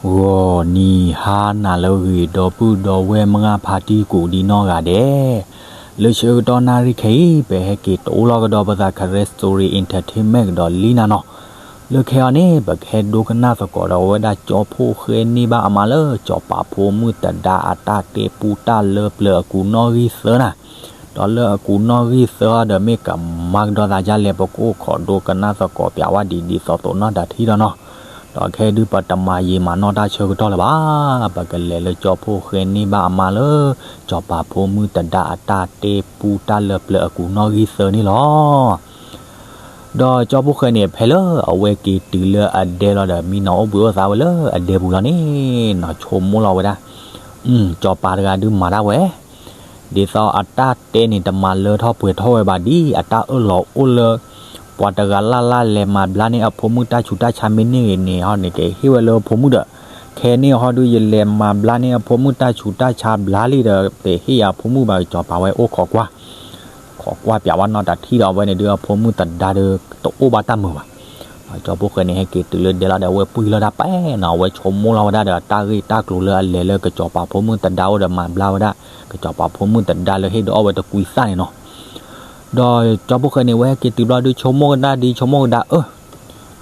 ဂီၤနံၤဟါနၤလၢအဂ့ၤ ဒီပုၢ်ဒီဝဲၢ်မုၢ်ဂၢ်ဖါတံၢ်ကိးဒံနီၢ်ဂၤဒဲး, လၢဆၢကတီၢ်နၣ်ရံၣ်ခဲအံၤ ပဟဲက့ၤတအိၣ်လီၤကဒီးပသး Karen Story Entertainment ကဒီးလံနၤနီၤ. လၢခဲအံၤန့ၣ် ပကဟဲဒိကနၣ်သကိးဒီးဝဲဒၣ် ကၠီဖှိၣ်ဃဲန့ၢ်ဘၣ်အမါလၢ ကၠီၤပၤဖိမုၣ်တဒါအတၢ်တဲပူတၢ်လၢပျၢၤအကူာ်နီၣ်ဂံၢ်သၢနၤ. ဒီးလၢအကူာ်နီၣ်ဂံၢ်သၢဒီး မ့ၢ်ကမၤကဒီးသးဒ်လဲၣ် ပကအိၣ်ခိးဒိကနၣ်သကိးပၠးဝဲဒ်သိးသိးနီၢ်တၢ်ထံဒီးနီၤ. ဒီးခဲဒုးပတမၤယံာ်မၤနီၢ်တၢ်ဆၢကတီၢ်လၢၤဘၣ်, ပကလဲၤလၢကၠီဖှိၣ်ဃဲန့ၢ်ဘၣ်အမါလၢ ကၠီၤပၤဖိမုၣ်တဒါအတၢ်တဲပူတၢ်လၢပျၢၤအကူာ်နီၣ်ဂံၢ်သၢန့ၣ်လီၤ. ဒီးကၠီဖှိၣ်ဃဲန့ၣ် ဖဲလၢအဝဲက့ၤတုၤလၢအဒဲလီၤဒီး မံနီၤအိၣ်ဘှံးအိၣ်သါဝဲလၢအဒဲပူၤလီၤန့ၣ်နီၤ, ဆိကမိၣ်လီၤဝဲဒၣ်, ကၠီၤပၤတဂၤဒုးမၤတၢ်ဝဲ ဒ်သိးအတၢ်တဲန့ၣ် တမၤလၢထီၣ်ပှဲၤထီၣ်ဝဲဘၣ်ဒ်အတၢ်အၢၣ်လီၤအိၣ်လၢ ပှၤတဂၤလၢ်လၢ်လဲၤမၤဘျါန့ၢ်အဖိမုၣ်တၢ်ဆူးတၢ်ဆါမ့ၢ်န့ၢ်ဂ့ၤန့ၣ် ဟီန့ၣ်ကဟ့ၣ်ဝဲလၢအဖိမုၣ်ဒီး, ခဲန့ၣ်ဟီဒုး ယလဲၤမၤဘျါန့ၢ်အဖိမုၣ်တၢ်ဆူးတၢ်ဆါဘျါလံဒီး တဟ့ၣ်ယၤအဖိမုၣ်ဘၣ် ကၠီၤပၤဝဲအိၣ်ခိးကွၢ် ခိးကွၢ်ပၠးဝဲနီၢ်တၢ်ထံဒီး အဝဲန့ၣ်ဒုး အဖိမုၣ်တဒါဒီး တအိၣ်ဘၣ်တၢ်မုာ်ဘၣ်. ဒီးကၠီဖှိၣ်ဃဲန့ၣ် ဟဲက့ၤတုၤလၢဒဲလီၤဒီး အဝဲပှံၢ်လီၤတၢ်ပဲနီၤ, အဝဲဆိကမိၣ်လီၤဝဲဒၣ်ဒီး တၢ်ဂ့ၢ်တၢ်ကျိၤလၢအလဲၤလၢကၠီၤပၤဖိမုၣ်တဒါအိၣ်ဒီးမၤဘျါဝဲဒၣ် ကၠီၤပၤဖိမုၣ်တဒါလၢဟ့ၣ်ဒုးအီၣ်ဝဲတကွံသၣ်န့ၣ်နီၤ. ဒီးကၠီဖှိၣ်ဃဲန့ၣ် အဝဲဟဲက့ၤတုၤဘျီဒုး ဆိကမိၣ်ကဒါဒ်ဆိကမိၣ်ကဒါအၢ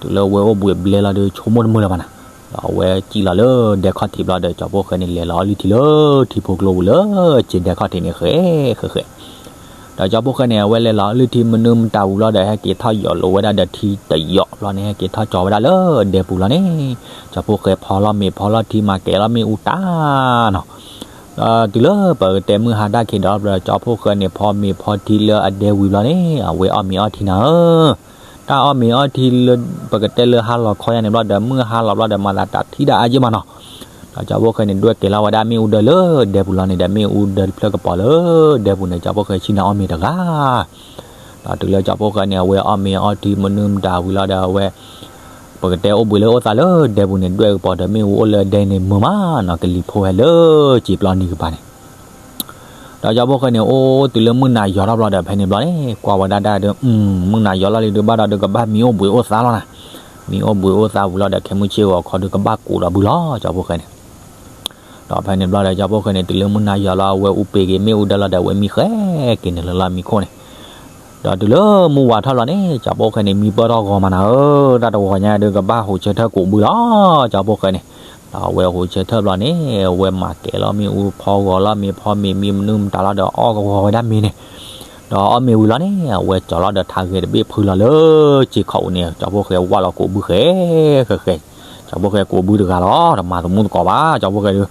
တုၤလၢအဝဲအိၣ်ဘှံးဘျဲလီၤဒီး ဆိကမိၣ်တမုာ်လၢၤဘၣ်နၤ. ဒီးအဝဲစံၣ်လီၤလၢဒဲခီၣ်ထံးဘျီဒီး ကၠီဖှိၣ်ဃဲန့ၣ် လဲၤလီၤအီလုၢ်ထံလၢထံဖိကျိပူၤလၢ ကၠ့ဒဲခီၣ်ထံးန့ၣ် ဃဲဃဲဃဲ. ဒီးကၠီဖှိၣ်ဃဲန့ၣ် အဝဲလဲၤလီၤအီလုၢ်ထံမနုၤမတၤဝံၤလီၤဒီး ဟဲက့ၤထီၣ်ယီၤလိာ်ဝဲဒၣ်ဒီးထံတယီၤဘျီန့ၣ် ဟဲက့ၤထီၣ်ကၠီၤဝဲဒၣ်လၢဒဲပူၤလီၤန့ၣ်, ကၠီဖှိၣ်ဃဲဖီလီၤမ့ၤဖီလီၤထံမၤကဲၤလီၤမ့ၣ်အူတၢ်နီၤ. ဒီးတုၤလၢပကတဲမုၢ်ဟါတၢ်ခံးဒီး ကၠီဖှိၣ်ဃဲန့ၣ် ဖီမ့ၤဖီထံလၢအဒဲဝံၤဘျီန့ၣ် အဝဲအီၣ်မ့ၤအီထံနၤဧၢ တၢ်အီၣ်မ့ၤအီထံလၢ ပကတဲလၢဟါလီၤခီယါန့ၣ်ဘျီဒီး မုၢ်ဟါလီၤဘျီဒီး မၤသးတၢ်ထံၣ်ဒၣ်အါယ့ၢ်မးနီၤ. ဒီးကၠီဖှိၣ်ဃဲန့ၣ် ဒွဲၣ်ကဲၤလီၤဝဲဒၣ်မ့ၣ်အူဒၢလၢဒဲပူၤလီၤန့ၣ်ဒီး မ့ၣ်အူဒၢတဖျၢၣ်ကပီၤလၢဒဲပူၤန့ၣ် ကၠီဖှိၣ်ဃဲဆ့ၣ်နီၤအီၣ်မ့ၤတဂၤ ဒီးတုၤလၢကၠီဖှိၣ်ဃဲန့ၣ် အဝဲအီၣ်မ့ၤအီထံမနုၤမတၤဝံၤလီၤဒီး အဝဲ ပကတဲအိၣ်ဘှံးလၢအိၣ်သးလၢဒဲပူၤန့ၣ် ဒွဲၣ်ကပီၤဒီးမ့ၣ်အူအိၣ်လၢဒဲန့ၣ်မုာ်မးနီၤ ကလံၤဖိဟဲလၢကၠ့ပျီနံၤကပၤန့ၣ် ဒီးကၠီဖှိၣ်ဃဲန့ၣ် အိၣ်တုၤလၢမုၢ်နၤယီၤထီၣ်ဘျီဒီး ဖဲန့ၣ်ဘျီန့ၣ် ကွၢ်ဝဲဒၣ်ဒၣ်ဒီး မုၢ်နၤယီၤလီၤလံဒုးဘၣ်ဒီးဒုးကဘၣ်မံအိၣ်ဘှံးအိၣ်သးလီၤနၤ. မံအိၣ်ဘှံးအိၣ်သးဝံၤလီၤဒီး ခဲမုၢ်ဆ့ၣ်ဂီၤခီဒုးကဘၣ်ကိးဒီးဘုလီၤ ကၠီဖှိၣ်ဃဲန့ၣ်. ဒီးဖဲန့ၣ်ဘျီဒီး ကၠီဖှိၣ်ဃဲန့ၣ် တုၤလၢမုၢ်နၤယီၤလီၤ အဝဲအူပ့ၤက့ၤမ့ၣ်အူဒၢလီၤဒီး အဝဲမံဃဲက့ၤန့ၣ်လၢလီၢ်မံခိၣ်န့ၣ် ဒီးတုၤလၢမုၢ်ဝါထီၣ်လီၤန့ၣ် ကၠီဖှိၣ်ဃဲန့ၣ် မံပၢၢ်ထီၣ်ဂီၤမးနၤဧၢ, တၢ်တဂီၤညါဒုးကဘၣ်ဟူးဆၢထၢၣ်ကိးဘုလီၤ ကၠီဖှိၣ်ဃဲန့ၣ်. ဒီးအဝဲဟူးဆၢထၢၣ်ဘျီန့ၣ် အဝဲမၤကဲၤလီၤမ့ၣ်အူဖီဂီၤလီၤမ့ၤဖီမ့ၤ မံမနုၤမတၤလီၤဒီးအီၣ်ကဝီၤဝဲဒၣ်မ့ၤန့ၣ် ဒီးအီၣ်မ့ၤဝံၤလီၤန့ၣ် အဝဲကၠီၤလီၤဒီးထါဂဲၤတဘ့ၣ်ဖုလီၤလၢကၠ့ခီၣ်အူန့ၣ် ကၠီဖှိၣ်ဃဲဝၢ်လီၤကိးဘုဃဲဃဲဃဲ ကၠီဖှိၣ်ဃဲကိးဘုတဂၤလီၤ တမၤသမူသကိးဘၣ် ကၠီဖှိၣ်ဃဲဒုး.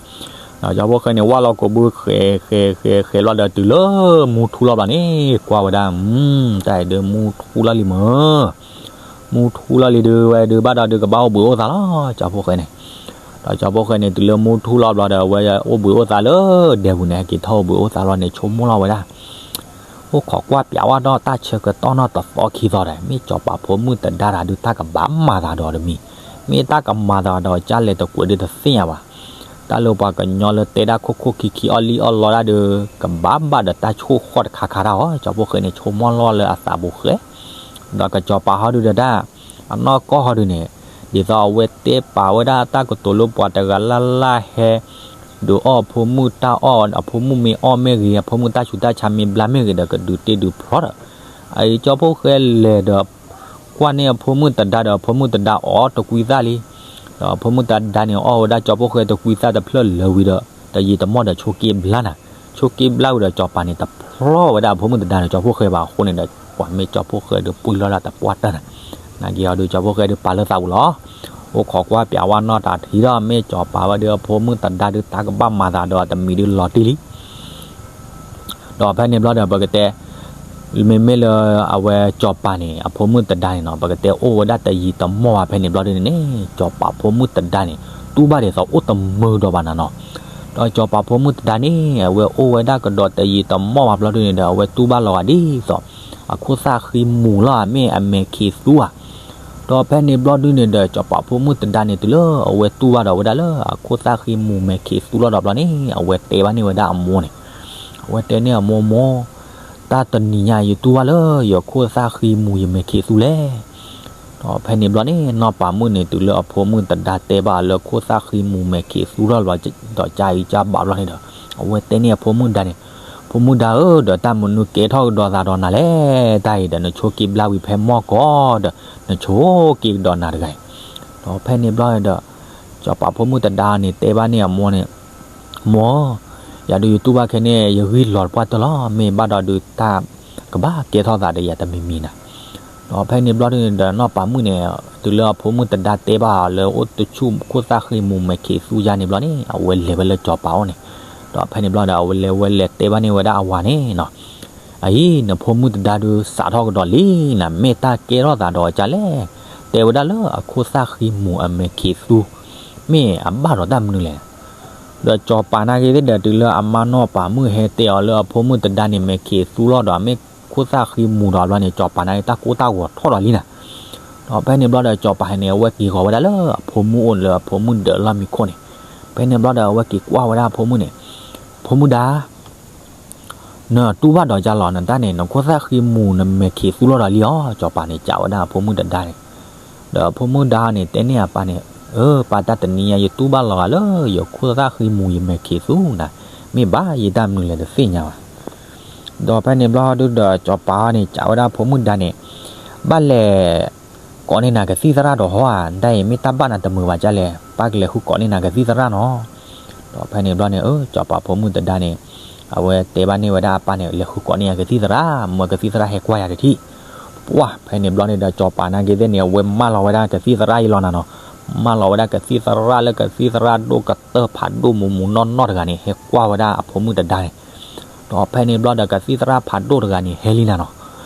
ဒီးကၠီဖှိၣ်ဃဲန့ၣ် ဝၢ်လီၤကိးဘုဃဲဃဲဃဲဃဲလီၤဒီးတုၤလၢမူထူလီၤဘျီန့ၣ် ကွၢ်ဝဲဒၣ် တၢ်အံၤဒုးမူထူလီၤလံမၢ် မူထူလီၤလံဒုးဝဲဒုးဘၣ်ဒီးဒုးကဘၣ်အိၣ်ဘှံးအိၣ်သးလီၤ ကၠီဖှိၣ်ဃဲန့ၣ်. ဒီးကၠီဖှိၣ်ဃဲန့ၣ် တုၤလၢမူထူလီၤဘျီဒီး အဝဲအိၣ်ဘှံးအိၣ်သးလၢဒဲပူၤန့ၣ် ဟဲက့ၤထီၣ်အိၣ်ဘှံးအိၣ်သးလီၤန့ၣ် ဆိကမိၣ်လီၤဝဲဒၣ် အိၣ်ခိးကွၢ်ပၠးဝဲဒီးတၢ်ဆၢကတီၢ်နီၢ်တသီခံသီဒီး မ့ၢ်ကၠီၤပၤဖိမုၣ်တဒါတၢ်ဒုး တၢ်ကဘၣ်မၤသးဒီးတမံၤ, မ့ၢ်တၢ်ကမၤသးဒီးကလဲၣ်တကွဲးဒုးတသ့ၣ်ညါဘၣ်. တၢ်လၢပှၤကညီလၢတဲဒၣ်ခိၣ်ခိၣ်ခံခံအီၣ်လံၣ်အီၣ်လီဒၣ်ဒုး ကဘၣ်ဘၣ်ဒီးတၢ်ဆိၣ်ဃီၣ်တခါခါတၢ်အီၤ ကၠီဖှိၣ်ဃဲန့ၣ် ဆိကမိၣ်လီၤလၢအသးပူၤဃဲ ဒီးကၠီၤပၤဟီဒုးဒီးတၢ် အနီၢ်ကီၢ်ဟီဒုးန့ၣ် ဒ်သိးအဝဲတဲပာ်ဝဲဒၣ်တၢ်ကတိၤလၢပှၤတဂၤလၢ်လၢ်ဟဲ ဒုးအီၣ်အဖိမုၣ်တၢ်အီၣ် အဖိမုၣ်မ့ၢ်အီၣ်မ့ၢ်ဂ့ၤ အဖိမုၣ်တၢ်ဆူးတၢ်ဆါမ့ၢ်ဘျါမ့ၢ်ဂ့ၤဒီး ကဒုးတ့ဒုးဖျီဒီး အအံၤကၠီဖှိၣ်ဃဲလဲၤဒီး ကွၢ်န့ၢ်အဖိမုၣ်တဒါဒီး အဖိမုၣ်တဒါအီၣ်တကွံသၣ်လံ. ဒီးအဖိမုၣ်တဒါန့ၣ် အီၣ်ဝဲဒၣ်ကၠီဖှိၣ်ဃဲတကွံသၣ်တဖျၢၣ်လၢာ်ဝံၤဒီး တယံာ်တမီၢ်ဒီးဆိးက့ဘျါနၤ. ဆိးက့ဘျါဝံၤဒီး ကၠီၤပၤန့ၣ် တဖျီဝဲဒၣ်အဖိမုၣ်တဒါန့ၣ် ကၠီဖှိၣ်ဃဲဘၣ်အဃိန့ၣ်ဒီး ကွၢ်မ့ၢ်ကၠီဖှိၣ်ဃဲဒုးပှံၢ်လီၤဒၣ်တပှၢ်တၢၢ်နၤ. နာ်က့ၤဟီဒုး ကၠီဖှိၣ်ဃဲဒုးပာ်လၢသးပူၤလီၤ. အိၣ်ခိးကွၢ်ပၠးဝဲနီၢ်တၢ်ထံဒီး မ့ၢ်ကၠီၤပၤဝဲဒုးအဖိမုၣ်တဒါဒုး တၢ်ကဘၣ်မၤသးဒီးတမံၤဒုးလီၤတံၢ်လံ ဒီးဖဲန့ၣ်ဘျီဒီး ပကတဲ မ့မ့ၢ်လၢအဝဲကၠီၤပၤန့ၣ် အဖိမုၣ်တဒါန့ၣ်နီၤ ပကတဲအိၣ်ဝဲဒၣ်တယံာ်တမီၢ်ဘၣ် ဖဲန့ၣ်ဘျီဒုးန့ၣ်န့ၣ် ကၠီၤပၤဖိမုၣ်တဒါန့ၣ် တူၢ်ဘၣ်ဒ်သိးအိၣ်တမုာ်ဒီးဘၣ်နၤနီၤ. ဒီးကၠီၤပၤဖိမုၣ်တဒါန့ၣ် အဝဲအိၣ်ဝဲဒၣ်ကဒီးတယံာ်တမီၢ်ဘၣ်ဘျီဒုးန့ၣ်ဒီး အဝဲတူၢ်ဘၣ်လီၤဂာ်ဒ်သိး အခိၣ်သၣ်ဃံမူၤလီၤ မ့ၢ်အမဲာ်ခံးသူဧါ. ဒီးဖဲန့ၣ်ဘျီဒုးန့ၣ်ဒီး ကၠီၤပၤဖိမုၣ်တဒါန့ၣ် တုၤလၢအဝဲတူၢ်ဘၣ်ဒီးဝဲဒၣ်လၢအခိၣ်သၣ်ဃံမူၤမဲာ်ခံးသူလီၤဒီးဘျီန့ၣ် အဝဲတဲဘၣ်န့ၢ်ဝဲဒၣ်အမိၢ်န့ၣ် အဝဲတဲန့ၢ်အမိၢ် မိၢ်, တၢ်တနံၤညါယတူၢ်ဘၣ်လၢယခိၣ်သၣ်ဃံမူၤယမဲာ်ခံးသူလဲၣ်. ဖဲန့ၣ်ဘျီန့ၣ် နီၢ်ပၤမုၣ်န့ၣ် တုၤလၢအဖိမုၣ်တဒါတဲဘၣ်အီၤလၢခိၣ်သၣ်ဃံမူၤမဲာ်ခံးသူထီၣ်လီၤဒီး ကအံၤကအဘၣ်ဘျီန့ၣ်ဒီး အဝဲတဲန့ၢ်အဖိမုၣ်ဒါန့ၣ်, ဖိမုၣ်ဒါဧၢ, ဒီးတၢ်မနုၤကဲထီၣ်ကဒီးသးဒီးနၤလဲၣ်, တၢ်အံၤဒီး နဆိက့ၤဘျါဝံၤဖဲမီၢ်ကီးဒီး နဆိက့ၤကဒီးနၤတဂၤအံၤ. ဒီးဖဲန့ၣ်ဘျီဒီး စီၤပၤဖိမုၣ်တဒါန့ၣ် တဲဘၣ်န့ၢ်အမိၢ်န့ၣ်, မိၢ်, ယၤဒုးယတူၢ်ဘၣ်ခဲန့ၣ် ယဂံၢ်လီၤတပှၢ်တၢၢ်လီၤ, မ့ၢ်ဘၣ်ဒီးဒုးတၢ်ကဘၣ်ကဲထီၣ်သးဒီးယၤတမံၤမံၤနၤ. ဒီးဖဲန့ၣ်ဘျီဒုးန့ၣ်ဒီး နီၢ်ပၤမုၣ်န့ၣ် တုၤလၢအဖိမုၣ်တဒါတဲဘၣ်အီၤလၢအိၣ်တဆူၣ်ခိၣ်သၣ်ဃံမူၤမဲာ်ခံးသူယါန့ၣ်ဘျီန့ၣ် အဝဲလဲၤဝဲလၢစီၤပၤအိၣ်န့ၣ်, ဒီးဖဲန့ၣ်ဘျီဒီး အဝဲလဲၤဝဲလဲၤတဲဘၣ်န့ၢ်ဝဲဒၣ်အဝၤန့ၣ်နီၤ, အံၤ နဖိမုၣ်တဒါဒုးစးထီၣ်ကဒီးလံနၤ, မ့ၢ်တၢ်ကဲထီၣ်သးဒီးကလဲၣ်, တဲဝဲဒၣ်လၢအခိၣ်သၣ်ဃံမူၤအမဲာ်ခံးသူ မ့ၢ်အဘၣ်ဒီးတၢ်မနုၤလဲၣ်. ဒီးစီၤပၤနာ်က့သ့ၣ်ဒီး တုၤလၢအမါနီၢ်ပၤမုၣ်ဟဲတဲအီၤလၢအဖိမုၣ်တဒါန့ၣ် မဲာ်ခံးသူလီၤဒီး မ့ၢ်ခိၣ်သၣ်ဃံမူၤဒီးဘျီန့ၣ် စီၤပၤနာ်က့တၢ်ကိၢ်တၢ်ဂီၤထီၣ်ဒီးလံနၤ. ဒီးဖဲန့ၣ်ဘျီဒီး စီၤပၤန့ၣ် အဝဲက့ၤဃီၤဝဲဒၣ်လၢအဖိမုၣ်အိၣ်လၢအဖိမုၣ်ဒၢးလီၢ်မံခိၣ်န့ၣ်, ဖဲန့ၣ်ဘျီဒီး အဝဲက့ၤကွၢ်ဝဲဒၣ်အဖိမုၣ်န့ၣ်, ဖိမုၣ်ဒါ နတူၢ်ဘၣ်ဒီးကလီၤ နတၢ်န့ၣ် နခိၣ်သၣ်ဃံမူၤ နမဲာ်ခံးသူလီၤဒီးလံအီၤ, စီၤပၤန့ၣ် စံးဝဲဒၣ်အဖိမုၣ်တဒါန့ၣ်. ဒီးအဖိမုၣ်ဒါန့ၣ် တဲန့ၢ်အပၢ်န့ၣ်, အၢ ပၢ် တၢ်တနံၤညါ ယတူၢ်ဘၣ်လီၤဂာ်လၢယခိၣ်သၣ်ဃံမူၤ ယမဲာ်ခံးသူနၤ, မ့ၢ်ဘၣ်ယတၢ်မနုၤလဲၣ်တသ့ၣ်ညါဘၣ်. ဒီးဖဲန့ၣ်ဘျီဒုးဒီး စီၤပၤန့ၣ် စံးဝဲဒၣ်အဖိမုၣ်ဒါန့ၣ်, ဘၣ်လဲၤ ကိးန့ၢ်နၤကသံၣ်သရၣ်ဒီးဟီဧါ, တၢ်အံၤမ့ၢ်တၢ်ဘၣ်နၤတမုာ်ဘၣ်ကလဲၣ်, ပၢ်ကလဲၤဃုကိးန့ၢ်နၤကသံၣ်သရၣ်နီၤ. ဒီးဖဲန့ၣ်ဘျီန့ၣ် အၢ စီၤပၤဖိမုၣ်တဒါန့ၣ် အဝဲတဲဘၣ်န့ၢ်ဝဲဒၣ်အပၢ်န့ၣ် လဲၤဃုကိးန့ၢ်ယၤကသံၣ်သရၣ်, မၢကသံၣ်သရၣ်ဟဲကွၢ်ယၤတထံၣ်. ပှၢ် ဖဲန့ၣ်ဘျီန့ၣ်ဒီး စီၤပၤနာ်က့သ့ၣ်န့ၣ် အဝဲမၢလီၤဝဲဒၣ်ကသံၣ်သရၣ်အံၤလီၤနၤနီၤ, မၢလီၤဝဲဒၣ်ကသံၣ်သရၣ်လၢကသံၣ်သရၣ်ဒိၣ်ကတၢၢ်ဖးဒိၣ်မူးမူးနီၢ်နီၢ်တဂၤန့ၣ် ဟဲကွၢ်ဝဲဒၣ်အဖိမုၣ်တဒါန့ၣ်. ဒီးဖဲန့ၣ်ဘျီဒီး ကသံၣ်သရၣ်ဖးဒိၣ်တဂၤန့ၣ် ဟဲလံနၤနီၤ.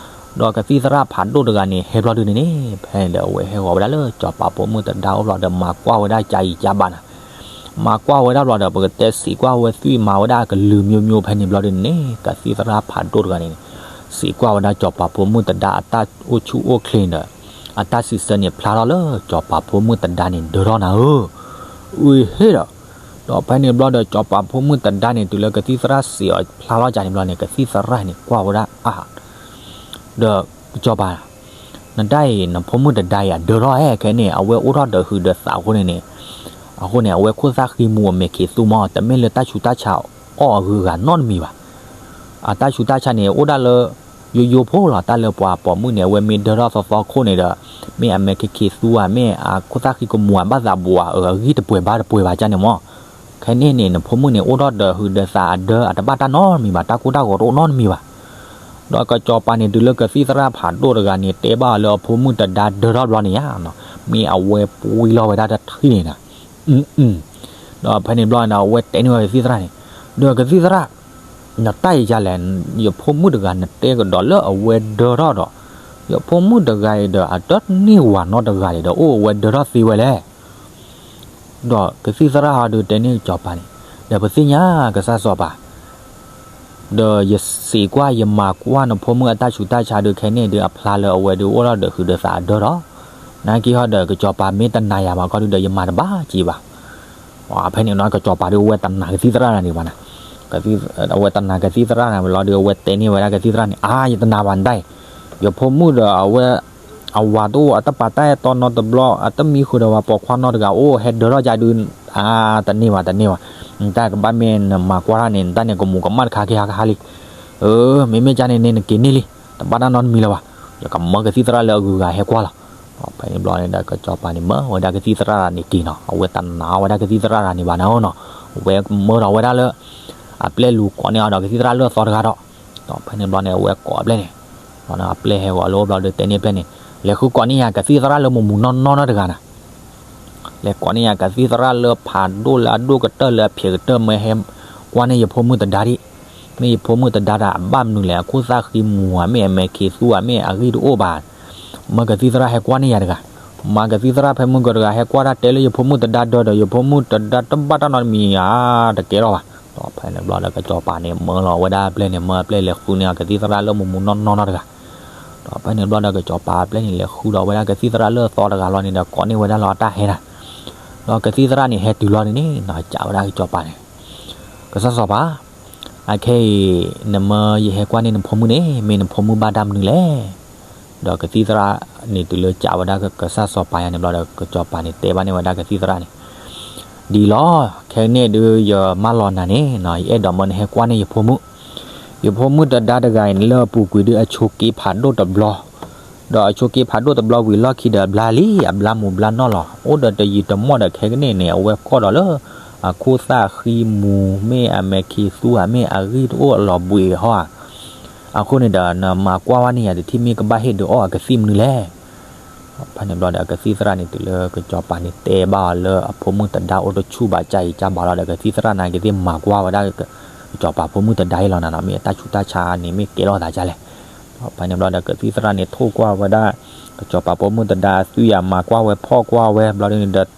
ဒီးကသံၣ်သရၣ်ဖးဒိၣ်တဂၤန့ၣ် ဟဲဘျီဒုးန့ၣ်န့ၣ် ဖဲန့ၣ်ဒီး အဝဲဟဲဂီၤဝဲဒၣ်လၢစီၤပၤဖိမုၣ်တဒါအိၣ်ဘျီဒီး မၤကွၢ်ဝဲဒၣ်ကအံၤကဘၣ်နၤ, မၤကွၢ်ဝဲဒၣ်ဘျီဒီး ပကတဲစံးကွၢ်ဝဲသွံၣ်မၤဝဲဒၣ်အကလုာ် မျိုးမျိုး ဖဲန့ၣ်ဘျီဒုးန့ၣ်န့ၣ် ကသံၣ်သရၣ်ဖးဒိၣ်တဂၤန့ၣ် စံးကွၢ်ဝဲဒၣ်စီၤပၤဖိမုၣ်တဒါအတၢ်အိၣ်ဆူၣ်အိၣ်ချ့ဒီး အတၢ်စံးဆၢန့ၣ်ဖျါထီၣ်လၢစီၤပၤဖိမုၣ်တဒါန့ၣ် ဒၢထီၣ်နၤဧၢ, အုဟ့ၣ်ဒီး ဒီးဖဲန့ၣ်ဘျီဒီး စီၤပၤဖိမုၣ်တဒါန့ၣ် တုၤလၢကသံၣ်သရၣ်စံးအီၤဖျါထီၣ်ကန့ၣ်ဘျီန့ၣ် ကသံၣ်သရၣ်န့ၣ် ကွၢ်ဝဲဒၣ်အါ ဒီး စီၤပၤ, နတၢ်အံၤ နဖိမုၣ်တဒါအံၤ အဒၢထီၣ်ဟဲခဲန့ၣ် အဝဲအိၣ်ထီၣ်ဒီးဟုးဒီးသးအဃိန့ၣ်န့ၣ်, အဃိန့ၣ် အဝဲခိၣ်သၣ်ဃံမူၤအမဲာ်ခံးသူမး တမ့ၢ်လၢတၢ်ဆူးတၢ်ဆါအီၣ်အဂုၤအဂၤနီတမံၤဘၣ်. အတၢ်ဆူးတၢ်ဆါန့ၣ် အိၣ်ဒၣ်လၢ ယိယိဖိလီၤ. တၢ်လၢပှၤပိာ်မုၣ်န့ၣ် အဝဲမ့ၢ်ဒၢထီၣ်သီသီခိၣ်န့ၣ်ဒီး မ့ၢ်အမဲာ်ခံးခံးသူဧါ မ့ၢ်အခိၣ်သၣ်ဃံကမူၤဧါ ဘၣ်သးဘူးဧါ အဂံၢ်တပှဲၤဘါတပှဲၤဘၣ်ကန့ၣ်မး ခဲန့ၣ်န့ၣ် နဖိမုၣ်န့ၣ် အိၣ်ထီၣ်ဒီးဟုးဒီးသးအဒၢ အတဘၣ်တၢ်နီတမံၤဘၣ် တၢ်ကိၢ်တၢ်ဂီၤတအိၣ်နီတမံၤဘၣ်. ဒီးကစီၤပၤန့ၣ် တုၤလၢကသံၣ်သရၣ်ဖးဒိၣ်တဂၤန့ၣ် တဲဘၣ်အီၤလၢအဖိမုၣ်တဒါဒၢထီၣ်ဘျီန့ၣ်ဧါ, မ့ၢ်အဝဲပှံလီၤဝဲဒၣ်တထံၣ်န့ၣ်နၤ. ဒီးဖဲန့ၣ်ဘျီန့ၣ် အဝဲတဲန့ၢ်ဝဲကသံၣ်သရၣ်န့ၣ်, ဒီးကသံၣ်သရၣ် နတၢ်အံၤယလဲၣ်, ယဖိမုၣ်တဂၤနတဲကဒီးလၢအဝဲဒၢထီၣ်ဒီး ယဖိမုၣ်တဂၤအံၤဒီး အတန့ၢ်ဝၤနီတဂၤန့ၣ်ဒီး အိၣ်အဝဲဒၢထီၣ်သ့ဝဲလဲၣ်. ဒီးကသံၣ်သရၣ်ဟီဒုးတဲန့ၢ်စီၤပၤန့ၣ်, ဒီးပသ့ၣ်ညါကစၢ်စီၤပၤ ဒီးယစံးကွၢ်ယမၤကွၢ်နဖိမုၣ်အတၢ်ဆူးတၢ်ဆါဒုးခဲန့ၣ်ဒုး အဖျါလၢအဝဲဒုးအိၣ်ထီၣ်ဒီးဟုးဒီးသးအဒၢဒီး, နာ်က့ဟီဒီးကစီၤပၤမ့ၢ်တနာ်ယၤဘၣ်ခီဒုးဒီး ယမၤတဘၣ်က့ၤဘၣ်. ဖဲန့ၣ်နီၤ ကစီၤပၤဒုးအဝဲတနာ်ကသံၣ်သရၣ်တဂၤန့ၣ်ဘၣ်နၤ, အဝဲတနာ်ကသံၣ်သရၣ်န့ၣ်လီၤဒုး အဝဲတဲန့ၢ်ဝဲဒၣ်ကသံၣ်သရၣ်န့ၣ်, အါ ယတနာ်ဘၣ်နတၢ်အံၤ, ယဖိမုၣ်ဒီးအဝဲ အဝၤတအိၣ် အတပာ်တၢ်အဲၣ်တီနီတဘျီ အတမံဃုာ်ဒီးပှၤပိာ်ခွါနီတဂၤအိၣ် ဟဲဒၢထီၣ်ကဒုး, အါ တန့ၢ်ဘၣ်တန့ၢ်ဘၣ်, နတၢ်ကဘၣ်မ့ၢ်နမၤကွၢ်တၢ်န့ၣ် နတၢ်န့ၣ်ကမူးကမၣ်တခါက့ၤဟါကဟါလံ. အၢ မ့မ့ၢ်ကန့ၣ်န့ၣ် နက့ၤန့ၢ်လံ, တဘၣ်တၢ်နီတမံၤလၢၤဘၣ်, ယကမၢကသံၣ်သရၣ်လၢအဂုၤအဂၤဟဲကွၢ်လီၤ. ဖဲန့ၣ်ဘျီန့ၣ်ဒီး ကစီၤပၤန့ၣ် မၢဝဲဒၣ်ကသံၣ်သရၣ်တဂၤန့ၣ်က့ၤနီၤ, အဝဲတနာ်ဝဲဒၣ်ကသံၣ်သရၣ်တဂၤန့ၣ်ဘၣ်နၤဧၢနီၤ, အဝဲမၢထီၣ်ဝဲဒၣ်လၢ အပျဲၢ်လူၤကိးန့ၢ်အီၤဒီးကသံၣ်သရၣ်လၢအသီတဂၤဒီး, ဒီးဖဲန့ၣ်ဘျီန့ၣ် အဝဲကိးအပျဲၢ်န့ၣ်, အပျဲၢ်ဟဲဂီၤလၢအိၣ်ဘျီဒီးတဲန့ၢ်အပျဲၢ်န့ၣ်, လဲၤဃုကိးန့ၢ်ယၤကသံၣ်သရၣ်လၢမူးမူးနီၢ်နီၢ်နီတဂၤနၤ လဲၤကိးန့ၢ်ယၤကသံၣ်သရၣ်လၢဖးဒိၣ်လၢအဒိၣ်ကတၢၢ်လၢအဖျဲးကတၢၢ် မၢဟဲကွၢ်န့ၢ်ယဖိမုၣ်တဒါဒံး, မ့ၢ်ယဖိမုၣ်တဒါဒီးအဘၣ်မနုၤလဲၣ်, အခိၣ်သၣ်ဃံမူၤဧါ မ့ၢ်အမဲာ်ခံးသူဧါ မ့ၢ်အဂံၢ်တအိၣ်ဘၣ်, မၢကသံၣ်သရၣ်ဟဲကွၢ်န့ၢ်ယၤတဂၤ, မၤကသံၣ်သရၣ်ဖဲမုၢ်ကတဂၤဟဲကွၢ်တၢ်တဲလၢယဖိမုၣ်တဒါဒၢဒီး ယဖိမုၣ်တဒါတဘၣ်တၢ်နီတမံၤဧါ, တကဲထီၣ်ဘၣ်. ဒီးဖဲန့ၣ်ဘျီဒီးကစီၤပၤန့ၣ် မၢလီၤဝဲဒၣ်အပျဲၢ်န့ၣ် မၢအပျဲၢ်လဲၤဃုန့ၢ်အကသံၣ်သရၣ်လၢမူးမူးနီၢ်နီၢ်နီတဂၤ ဒီးဖဲန့ၣ်ဘျီဒီးကစီၤပၤအပျဲၢ်န့ၣ် လဲၤဃုဒီးဝဲဒၣ်ကသံၣ်သရၣ်လၢအသီတဂၤလီၤန့ၣ်ဒီး ကိးန့ၢ်ဝဲဒၣ်လီၤအတၢ်ဟဲနၤ, ဒီးကသံၣ်သရၣ်န့ၣ် ဟဲတုၤလီၤန့ၣ်န့ၣ် စံးဝဲဒၣ်ကစီၤပၤန့ၣ်, ကစၢ်စီၤပၤ, အခဲအံၤ နမၢယဟဲကွၢ်န့ၢ်နဖိမုၣ်န့ၣ် မ့ၢ်နဖိမုၣ်ဘၣ်တၢ်မနုၤလဲၣ်. ဒီးကသံၣ်သရၣ်န့ၣ် တုၤလၢကးဝဲဒၣ်ကစၢ်စီၤပၤယါန့ၣ်ဘျီဒီး ကစီၤပၤန့ၣ်တဲဘၣ်န့ၢ်ဝဲဒၣ်ကသံၣ်သရၣ်န့ၣ်, ဒ်လီၤ, ခဲကနံၣ်ဒုးယမၢလီၤနၤန့ၣ်နီၤ, ယအဲၣ်ဒိးမၢနဟဲကွၢ်န့ၢ်ယဖိမုၣ်, ယဖိမုၣ်တဒါတဂၤအံၤန့ၣ် လၢအပူၤကွံာ်ဒုးအဆိးက့ဖးဒိၣ်တဘျီ, ဒီးအဆိးက့ဖးဒိၣ်တဘျီဝံၤလီၢ်ခံဒီးအဘျါလံ, အဘျါမူးဘျါနီၢ်လီၤ, အိၣ်ဒီးတယံာ်တမီၢ်ဒီးခဲကနံၣ်န့ၣ် အဝဲကီၢ်ဒီးလၢ အခိၣ်သၣ်ဃံမူၤ မ့ၢ်အမဲာ်ခံးသူဧါ မ့ၢ်အဂံၢ်တအိၣ်အလီၤဘှံးဟီဧါ, အဃိန့ၣ်ဒီး နမၤကွၢ်ဝဲန့ၣ်ယၤတထံၣ် မ့ၢ်ကဘၣ်ဟ့ၣ်ဒုးအီၣ်အကသံၣ်မနုၤလဲၣ်. ဖဲန့ၣ်ဘျီဒီး ကသံၣ်သရၣ်န့ၣ် တုၤလၢကစီၤပၤန့ၣ်တဲဘၣ်အီၤလၢအဖိမုၣ်တဒါအိၣ်တဆူၣ်ဘၣ် ကၢ်အံၤကၢ်ဘၣ်လီၤဒီး ကသံၣ်သရၣ်န့ၣ်ကသ့ၣ်မၤကွၢ်ဝဲဒၣ် ကစီၤပၤဖိမုၣ်တဒါအံၤလီၤနၤနီၤ, မ့ၢ်အတၢ်ဆူးတၢ်ဆါန့ၣ် မ့ၢ်ကဲထီၣ်သးဒ်လဲၣ်. ဖဲန့ၣ်ဘျီဒီး ကသံၣ်သရၣ်န့ၣ် ထိၣ်ကွၢ်ဝဲဒၣ် ကစီၤပၤဖိမုၣ်တဒါအသွံၣ်ယၤ မၤကွၢ်ဝဲဖီၣ်ကွၢ်ဝဲ ဘျီဒ်န့ၣ်ဒီး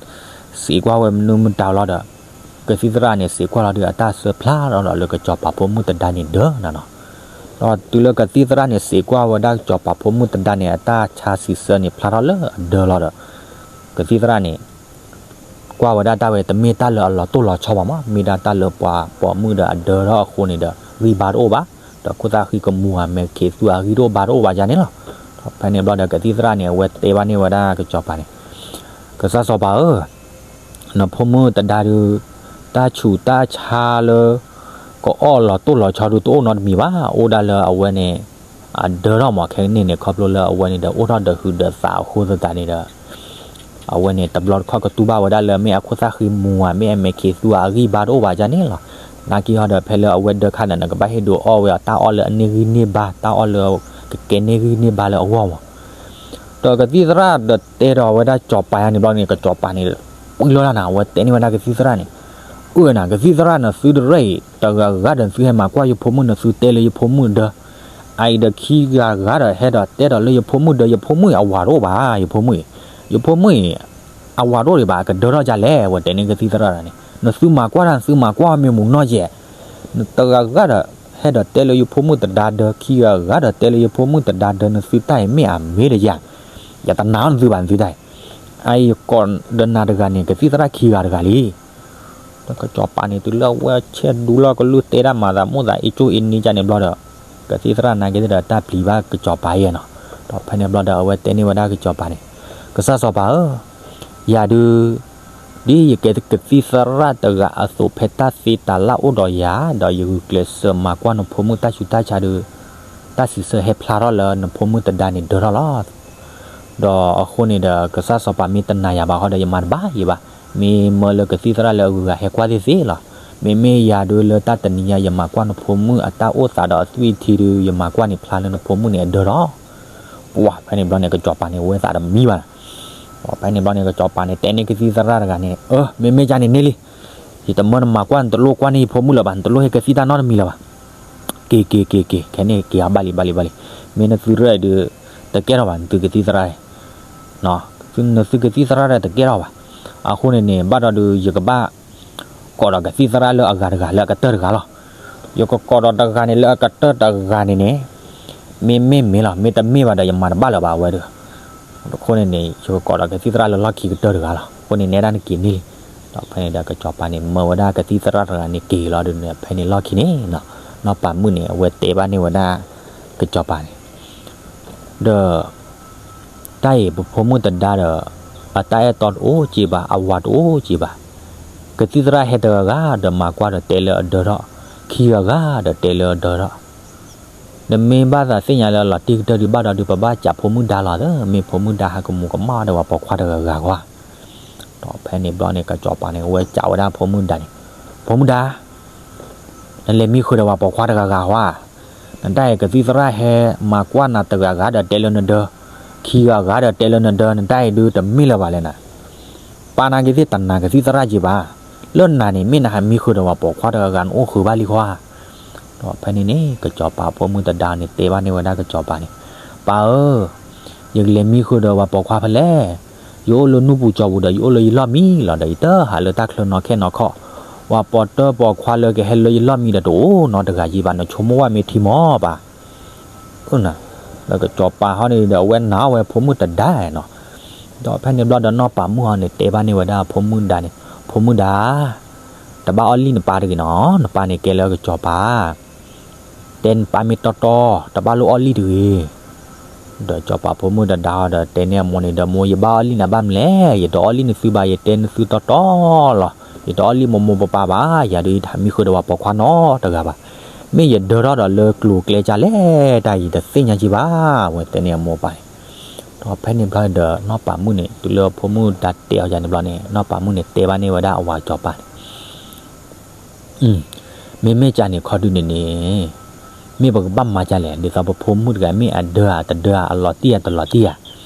စံးကွၢ်ဝဲမနုၤမတၤလီၤဒီး ကသံၣ်သရၣ်န့ၣ် စံးကွၢ်လီၤဒုးအတၢ်စၢဖျါထီၣ်ဒီးလၢကစီၤပၤဖိမုၣ်တဒါန့ၣ်ဒၢနၤနီၤ. ဒီးတုၤလၢကသံၣ်သရၣ်န့ၣ် စံးကွၢ်ဝဲဒၣ်ကစီၤပၤဖိမုၣ်တဒါန့ၣ် အတၢ်ဆါစံးဆၢန့ၣ်ဖျါထီၣ်လၢအဒၢလီၤဒီး ကသံၣ်သရၣ်န့ၣ် ကွၢ်ဝဲဒၣ်တၢ်ဝဲတမ့ၢ်တၢ်လၢအလီၤတိၢ်လီၤဆီဘၣ်မး, မ့ၢ်ဒၣ်တၢ်လၢပှၤပိာ်မုၣ်ဒီးအဒၢထီၣ်အဃိန့ၣ်ဒီး ဂံၢ်ဘါတအိၣ်ဘၣ်, ဒီးခိၣ်သၣ်ဃံကမူၤဧါ မဲာ်ခံးသူဧါ ဂံၢ်တအိၣ်ဘါတအိၣ်ဘၣ်ယါန့ၣ်လီၤ. ဖဲန့ၣ်ဘျီဒီး ကသံၣ်သရၣ်န့ၣ် အဝဲတဲဘၣ်န့ၢ်ဝဲဒၣ်ကစီၤပၤန့ၣ်, ကစၢ်စီၤပၤဧၢ, နဖိမုၣ်တဒါဒုး တၢ်ဆူးတၢ်ဆါလၢ ကအီၣ်လီၤတိၢ်လီၤဆီဒုးတအိၣ်နီတမံၤဘၣ်, အိၣ်ဒၣ်လၢအဝဲန့ၣ် အဒၢထီၣ်မး ခဲကနံၣ်န့ၣ် ခီဖျိလၢအဝဲန့ၣ်ဒီး အိၣ်ထီၣ်ဒီးဟုးဒီးသးအဃိသတးန့ၣ်ဒီး အဝဲန့ၣ်တဘျီတခီၣ်ကတူၢ်ဘၣ်ဝဲဒၣ်လၢ မ့ၢ်အခိၣ်သၣ်ဃံမူၤဧါ မ့ၢ်အမဲာ်ခံးသူဧါ အဂံၢ်ဘါတအိၣ်ဘၣ်ယါန့ၣ်လီၤ. နာ်က့ဟီဒီး ဖဲလၢအဝဲဒၢခါဒီး နကဘၣ်ဟ့ၣ်ဒုးအီၣ်ဝဲအတၢ်အီၣ်လၢအန့ၢ်ဂံၢ်န့ၢ်ဘါ တၢ်အီၣ်လၢကကဲန့ၢ်ဂံၢ်န့ၢ်ဘါလၢအဂီၢ်မး. ဒီးကသံၣ်သရၣ်ဒီးတဲဒီးဝဲဒၣ်ကစီၤပၤယါန့ၣ်ဘျီန့ၣ် ကစီၤပၤန့ၣ် ပှံၤလီၤနၤ အဝဲတဲန့ၢ်ဝဲဒၣ်ကသံၣ်သရၣ်န့ၣ်, အၢနၤ ကသံၣ်သရၣ် နသုတရၢအံၤ တဂၤဂၤဒီးသုဟဲမၤကွၢ်ယဖိမုၣ် နသုတဲလၢယဖိမုၣ်ဒၢ, အအံၤဒီးခံဂၤဂၤဒီးဟဲဒီးတဲဒီးလၢယဖိမုၣ်ဒၢ ယဖိမုၣ်အံၤအဝၤတအိၣ်ဘၣ်, ယဖိမုၣ်အံၤ, ယဖိမုၣ်အံၤ အဝၤတအိၣ်ဒံးဘၣ် အကဒၢထီၣ်ဒ်လဲၣ် အဝဲတဲန့ၢ်ကသံၣ်သရၣ်န့ၣ်, နသုမၤကွၢ်တၢ် နသုမၤကွၢ်မ့ၢ်မူးနီၢ်ယဲၢ်, နတဂၤဂၤဒီး ဟဲဒီးတဲလၢယဖိမုၣ်တဒါဒၢ ခံဂၤဂၤဒီးတဲလၢယဖိမုၣ်တဒါဒၢ နသုတၢ်အံၤမ့ၢ်အမ့ၢ်ဒီးယၤ, ယတနာ်အီၤနသုဘၣ် နသုတၢ်အံၤ, အအံၤယကိးဒီးနၤတဂၤန့ၣ် ကသံၣ်သရၣ်ခံဂၤတဂၤလံ. ဒီးကစီၤပၤန့ၣ် တုၤလၢအဝဲဆဲးဒူလီၤကလုၢ်တဲဒၣ်မၤသးမိၣ်သးအ့ၣ်ကၠိအ့ၣ်နံကၢ်န့ၣ်ဘျီဒီး ကသံၣ်သရၣ်နာ်က့ဒီးတၢ်ပျံၤဘၣ်ကစီၤပၤယဲၢ်နီၤ, ဒီးဖဲန့ၣ်ဘျီဒီးအဝဲတဲန့ၢ်ဝဲဒၣ်ကစီၤပၤန့ၣ်, ကစၢ်စီၤပၤဧၢ, ယၤဒုး ဒ်ယကဲကသံၣ်သရၣ်တဂၤအသိး ဖဲတၢ်သ့တၢ်လၢ်အိၣ်ဒီးယၤ ဒီးယဂုာ်ကျဲးစၢးမၤကွၢ်နဖိမုၣ်တၢ်ဆူးတၢ်ဆါဒုး, တၢ်စံးဆၢဟဲဖျါထီၣ်လၢနဖိမုၣ်တဒါန့ၣ်ဒၢထီၣ်လီၤ. ဒီးအဃိန့ၣ်ဒီး ကစၢ်စီၤပၤမ့ၢ်တနာ်ယၤဘၣ်ဃီဒီး ယမၤတဘၣ်ယံၤဘၣ်, မ့ၢ်မၢလၢကသံၣ်သရၣ်လၢအဂုၤအဂၤဟဲကွၢ်သ့ၣ်သ့ၣ်လီၤ. မ့မ့ၢ်ယၤဒုးလၢတၢ်တနံၤညါ ယမၤကွၢ်နဖိမုၣ်အတၢ်အိၣ်သးဒီးအသွံၣ်ထံဒုး ယမၤကွၢ်န့ၣ်ဖျါလၢနဖိမုၣ်န့ၣ်အဒၢထီၣ် ပှၤဖဲန့ၣ်ဘျီန့ၣ် ကစီၤပၤန့ၣ် ဝဲသးတမံဘၣ်. ဖဲန့ၣ်ဘျီန့ၣ် ကစီၤပၤန့ၣ် တဲန့ၢ်ကသံၣ်သရၣ်တဂၤန့ၣ် အၢ မ့မ့ၢ်ကန့ၣ်န့ၢ်လံ, ယတမၢနမၤကွၢ် နတလိၣ်ကွၢ်န့ၢ်ယဖိမုၣ်လၢၤဘၣ်, နတလိၣ်ဟ့ၣ်ကသံၣ်တၢ်နီတမံၤလၢၤဘၣ်. က့ၤက့ၤက့ၤက့ၤ ခဲန့ၣ်က့ၤအီၤဘၣ်လံဘၣ်လံဘၣ်လံ, မ့ၢ်နသုရဲၣ်ဒုး တကဲထီၣ်ဘၣ် နသုကသံၣ်သရၣ်, နသုကသံၣ်သရၣ်ဒီးတကဲထီၣ်ဘၣ်. အဃိန့ၣ်န့ၣ် ဘၣ်ဒီးဒုး ယကဘၣ် ကိးဒီးကသံၣ်သရၣ်လၢအဂၤတဂၤလၢအကတၢၢ်တဂၤလီၤ. ယကကိးဒီးတဂၤန့ၣ်လၢအကတၢၢ်တဂၤန့ၣ်န့ၣ် မ့မ့ၢ်မ့ၢ်လီၤ, မ့တမ့ၢ်ဘၣ်ဒီး ယမၤတဘၣ်လၢၤဘၣ်အဝဲဒီး. အဃိန့ၣ်န့ၣ် ယကကိးဒီးကသံၣ်သရၣ်လၢလီၢ်ခံကတၢၢ်တဂၤလီၤ. အဃိန့ၣ် နဲဒၣ်နက့ၤန့ၢ်လံ. ဒီးဖဲန့ၣ်ဒီး ကစီၤပၤန့ၣ် မၢဝဲဒၣ်ကသံၣ်သရၣ်တဂၤန့ၣ်က့ၤလီၤဒုးန့ၣ် ဖဲန့ၣ်လီၢ်ခံန့ၣ် နီၢ်ပၤမုၣ်န့ၣ် အဝဲတဲဘၣ်န့ၢ်ဝဲဒၣ် ကစီၤပၤန့ၣ် ဒီး တၢ်အံၤပဖိမုၣ်တဒါဒီး အတၢ်အဲၣ်တီတအိၣ်က့ဘၣ်, အဝၤတအိၣ်က့ဘၣ်. ကသံၣ်သရၣ်ဟဲတဂၤဂၤဒီးမၤကွၢ်ဒီးတဲလၢအဒၢထီၣ်, ခံဂၤဂၤဒီးတဲလၢအဒၢထီၣ်. နမ့ၢ်ဘၣ်သးသ့ၣ်ညါလၢအလီၤတံၢ်ကတၢၢ်ဒုး ဘၣ်ဒီးဒုး ပဘၣ်စံးဖိမုၣ်ဒါလီၤသၢ, မ့ၢ်ဖိမုၣ်ဒါဟးကမူၤကမၣ်ဒီးပှၤပိာ်ခွါတဂၤဂၤဧါ. ဒီးဖဲန့ၣ်ဘျီန့ၣ် ကစီၤပၤန့ၣ် အဝဲစံးဝဲဒၣ်ဖိမုၣ်ဒါန့ၣ်, ဖိမုၣ်ဒါ နလဲၤမံဃုာ်ဒီးပှၤပိာ်ခွါတဂၤဂၤဧါ. နတၢ်အံၤကသံၣ်သရၣ်ဟဲမၤကွၢ်နၤတဂၤဂၤဒီးတဲလၢနဒၢ, ခံဂၤဂၤဒီးတဲလၢနဒၢ, နတၢ်အံၤဒုးတမ့ၢ်လၢၤဘၣ်လဲၣ်နၤ. ပာ်နာ်က့ၤသ့ၣ်တနာ်ကသံၣ်သရၣ်က့ဘၣ်. လၢနၤန့ၣ် မ့ၢ်နဟးမံဃုာ်ဒီးပှၤပိာ်ခွါတဂၤဂၤ နအိၣ်ဃုာ်ဘၣ်လံဃီဧါ. ဒီးဖဲန့ၣ်န့ၣ် ကစီၤပၤဖိမုၣ်တဒါန့ၣ် တဲဘၣ်န့ၢ်ဝဲဒၣ်ကစီၤပၤန့ၣ်, ပၢ်ဧၢ, ယကလဲၤမံဃုာ်ဒီးပှၤပိာ်ခွါဖဲလဲၣ်. ယအိၣ်လၢနူၢ်ပူၤကၠီပူၤဒီး ယအိၣ်လၢယလီၢ်မံလီၤဒီး ယတဟးလၢတၢ်ချၢနီၢ်ခဲနီၢ်ခီၣ်, ပှၤပိာ်တၢၢ်ပိာ်ခွါလၢကဟဲလၢယလီၢ်မံဒီးတအိၣ်နီတဂၤက့ဘၣ်, နဆိကမိၣ်ဝဲမ့ၢ်ထံမီၤပၢ် အၢနၤ, ဒီးကစီၤပၤဟီန့ၣ်ဒီး အဝဲနာ်ဝဲဖိမုၣ်တဒါနီၤ. ဒီးဖဲန့ၣ်ဘျီဒီး နီၢ်ပၤမုၣ်ဟီန့ၣ် တဲဘၣ်န့ၢ်ဝဲဒၣ်ဖိမုၣ်ဒါန့ၣ်, ဖိမုၣ်ဒါ, တဘၣ်အီၣ်လံၣ်နပၢ်တဂ့ၤနီၤ, နပၢ်န့ၣ်ကဲလၢကစီၤပၤ, တဲနပၢ်မ့ၢ်တီတီ, တဘၣ်လိၣ်အီၣ်လံၣ်တဂ့ၤ. ဒီးစီၤပၤဖိမုၣ်တဒါဒီးတဲန့ၢ်အမိၢ်န့ၣ်ဒီး မိၢ် ယဘၣ်အီၣ်လံၣ်နၤဘၣ်မလဲၣ်, ယတအီၣ်လံၣ်နသုဘၣ်, ယတဲနသုတီတီလီၤ. ယတအီၣ်လံၣ်မိၢ်မိၢ်ပၢ်ပၢ်ဘၣ်, ယၤဒုးယတဟးမံဃုာ်ဒီးပှၤပိာ်ခွါနီတဂၤဘၣ်. မ့ၢ်ယဒၢထီၣ်ဒီးလၢကျိၤကျဲကၢ်လဲၣ်တၢ် ယတသ့ၣ်ညါက့ၤဘၣ်, အဝဲတဲန့ၢ်အမိၢ်ပၢ်န့ၣ်. ဒီးဖဲန့ၣ်ဘျီဒီးနီၢ်ပၤမုၣ်န့ၣ် တုၤလၢအဖိမုၣ်ဒါတဲအီၤယၤန့ၣ်ဘျီန့ၣ် နီၢ်ပၤမုၣ်န့ၣ်တဲဘၣ်န့ၢ်ဝဲဒၣ်အဝၤစီၤပၤန့ၣ် မ့မ့ၢ်ကန့ၣ်ခီဒုန့ၣ်န့ၣ် မ့ၢ်ပကဘၣ်မၤကလဲၣ်, ဒ်သိးပဖိမုၣ်တဂၤ မ့ၢ်အဒၢဧါတဒၢဧါ, အလီၤတံၢ်ဧါတလီၤတံၢ်ဧါ.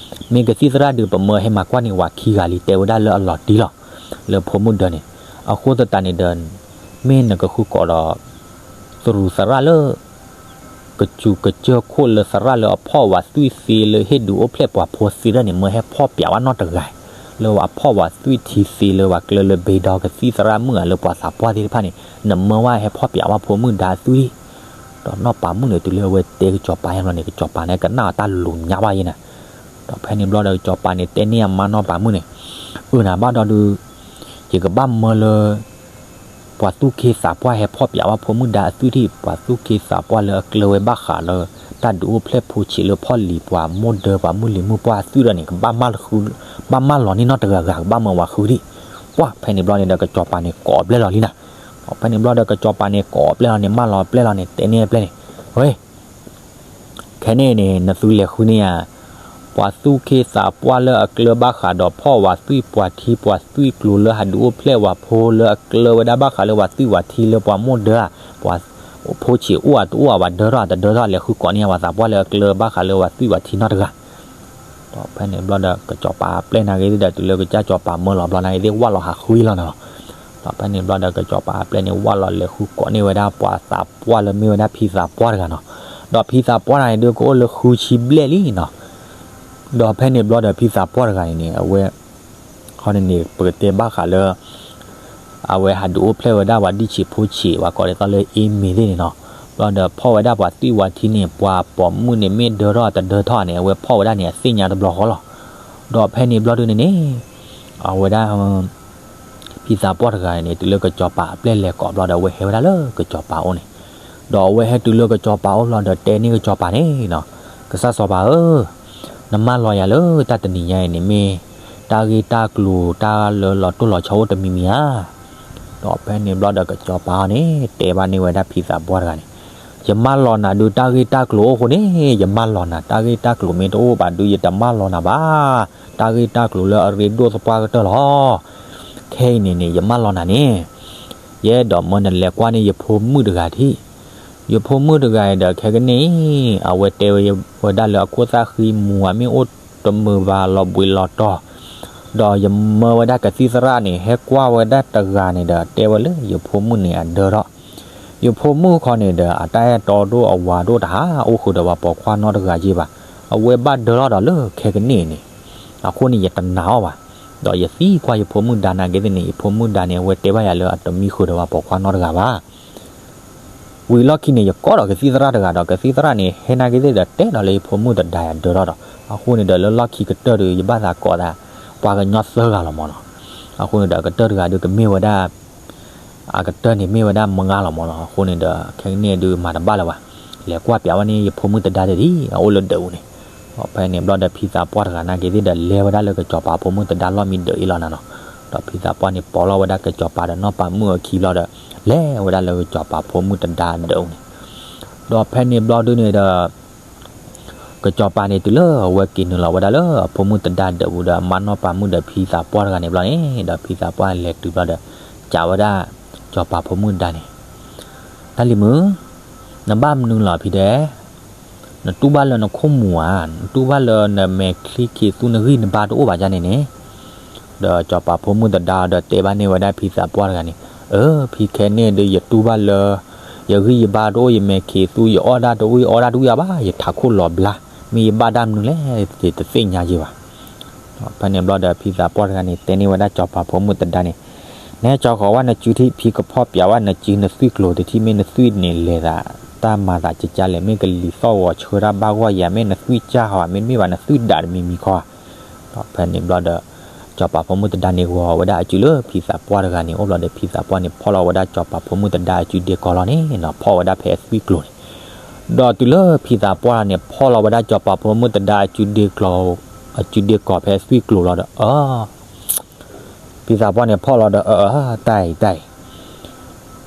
မ့ၢ်ကသံၣ်သရၣ်ဒုး ပမၢဟဲမၤကွၢ်န့ၢ်ဝၤခံဂၤလံ တဲဝဲဒၣ်လၢအလီၤတံၢ်လီၤ, လၢဖိမုၣ်ဒၢန့ၣ်. အဃိသတးန့ၣ်ဒီး မ့ၢ်နကဃုကိးဒီး သရူးသရၣ်လၢ ကစူၤကစၢၢ်ခိၣ်လၢသရၣ်လၢအဖီၣ်ဝၤသွံၣ်သ့လၢဟ့ၣ်ဒုးအိၣ်ဖျဲၣ်ပှၤဖိသ့ဒၣ်န့ၣ် မၢဟဲဖီၣ်ပၠးဝဲနီတဂၤ, လၢအဖီၣ်ဝၤသွံၣ်ထံသ့လၢပှၤကျၢၢ်လၢဘ့ဒီကသံၣ်သရၣ်မုၣ်ဧါ လၢပှၤသးပှၢ်သ့ၣ်တဖၣ်န့ၣ် နမၢဝဲဟဲဖီၣ်ပၠးဝဲဖိမုၣ်ဒါအသွံၣ်. ဒီးနီၢ်ပၤမုၣ်န့ၣ် တုၤလၢအဝဲတဲကစီၤပၤညါဘျီန့ၣ် ကစီၤပၤန့ၣ်ကနၣ်အီၤတၢ်လိၤညါဘၣ်ယဲနၤ. ဒီးဖဲန့ၣ်ဘျီဒီးကစီၤပၤန့ၣ်တဲန့ၢ်အမါနီၢ်ပၤမုၣ်န့ၣ်, အၢ နၤဘၣ်ဒီးဒုး ယကဘၣ်မၢလၢ ပှၤသူၣ်က့သးပှၢ်ဟဲဖီၣ်ပၠးဝဲဖိမုၣ်ဒါအသွံၣ်ထံၣ်, ပှၤသူၣ်က့သးပှၢ်လၢအကျၢၤဝဲဘၣ်ဃးလၢ တၢ်ဒုးအိၣ်ဖျဲၣ်ဖိဆံးလၢဖီၣ်လံၤပှၤမိၢ်ဒၢပှၤမုၢ်လံၤမုၢ်ပှၢ်အသွံၣ်ဒီးန့ၣ် ကဘၣ်မၢလီၤန့ၢ်နီတဂၤဂၤ ကဘၣ်မၢဝၤဃုဒံး. ပှၢ်ဖဲန့ၣ်ဘျီန့ၣ်ဒီးကစီၤပၤန့ၣ်ကိးပျဲၢ်လီၤလံနၤ. ဖဲန့ၣ်ဘျီဒီးကစီၤပၤန့ၣ်ကိးပျဲၢ်လီၤန့ၣ် မၢလီၤပျဲၢ်လီၤန့ၣ် တဲန့ၢ်ပျဲၢ်န့ၣ်, ဝဲ ခဲန့ၣ်န့ၣ် နသုလဲၤဃုန့ၢ်ဧါ, ပှၤသူၣ်က့သးပှၢ်လၢအကျၢၤဘၣ်ဃးဒီးဖီၣ်ဝၤသွံၣ်ပှၤထံပှၤသွံၣ်ကျိၤလၢဟးဒုးအိၣ်ဖျဲၣ်ဝၤဖိလၢအကျၢၤဝဲဒၣ်ဘၣ်ဃးလၢပှၤသွံၣ်ပှၤထံလၢပှၤမိၢ်ဒၢဧါ, ပှၤဖိဆံးအိၣ်ဧါတအိၣ်ဧါ ပှၤဒၢထီၣ်တဒၢထီၣ် လဲၤဃုကိးန့ၢ်ပှၤသးပှၢ်လၢအကျၢၤဘၣ်ဃးလၢပှၤသွံၣ်ပှၤထံနီတဂၤ. ဒီးဖဲန့ၣ်ဘျီဒီးကစီၤပၤပျဲၢ်နာ်က့ၤသ့ၣ်ဒီး တုၤလၢကစၢ်စီၤပၤမၢလီၤဘျီနာ်က့ၤသ့ၣ် ဝၢ်လီၤဟးဃုလီၤနၤလီၤ. ဒီးဖဲန့ၣ်ဘျီဒီးကစီၤပၤပျဲၢ်န့ၣ် ဝၢ်လီၤလဲၤဃုကိးန့ၢ်ဝဲဒၣ်ပှၤသးပှၢ်လၢမ့ၢ်ဝဲဒၣ်ဖံသးပှၢ်တဂၤနီၤ. ဒီးဖံသးပှၢ်တဂၤန့ၣ်ဒုး ကအိၣ်လၢဃုဆံဘျဲၣ်လံနီၤ. ဒီးဖဲန့ၣ်ဘျီဒီးဖံသးပှၢ်တဂၤန့ၣ်န့ၣ် အဝဲ ခီန့ၣ်န့ၣ် ပကတဲဘၣ်ဃးလၢ အဝဲဟးဒုးအိၣ်ဖျဲၣ်ဝဲဒၣ်ပှၤဒံၣ်ဆံးဖိဆံး ပှၤကိးဒ်သိးလၢအ့မ့ၤသ့ၣ်န့ၣ်နီၤ. ဘျီဒီးဖီၣ်ဝဲဒၣ်ပှၤသွံၣ်ပှၤထံန့ၣ် ပှၤပိာ်မုၣ်န့ၣ် မ့ၢ်ဒၢထီၣ်တဒၢထီၣ်န့ၣ် အဝဲဖီၣ်ဝဲဒၣ်န့ၣ် အသ့ၣ်ညါတဘျီဃီလီၤ. ဒီးဖဲန့ၣ်ဘျီဒုန့ၣ်န့ၣ် အဝဲဒၣ် ဖံသးပှၢ်တဂၤန့ၣ် တုၤလၢကစီၤပၤအပျဲၢ်လဲၤကိးဘျီဒီး အဝဲဟဲဝဲဒၣ်လၢကစီၤပၤအိၣ်န့ၣ်. ဒီးအဝဲဟဲတုၤလၢကစီၤပၤအိၣ်ဘျီဒီး တဲန့ၢ်ကစီၤပၤန့ၣ်နီၤ, ကစၢ်စီၤပၤဧၢ, နမၢလီၤယၤလၢတၢ်တနံၤညါအံၤန့ၣ် မ့ၢ်တၢ်ဂ့ၢ်တၢ်ကျိၤ တၢ်လၢလီၤတိၢ်လီၤဆီအိၣ်တမံၤမံၤဧါ. ဒီးဖဲန့ၣ်ဘျီဒီးကစီၤပၤအီၤန့ၣ် တဲဘၣ်န့ၢ်ဝဲဒၣ်ဖံသးပှၢ်တဂၤန့ၣ်, ယမၢလီၤနၤဒုး တၢ်ဂ့ၢ်တၢ်ကျိၤအိၣ်အဃိန့ၣ် ယမၢလီၤနၤ, တၢ်ဂ့ၢ်တၢ်ကျိၤမ့ၢ်တအိၣ်ဘၣ်ဒုး ယတမၢလီၤနၤဘၣ်. တၢ်ဂ့ၢ်တၢ်ကျိၤလၢအရ့ဒိၣ်သပှၢ်ကတၢၢ်လီၤ. ခဲအံၤန့ၣ်န့ၣ် ယမၢလီၤနၤန့ၣ် ယအဲၣ်ဒိးမၢနလဲၤကွၢ်န့ၢ်ယဖိမုၣ်တဂၤထံၣ်. ယဖိမုၣ်တဂၤအံၤဒီး ခဲကနံၣ်အံၤ အဝဲတဲဝဲဒၣ်လၢအခိၣ်သၣ်ဃံမူၤ အမ့ၢ်အိၣ်တမုာ်ဘၣ် လီၤဘှံးလီၤတီၤ, ဒီးယမၢဝဲဒၣ်ကသံၣ်သရၣ်န့ၣ် ဟဲကွၢ်ဝဲဒၣ်တဂၤန့ၣ်ဒီး တဲဝဲလၢယဖိမုၣ်န့ၣ်အဒၢထီၣ်. ယဖိမုၣ်ခီန့ၣ်ဒီး အတၢ်အဲၣ်တီဒိၣ်အဝၤဒိၣ် တဟးအိၣ်ဃုာ်ဒီးပှၤပိာ်ခွါနီတဂၤက့ဘၣ်. အဝဲဘၣ်ဒၢထီၣ်ဒီးလၢခဲကနံၣ်အံၤန့ၣ်, အဃိန့ၣ် ယတနာ်အီၤဘၣ်. ဒီးယသံကွၢ်ယဖိမုၣ်ဒါနာ်က့ၤသ့ၣ်န့ၣ် ယဖိမုၣ်ဒါန့ၣ် အဝဲတဲဘၣ်ယၤလၢအတမံဃုာ်ဒီးပှၤပိာ်ခွါနီတဂၤဘၣ်. ဝံၤလီၢ်ခံန့ၣ် ယကိးဒီးကသံၣ်သရၣ်တဂၤဒီး ကသံၣ်သရၣ်န့ၣ် ဟဲနာ်က့ၤသ့ၣ်ဒီးတဲဒီးလၢယဖိမုၣ်တဒါယၤဒၢထီၣ်ဒီး အဃိန့ၣ်ဒီးလၢလီၢ်ခံကတၢၢ်ဒီး ယဘၣ်သးကိးသး ပှၤကညီသၢဂၤလီၤမၢ်နီၤ. အဃိန့ၣ်ဒီးကတၢၢ်တဂၤဒီးကမ့ၢ်ဝဲဒၣ် အကတၢၢ်န့ၣ်မ့ၢ်ဝဲဒၣ်မါလီၤမၢ်နီၤ. အဃိန့ၣ်ဒီး ခဲကနံၣ်ဒုးမၤတဘၣ်လၢၤဘၣ်. လဲၤကွၢ်ပၠးဝဲန့ၢ်ယဖိမုၣ်တဒါတဒံး အအိၣ်လၢဒၢးပူၤန့ၣ်. ဒီးဖဲန့ၣ်ဘျီဒီးဖံသးပှၢ်တဂၤနာ်က့ၤသ့ၣ်ဒီး လဲၤဝဲဒၣ်လၢကစီၤပၤဖိမုၣ်တဒါလီၢ်မံဒၢးအ့ၣ်လီၤနၤနီၤ. ဒီးဖံသးပှၢ်န့ၣ် ပိာ်လီၤဝဲဒၣ်ကစီၤပၤဒီးနီၢ်ပၤမုၣ်အခံဘျီဒီး လဲၤဝဲဒၣ်လၢကစီၤပၤဖိမုၣ်တဒါဒၢးပူၤန့ၣ်. ဒီးဖဲန့ၣ်ဘျီဒုန့ၣ်ဒီး ကစီၤပၤန့ၣ် တုၤလၢအဝဲက့ၤနုာ်လီၤဝဲဒၣ်လၢအဖိမုၣ်တဒါဒၢးပူၤဒီး အမါနီၢ်ပၤမုၣ်ဒီးဖံသးပှၢ်တဂၤန့ၣ်ဘျီန့ၣ် ဒီးဖံသးပှၢ်လဲၤတုၤဘျီဒီး စံးဝဲဒၣ် စီၤပၤဖိမုၣ်ဒါန့ၣ်, တၢ်လံၤမုၣ်, နဘၣ်မနုၤလီၤဖံဒဲး, နတူၢ်ဘၣ်လၢနခိၣ်မူၤဧါ, နတူၢ်ဘၣ်လၢနမဲာ်ချံခံးသူနဂံၢ်နဘါတအိၣ်ဘၣ်ဒ်န့ၣ်န့ၣ်. ဒီးစီၤပၤဖိမုၣ်တဒါဒီးတဲဘၣ်န့ၢ်ဝဲဒၣ်ဖံသးပှၢ်တဂၤန့ၣ်, အၢ ဖံခဲန့ၣ်ဒီး ယတူၢ်ဘၣ်လၢ ယဂံၢ်ယဘါတအိၣ် ယမဲာ်ချံးသူ ယအီၣ်ဒၣ်တဝံၣ်အီဒၣ်တဝံၣ်အါဘၣ် ယထးခိၣ်လီၤဘျါ, မ့ၢ်ယဘၣ်တၢ်မနုၤလဲၣ် ယတသ့ၣ်ညါယဲဘၣ်. ဖဲန့ၣ်ဘျီဒီးဖံသးပှၢ်တဂၤန့ၣ် တဲန့ၢ်ဝဲဒၣ်စီၤပၤဖိမုၣ်တဒါန့ၣ်, နဟဲကၠီဃီၤဝဲနစုထံၣ် ဖံကဖီၣ်ပၠးဝဲနစုနသွံၣ်ကျိၤတထံၣ် မ့ၢ်နသွံၣ်န့ၣ်လဲၤသး တၢ်မၤသးကကါလဲၣ် မ့ၢ်ကလံၤသီၣ်ဂီၤဆၢတၢ်ဘၣ်ဂီၢ်ယၤ မ့ၢ်နသွံၣ်ကၢ်ဟီ မ့တမ့ၢ်ဘၣ်နသွံၣ်ဒးတမံၤမံၤခီဧါ. ဒီးဖဲန့ၣ်ဘျီဒီး စီၤပၤဖိမုၣ်တဒါန့ၣ်ဂီၤဝဲဒၣ်အစုလၢဖံသးပှၢ်တဂၤန့ၣ်အိၣ်ဘျီဒီး ဖံသးပှၢ်န့ၣ် ဖီၣ်လီၤဝဲဒၣ်စီၤပၤဖိမုၣ်တဒါအစုဒ့ကီးလီၤန့ၣ်နီၤ ဖီၣ်ဝဲဒၣ်ဖဲအသွံၣ်ကျိၤန့ၣ်. ဒီးတုၤလၢဖံသးပှၢ်န့ၣ် ဖီၣ်လီၤဝဲဒၣ်စီၤပၤဖိမုၣ်တဒါ အစုဒ့ကီၢ်ဖဲအသွံၣ်ကျိၤလီၤဒီး အၢ ဖံသးပှၢ်န့ၣ်ဖီၣ်လီၤဒီး အၢ အၢ တၢ်အံၤ တၢ်အံၤ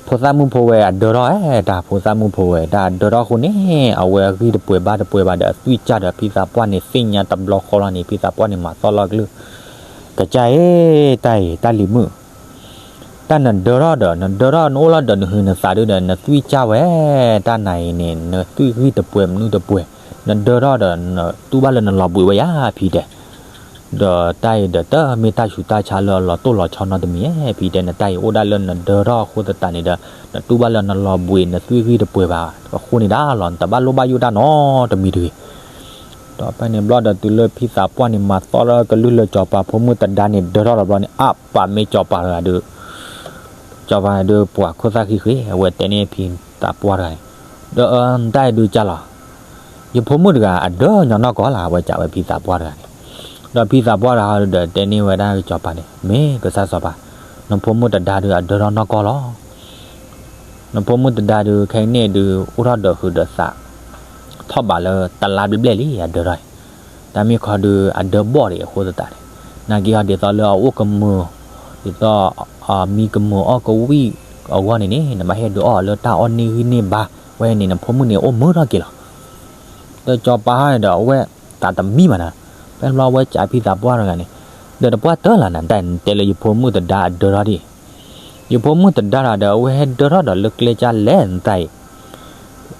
ဖိသၣ်မုၣ်ဖိဝဲအဒၢထီၣ်ဧၢ တၢ်ဖိသၣ်မုၣ်ဖိဝဲ တၢ်အဒၢထီၣ်အဃိန့ၣ် အဝဲအဂံၢ်တပှဲၤဘါတပှဲၤဘၣ်ဒီး အသွံၣ်စၢ်ဒီး ဖံသးပှၢ်န့ၣ်သ့ၣ်ညါတဘျီဃီလီၤန့ၣ် ဖံသးပှၢ်န့ၣ်မၤသီၣ်လီၤကလုၢ်, ကစၢ်အံၤ တၢ်အံၤ တၢ်လံၤမုၣ် တၢ်နဒၢထီၣ်ဒီး နဒၢထီၣ်နအိၣ်လီၤဒီးနဟုးနသးဒုဒီး နသွံၣ်စၢ်ဝဲ, တၢ်နၤအံၤန့ၣ် နသွံၣ်ဂံၢ်တပှဲၤမနုၤတပှဲၤ, နဒၢထီၣ်ဒီး နတူၢ်ဘၣ်လၢနလီၤဘှံးဝဲယါ ဖံတဲ, ဒီးတၢ်အံၤဒီးတမ့ၢ်တၢ်ဆူးတၢ်ဆါလၢအလီၤတိၢ်လီၤဆီနီတမံၤဧါ ဖံတဲ, နတၢ်အံၤအိၣ်ဒၣ်လၢနဒၢထီၣ်အဃိသတးန့ၣ်ဒီး နတူၢ်ဘၣ်လၢနလီၤဘှံး နသွံၣ်ဂံၢ်တပှဲၤဘၣ်အဃိန့ၣ်ဒၣ်လီၤ နတဘၣ်လိၣ်ဘၣ်ယိၣ်တၢ်နီတမံၤတဂ့ၤ ဒီးဖဲန့ၣ်ဘျီဒီးတုၤလၢဖံသးပှၢ်န့ၣ် မၤသီၣ်လီၤကလုၢ်လၢစီၤပၤဖိမုၣ်တဒါန့ၣ် ဒၢထီၣ်ဒီးဘျီန့ၣ် အါပာ်မ့ၢ်စီၤပၤတဂၤဒီး စီၤပၤန့ၣ်ဒီးပှၤခိၣ်သၣ်ဃံဃ့ အဝဲတဲန့ၢ်ဖံသးပှၢ်တဂၤန့ၣ်, ဒီးအၢ နတၢ်အံၤဒုးကၢ်လီၤ, ယဖိမုၣ်တဂၤအဒၢညီနီၢ်ကီၢ်လၢ အဝဲကးဝဲဖံသးပှၢ်တဂၤန့ၣ်, ဒီးဖံသးပှၢ်တဂၤဒီးတဲန့ၢ်ဝဲဒၣ်ကစီၤပၤန့ၣ် မ့ၢ်ကစၢ်စီၤပၤ, နဖိမုၣ်တဒါဒုးအဒၢထီၣ်နီၢ်ကီၢ်လီၤ နဖိမုၣ်တဒါဒုး ခဲကနံၣ်အံၤဒုး အိၣ်ထီၣ်ဒီးဟုးဒီးသး ထီၣ်ဘးလၢတလါဘျဲၣ်ဘျဲၣ်လံ အဒၢထီၣ်အံၤ, တၢ်မ့ၢ်ခီဒုး အဒၢဘီၣ်ဒံးအဃိသတးန့ၣ်, နာ်က့ဟီဒ်သိးလၢအအိၣ်ကမၢၢ်, ဒ်သိး မံကမၢၢ်အီၣ်ကဝံၣ်အဂီၢ်န့ၣ်န့ၣ် နဘၣ်ဟ့ၣ်ဒုးအီၣ်အီၤလၢတၢ်အီၣ်န့ၢ်ဂံၢ်န့ၢ်ဘါ, ဝဲန့ၣ် နဖိမုၣ်န့ၣ်အိၣ်မုာ်ထီၣ်က့ၤလီၤ ဒီးစီၤပၤဟီန့ၣ်ဒီး အဝဲသးတမံဘၣ်နၤ, ဖဲန့ၣ်ဘျီအဝဲကးဖံသးပှၢ်တဂၤန့ၣ်, ဒီးတပှၢ်တၢၢ်လၢ်နၤ တၢ်နတဲလၢယဖိမုၣ်တဒါအဒၢထီၣ်ဒံး, ယဖိမုၣ်တဒါတဂၤဒီး အဝဲဟဲဒၢထီၣ်ဒီးလၢကျဲကၢ်လဲၣ်နတၢ်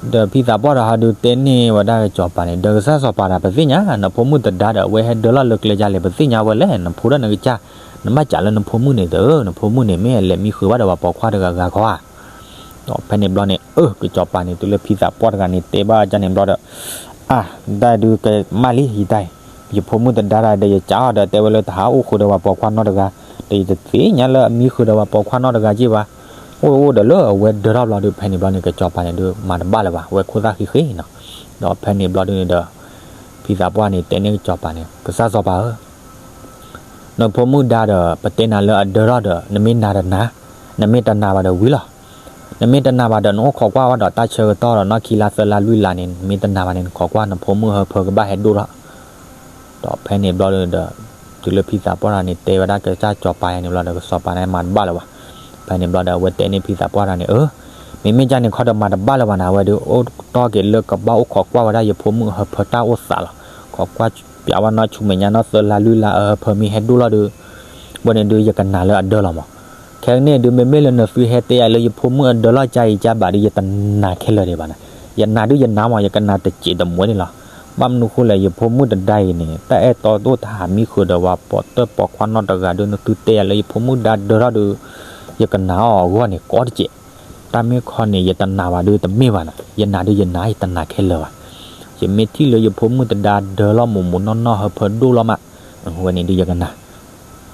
အံၤ, ဒီးဖံသးပှၢ်တဂၤဟီဒုးတဲန့ၢ်ဝဲဒၣ်ကစီၤပၤန့ၣ်, ဒီးကစၢ်စီၤပၤတဂၤ ပသ့ၣ်ညါ နဖိမုၣ်တဒါဒီး အဝဲဟဲဒၢထီၣ်လၢကျဲကၢ်လဲၣ် ပသ့ၣ်ညါဝဲလဲၣ်, နဖိဒီးနကစၢ်, နဘၣ်ကးလၢနဖိမုၣ်န့ၣ်သၢ, နဖိမုၣ်န့ၣ် မ့ၢ်အလဲၤမံဃုာ်ဘၣ်ဒီးပှၤပိာ်ခွါတဂၤဂၤခီဧါ ဒီးဖဲန့ၣ်ဘျီန့ၣ် အၢ ကစီၤပၤန့ၣ် တုၤလၢဖံသးပှၢ်တဂၤန့ၣ် တဲဘၣ်ကန့ၣ်ဘျီဒီး, အၢ တၢ်ဒုးကမၣ်လံ ယတၢ်အံၤ, ယဖိမုၣ်တဒါတဂၤဒီး ယကးအီၤဒီး တဲဝဲလၢတဟးအိၣ်ဃုာ်ဒီးပှၤပိာ်ခွါနီတဂၤ, ဒီးယတသ့ၣ်ညါလၢအမံဃုာ်ဒီးပှၤပိာ်ခွါနီတဂၤက့ဘၣ်, အိၣ်အိၣ်ဒီးလၢအဝဲဒၢထီၣ်ဘျီဒီး ဖဲန့ၣ်ဘျီန့ၣ် ကစီၤပၤန့ၣ်ဒုး မၤတဘၣ်လၢၤဘၣ် ဝဲခိၣ်သၣ်ဃံဃ့နီၤ, ဒီးဖဲန့ၣ်ဘျီဒုးန့ၣ်ဒီး ဖံသးပှၢ်န့ၣ် တဲန့ၢ်ကစီၤပၤန့ၣ် ကစၢ်စီၤပၤဧၢ နဖိမုၣ်ဒါဒီး ပတဲနၤလၢအဒၢထီၣ်ဒီး နမ့ၢ်နာ်တနာ်, နမ့ၢ်တနာ်ဘၣ်ဒီးဝံၤလီၤ. နမ့ၢ်တနာ်ဘၣ်ဒီး နအိၣ်ခိးကွၢ်ဝဲဒီးတၢ်ဆၢကတီၢ်ဒီး နီၢ်ခံလါသၢလါလွံၢ်လါန့ၣ် နမ့ၢ်တနာ်ဘၣ်န့ၣ် နခိးကွၢ်နဖိမုၣ်အဟၢဖၢကဘၣ်ဟဲဒိၣ်ထီၣ် ဒီးဖဲန့ၣ်ဘျီဒီး တုၤလၢဖံသးပှၢ်တဂၤန့ၣ် တဲဝဲဒၣ်ကစၢ်စီၤပၤယါန့ၣ်ဘျီဒီး ကစီၤပၤန့ၣ်မၤတဘၣ်လၢၤဘၣ်. ဖဲန့ၣ်ဘျီဒီး အဝဲတဲန့ၢ်ဖံသးပှၢ်တဂၤန့ၣ် အၢ မ့မ့ၢ်ကၢ်န့ၣ်ခီဒီးမၤတဘၣ်လၢၤဘၣ်နၤ အဝဲဒုးအိၣ်တီၢ်က့ၤလၢကဘၣ်အိၣ်ခိးကွၢ်ဝဲဒၣ်ယဖိမုၣ်အဟၢဖၢတၢ်အိၣ်သးလီၤ. ခိးကွၢ်ပျးဝဲနီၢ်ဆူမဲာ်ညါနီၢ်သၢလါလွံၢ်လါအဟၢဖၢမ့ၢ်ဟဲဒိၣ်လီၤဒုး ဘၣ်န့ၣ်ဒုးယကနာ်လၢအဒၢလီၤမး. ခဲကနံၣ်ဒုး မ့မ့ၢ်လၢနသုဟဲတဲယၤလၢယဖိမုၣ်အဒၢလီၤကါအံၤကါဘၣ်ဒုး ယတနာ်ခဲလၢာ်ဒံးဘၣ်နၤ. ယနာ်ဒုးယနာ်မး ယကနာ်တစဲးတမှဲၤန့ၣ်လီၤ. ဘၣ်မနုၤဃိလဲၣ် ယဖိမုၣ်တဒါအံၤန့ၣ် တၢ်အဲၣ်တီဒိၣ်တၢ်ဟးမံဃုာ်ဒီးပှၤပိာ်တၢၢ်ပိာ်ခွါနီတဂၤဒုး နသုတဲယၤလၢယဖိမုၣ်ဒါဒၢထီၣ်ဒုး ယကနာ်အီၤအဂီၢ်န့ၣ်ကီတစဲး. တၢ်မ့ၢ်ခီန့ၣ် ယတနာ်ဘၣ်ဒုးတမ့ၢ်ဘၣ်နၤ, ယနာ်ဒုးယနာ် ယတနာ်ခဲလၢာ်ဘၣ်. ယမ့ၢ်ထံၣ်လၢယဖိမုၣ်တဒါဒၢလီၤမိၢ်မိၢ်နီၢ်နီၢ်ဟၢဖၢဒိၣ်လီၤမး, ဝဲန့ၣ်ဒုးယကနာ်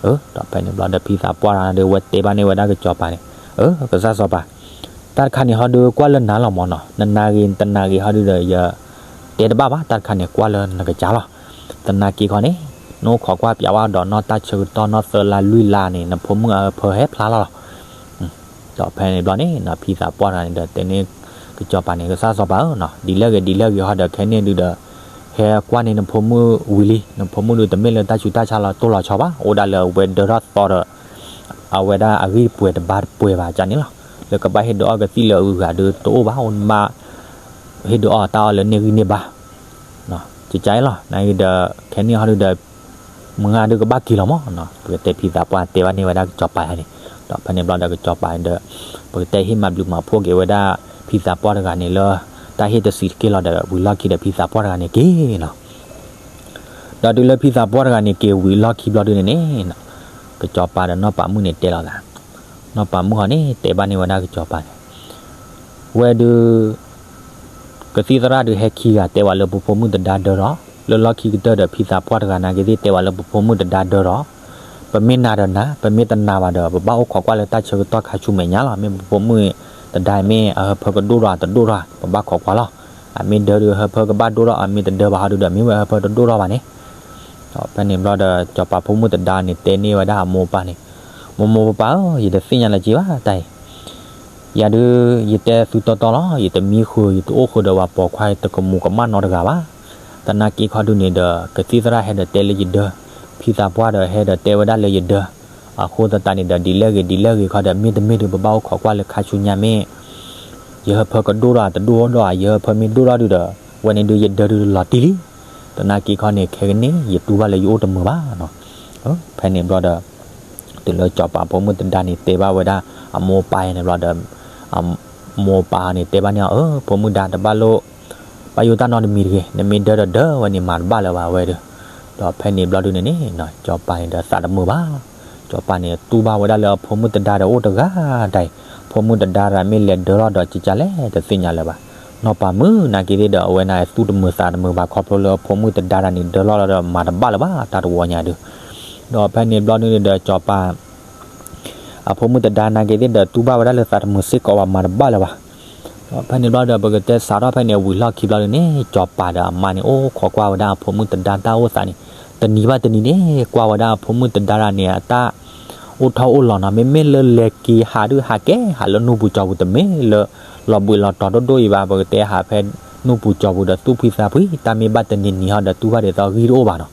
အၢ ဒီးဖဲန့ၣ်ဘျီဒီးဖံသးပှၢ်တဂၤဒီး ဝဲတဲဘၣ်န့ၢ်ဝဲဒၣ်ကစီၤပၤန့ၣ်, အၢ ကစၢ်စီၤပၤ, တၢ်တခါန့ၣ်ဟီဒုးကွၢ်လၢနၤလီၤမးနီၤ, နနာ်ဂ့ၤတနာ်ဂ့ၤဟီဒုးဒီး ယတဲတဘၣ်ဘၣ်, တၢ်တခါန့ၣ်ကွၢ်လၢနကစၢ်လီၤ. သနာ်က့ခီန့ၣ် နအိၣ်ခိးကွၢ်ပျးဝဲဒီးနီၢ်တၢ်ဆၢကတီၢ်နီၢ်သၢလါလွံၢ်လါန့ၣ် နဖိမုၣ်အဟၢဖၢဟဲဖျါလီၤလီၤ. ဒီးဖဲန့ၣ်ဘျီန့ၣ် ဖံသးပှၢ်တဂၤန့ၣ်ဒီး တဲန့ၢ်ကစီၤပၤန့ၣ် ကစၢ်စီၤပၤဧၢ, ဒ်လဲၣ်ဂ့ၤဒ်လဲၣ်ဂ့ၤဟီဒီး ခဲန့ၣ်ဒုးဒီး ဟဲကွၢ်န့ၢ်နဖိမုၣ်ဝံၤလံ, နဖိမုၣ်ဒုးတမ့ၢ်လၢတၢ်ဆူးတၢ်ဆါလီၤတိၢ်လီၤဆီဘၣ်, အိၣ်ဒၣ်လၢအဝဲဒၢထီၣ်သီဒီး အဝဲဒၣ်အဂံၢ်ပှဲၤတဘါတပှဲၤဘၣ်ကန့ၣ်လီၤ. လၢကဘၣ်ဟ့ၣ်ဒုးအီၣ်ကသံၣ်လၢအဂၤဒုးတအိၣ်ဘၣ်, အိၣ်မးဟ့ၣ်ဒုးအီၣ်တၢ်အီၣ်လၢန့ၢ်ဂံၢ်န့ၢ်ဘါ ကကါအံၤလီၤ. နာ်ဂ့ၤဒီး ခဲန့ၣ်ဟီဒုးဒီး မုၢ်ဂၤဒုးကဘၣ်က့ၤလီၤမး, ပကတဲဖံသးပှၢ်တဲဘၣ်န့ၢ်ဝဲဒၣ်ကစီၤပၤယါန့ၣ်, ဒီးဖဲန့ၣ်ဘျီဒီးကစီၤပၤဒီး ပကတဲဟ့ၣ်မၤဘျုးမၤဖှိၣ်က့ၤဝဲဒၣ် ဖံသးပှၢ်တဂၤန့ၣ်လၢ တၢ်ဟ့ၣ်တဆံးတက့ၢ်လီၤဒီး ဝံၤလီၢ်ခံဒီးဖံသးပှၢ်တဂၤန့ၣ်က့ၤလီၤ. ဒီးတုၤလၢဖံသးပှၢ်တဂၤန့ၣ်က့ၤဝံၤလီၢ်ခံဘျီဒုးန့ၣ်န့ၣ်, ကစီၤပၤဒီးနီၢ်ပၤမုၣ်န့ၣ်တဲလီၤသး, နီၢ်ပၤမုၣ်ဟီန့ၣ် တဲဘၣ်န့ၢ်ဝဲဒၣ်ကစီၤပၤန့ၣ် ဝဲဒုး ကသံၣ်သရၣ်ဒုးဟဲခံဂၤတဲဝဲလၢပဖိမုၣ်တဒါဒၢထီၣ်, လၢလီၢ်ခံကတၢၢ်ဒီးဖံသးပှၢ်တဂၤနာ်က့ၤသ့ၣ်တဲဝဲလၢပဖိမုၣ်တဒါဒၢထီၣ်, ပမ့ၢ်နာ်ဒီးနာ်, ပမ့ၢ်တနာ်ဘၣ်ဒီး ပဘၣ်အိၣ်ခိးကွၢ်လၢတၢ်ဆၢကတီၢ်ခါဆူမဲာ်ညါလီၤ. မ့ၢ်ပဖိမုၣ်တဒါမ့ၢ်အဟၢဖၢကဒိၣ်ထီၣ်တဒိၣ်ထီၣ် ပဘၣ်ခိးကွၢ်လီၤ. အမ့ၢ်ဒၢဒုးဟၢဖၢကဘၣ်ဒိၣ်ထီၣ်, အမ့ၢ်တဒၢဘၣ်ဟီဒုးဒီး မ့ၢ်ဝဲဟၢဖၢတဒိၣ်ထီၣ်ဘၣ်န့ၣ် ဒီးဖဲန့ၣ်ဘျီဒီး စီၤပၤဖိမုၣ်တဒါန့ၣ် တဲန့ၢ်ဝဲဒၣ်အမိၢ်ပၢ်န့ၣ်, မိၢ်မိၢ်ပၢ်ပၢ်ဧၢ, ယတသ့ၣ်ညါလၢၤက့ၤဘၣ်တၢ်အံၤ, ယၤဒုး ယတဲသုတီတီလီၤ, ယတမံဃုာ် ယတအိၣ်ဃုာ်ဒီးပှၤပိာ်ခွါ ယတကမူၤကမၣ်နီတဂၤဘၣ်. သနာ်က့ခီဒုးန့ၣ်ဒီး ကသံၣ်သရၣ်ဟဲဒီးတဲလၢယဒၢ, ဖံသးပှၢ်ဒီးဟဲဒီးတဲဝဲဒၣ်လၢယဒၢ, အဃိသတးန့ၣ်ဒီး ဒ်လဲၣ်ဂ့ၤဒ်လဲၣ်ဂ့ၤခီဒီး မ့တမ့ၢ်ဒုး ပဘၣ်အိၣ်ခိးကွၢ်လၢခါဆူညါမ့ၢ် ယဟၢဖၢကဒိၣ်ဒီး တဒိၣ်ဒီး ယဟၢဖၢမ့ၢ်ဒိၣ်ထီၣ်ဒုးဒီး ဝဲန့ၣ်ဒုးယဒၢဒုးလီၤတံၢ်လံ. သနာ်က့ခီန့ၣ် ခဲကနံၣ် ယတူၢ်ဘၣ်လၢယအိၣ်တမုာ်ဘၣ်နီၤ. ဖဲန့ၣ်ဘျီဒီး တုၤလၢစီၤပၤဖိမုၣ်တဒါန့ၣ် တဲဘၣ်ဝဲဒၣ် အမိၢ်အပၢ်န့ၣ်ဘျီဒီး အမိၢ်အပၢ်န့ၣ် တဲဘၣ်န့ၣ်အီၤ, အၢ ဖိမုၣ်ဒါ တဘၣ်လိၣ် ဘၣ်ယိၣ်တၢ်နီတမံၤတဂ့ၤ, နမ့ၢ်ဒၢဒီးဒၢဝဲန့ၣ် မၤတဘၣ်လၢၤဘၣ်ဝဲဒီး. ဒီးဖဲန့ၣ်ဘျီဒုးန့ၣ်န့ၣ် စီၤပၤန့ၣ်ဒီးသးတမုာ်ဘၣ်. စီၤပၤန့ၣ် တူၢ်ဘၣ်ဝဲဒၣ်လၢအဖိမုၣ်တဒါဒီးအိၣ်တဂၤဒၣ်အံၤ, ဖိမုၣ်တဒါဒီးမ့ၢ်လဲၤဒၢထီၣ်ဒီးကကလဲၣ်တသ့ၣ်ညါလၢၤဘၣ်. နီၢ်ပၤမုၣ်နာ်က့သ့ၣ်ဒီး အဝဲန့ၣ်သူၣ်တမုာ်သးတမုာ်ဘၣ် ခီဖျိလၢအဖိမုၣ်တဒါတၢ်န့ၣ် ဒၢထီၣ်လီၤဒီးမၤတဘၣ်လၢၤဘၣ် တၢ်တဝီညါဒုး. ဒီးဖဲန့ၣ်ဘျီဒုးန့ၣ်ဒီး စီၤပၤ အဖိမုၣ်တဒါနာ်က့သ့ၣ်ဒီး တူၢ်ဘၣ်ဝဲဒၣ်လၢသးတမုာ်စ့ၢ်ကီးဘၣ် မၤတဘၣ်လၢၤဘၣ်. ဒီးဖဲန့ၣ်ဘျီဒီး ပကတဲစးထီၣ်ဖဲန့ၣ် ဝံၤလီၢ်ခံဘျီဒုးန့ၣ် စီၤပၤဒီးအမါန့ၣ် အိၣ်ခိးကွၢ်ဝဲဒၣ်အဖိမုၣ်တဒါတၢ်အိၣ်သးန့ၣ် တနံၤဘၣ်တနံၤန့ၣ် ကွၢ်ဝဲဒၣ်အဖိမုၣ်တဒါတၢ်န့ၣ် အတၢ်အိၣ်ထီၣ်အိၣ်လီၤနီၤ. မ့မ့ၢ်လၢလဲၤက့ၤဟးဒုး ဟးကဲဟးလၢနူၢ်ပူၤကၠီၤပူၤ တမ့ၢ်လၢ လီၤဘှံးလီၤတီၤဒိၣ်ဒိၣ်အံၤဘၣ်. ပကတဲဟးဖဲနူၢ်ပူၤကၠီၤပူၤဒီး သူၣ်ဖှံသးဖှံ တၢ်မ့ၢ်ဘၣ်တနံၤနံၤဟီဒီး တူၢ်ဘၣ်ဒ်သိးဂံၢ်တအိၣ်ဘၣ်နီၤ.